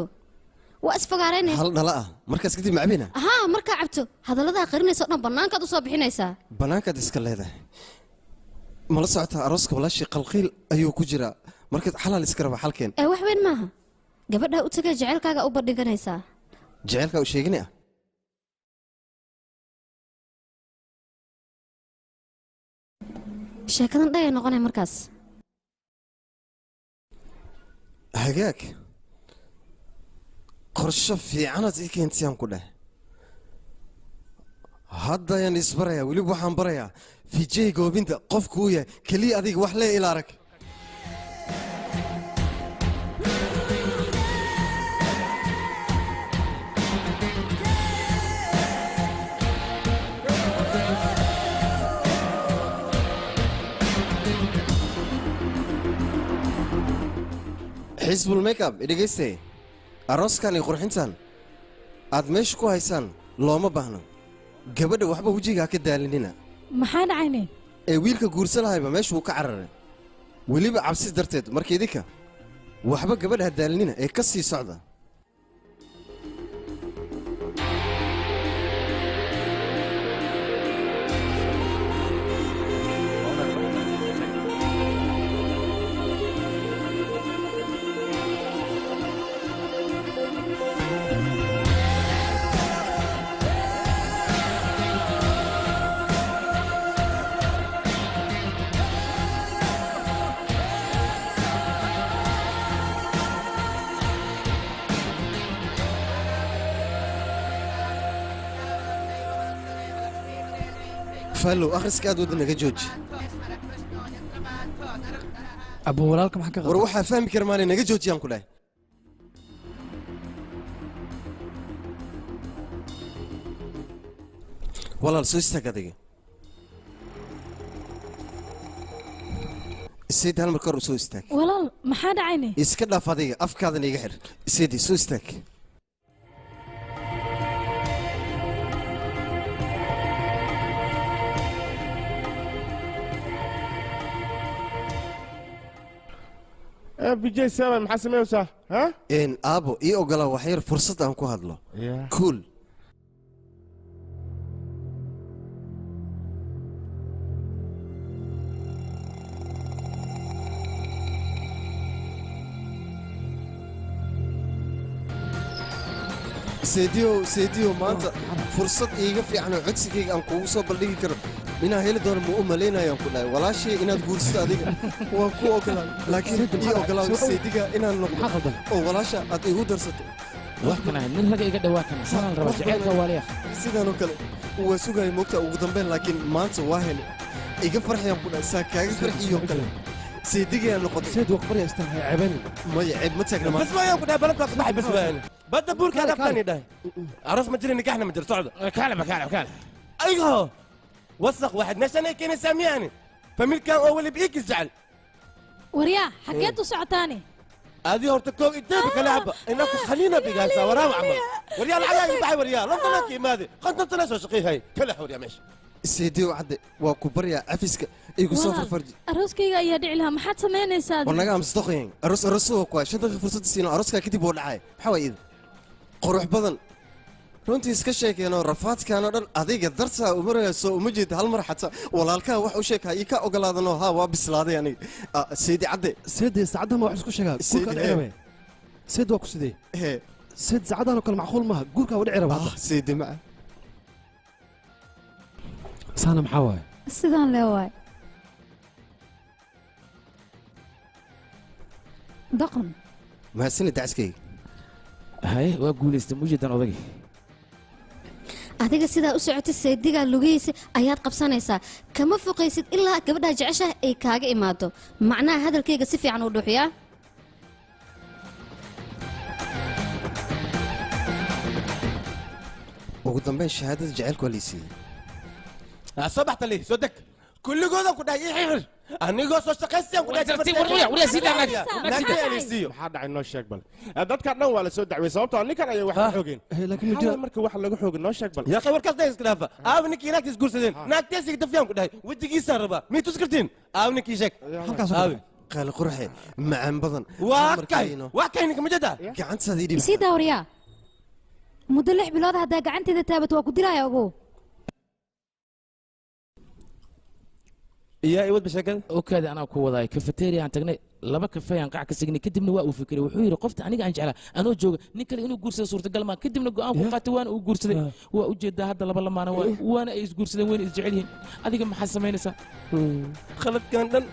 Waa isfagaaraynay. Hal dhala ah markaas kadib macbina. Haa, markaa cabto hadalladaa qarinaysa o dhan bannaankaad u soo bixinaysaa. Bannaankaad iska leedahay, mala socotaa? Arooska walaashii qalqiil ayuu ku jiraa, markaad xalaal iska raba xalkeen. Ee wax weyn maaha, gabadhaa u tagay jaceylkaaga u bandhiganaysaa. Jaceylkaa u sheegini ah. Sheekadan dhayay noqonay markaas. Hagaag, qorsho fiicanaad ii keentayaan ku dheh. Hadda ayaan isbarayaa, weliba waxaan barayaa Vijay Goobinta qofku uu yahay. Keliya adiga wax lee ila arag. Xisbul Makeup, idhegaystay, arooskan iyo qurxintan aad meesha ku haysaan looma baahno. Gabadha waxba wejiga ha ka daalinina. Maxaa dhacayne? Ee wiilka guursan lahayba meesha wuu ka cararay, weliba cabsi darteed. Marka idinka waxba gabadha ha daalinina ee ka sii socda. Fallow akhriska aad wada naga jooji. Abu walaalka maxaa ka war waxaa fahmi kara maanay naga joojiyaan ku dhahay. Walaal soo istaag adiga. Sayid hal mar kor u soo istaag. Walaal maxaa dhacayne? Iska dhaaf adiga, afkaadana iga xir. Sayidi soo istaag. Vijay Saba maxaa sameeysaa? Ha? Een aabo ii ogolaa wax yar fursad aan ku hadlo. Cool. Seediyo seediyo maanta fursad iiga fiican oo codsigayga aan kuugu soo bandhigi karo inaan heli doono ma u malaynayo aan ku dhahay walaashay inaad guursato adiga waan ku ogolaan laakiin ii ogolaaw seediga inaan noqdo oo walaasha aad igu darsato. Wax kana nin raga iga dhawaa kana sanaan raba jaceylka waaliya sidaan oo kale waa sugaya moogta ugu dambeyn laakiin maanta waa helay iga farxiyaan ku dhahay saa kaaga farxiyo kale seedigayaan noqotay. Seed waa qorya istaan hay ceebani. Maya ceeb ma taagna maanta. Bas waayaan ku dhahay balanta qabaxay bas waayaan. Badda buurka dhaftani dhahay. Aroos ma jirin nikaxna ma jiro socda. Kaalaba kaalaba kaalaba. Aygo وسخ واحد meeshan ay keenaysaa miyaani familkan oo waliba ii jecel. Waryaa xageed u socotaani? Adi horta koog inteed kala haba inaku khaliina bigaasa waraa camal. Waryaa lacag ay baxay waryaa London ka imaade qantan soo shaqeeyay kala xawriya meesha. Seediyo cadde waa ku baryaa cafiska igu soo farfarji. Arooskayga ayaa dhici lahaa maxaad samaynaysaa? War naga amsdoqeen aroos aroos oo ku shan daqiiqo fursad siino arooska kadib oo dhacay maxaa waay qurux badan runtii iska sheekeenoo rafaadkaan oo dhan adiga dartaa u marayso uma jeed hal mar xataa walaalkaa wax u sheeg ha ii ka ogolaadanoo haa waa bislaaday aniga. Seedi cadde seedi saacaddan ma wax isku sheegaa guurkaa dhici rabe. Seed waa ku sidee? Seed saacaddan oo kale macquul maaha guurkaa waa dhici raba hadda. Seedi maca saana maxaa waaye? Sidaan lee waay doqon. Mahadsanid dacaskayga. Haye waa guulaystay mujeedan odagii. Adiga sidaa u socotay seedigaa lugihiisa ayaad qabsanaysaa kama foqaysid ilaa gabadhaa jeceshaha ay kaaga imaado. Macnaha hadalkayga si fiican u dhuuxiyaa. Ugu dambeyn shahaadada jacaylku waa liisiiyey. Soo baxta lii soo deg kulligooda ku dhahay ii xir anigoo soo shaqaysayaan ku dhahay. Maxaa dhacay noo sheeg bal. Dadka dhan waa la soo dacway sababtoo ninkan ayay wax ka xoogeen. Laakiin ma jira marka wax laga xoogin noo sheeg bal. Yaa akhi warkaas iska dhaafa. Aaw ninkii naagtiis guursadeen naagtiis iga dafyaan ku dhahay wejigiisaan rabaa miyay tus kartiin? Aaw ninkii sheeg halkaas aaw qaali qurxe macaan badan. Waa kay waa kay ninka ma jeedaa gacantaada ii dhib. Isii daawriyaa muddo 6 bilood haddaa gacanteeda taabat waa ku dilaya ogow. Yaa iwad bashakada okaada anaa ku wadaay kafeteria aan tagnay 2 kafee aan qac ka signay kadibna waa uu fikiray wuxuu yiri qofta aniga aan jeclaa anoo jooga nin kale inuu guursado suurtagal ma kadibna go'aan ku qaatay waana uu guursaday. Waa u jeedaa hadda laba lamaana waana ay isguursadeen wayna isjecel yihiin. Adiga maxaa samaynaysaa? Khaladkan dhan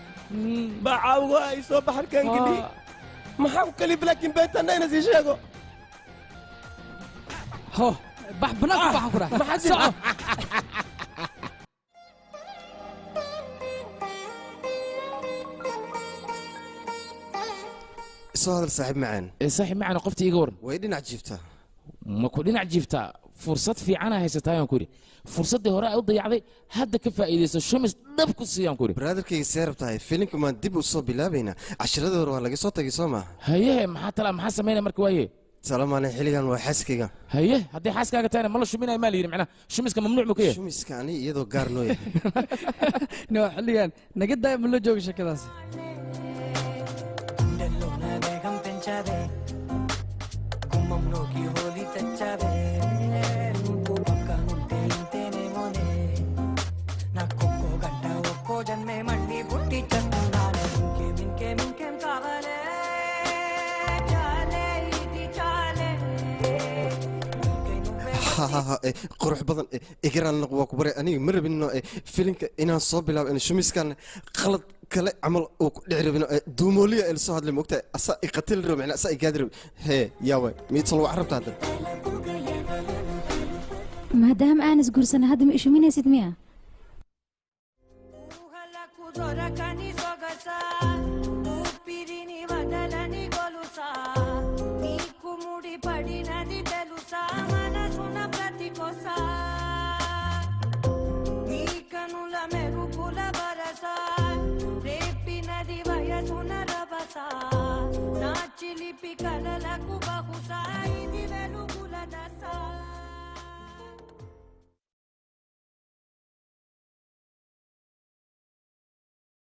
baa caawgo ay soo baxarkan geli maxaa ku kalif laakiin beentana ina sii sheego. Ho bax banaanka baxan ku dhahay soco. Soo hadal saaxiib macaan. Saaxiib macaan qofta iga waran. Way dhinac jiiftaa. Ma ku dhinac jiiftaa fursad fiican ay haysataa ayaan ku yidhi. Fursaddii hore ay u dayacday hadda ka faa'iidayso shumis dhab ku siiyaan ku yidhi. Brotherkayga see rabtahay filimka maan dib u soo bilaabaynaa cashiradii hore waa laga soo tagay soo maaha. Haye maxaa tala maxaa samaynaya marka waaye? Salamaane xilligan waa xaaskayga. Haye haddii xaaskaaga tahayna ma la shuminayo maa la yidhi macnaha shumiska mamnuuc muu ka yahay? Shumiska ani iyadoo gaar noo yahay. No xilligan naga daaya ma loo joogo sheekadaas. Qurux badan igaraan waa ku baray aniga ma rabin filimka inaan soo bilaabo in shumiskan qalad kale camal uu ku dhici rabin duumooliya ila soo hadlay moogtahay asaa i qatili rabo macnaa asaa i gaadi rabo hee yaa waay miidsal waa carabta hadda. Maadaama aan isguursanay hadda ma ishuminaysid miya? చిలిపి కలలకు బహుశా ఇది వెలుగుల దశ.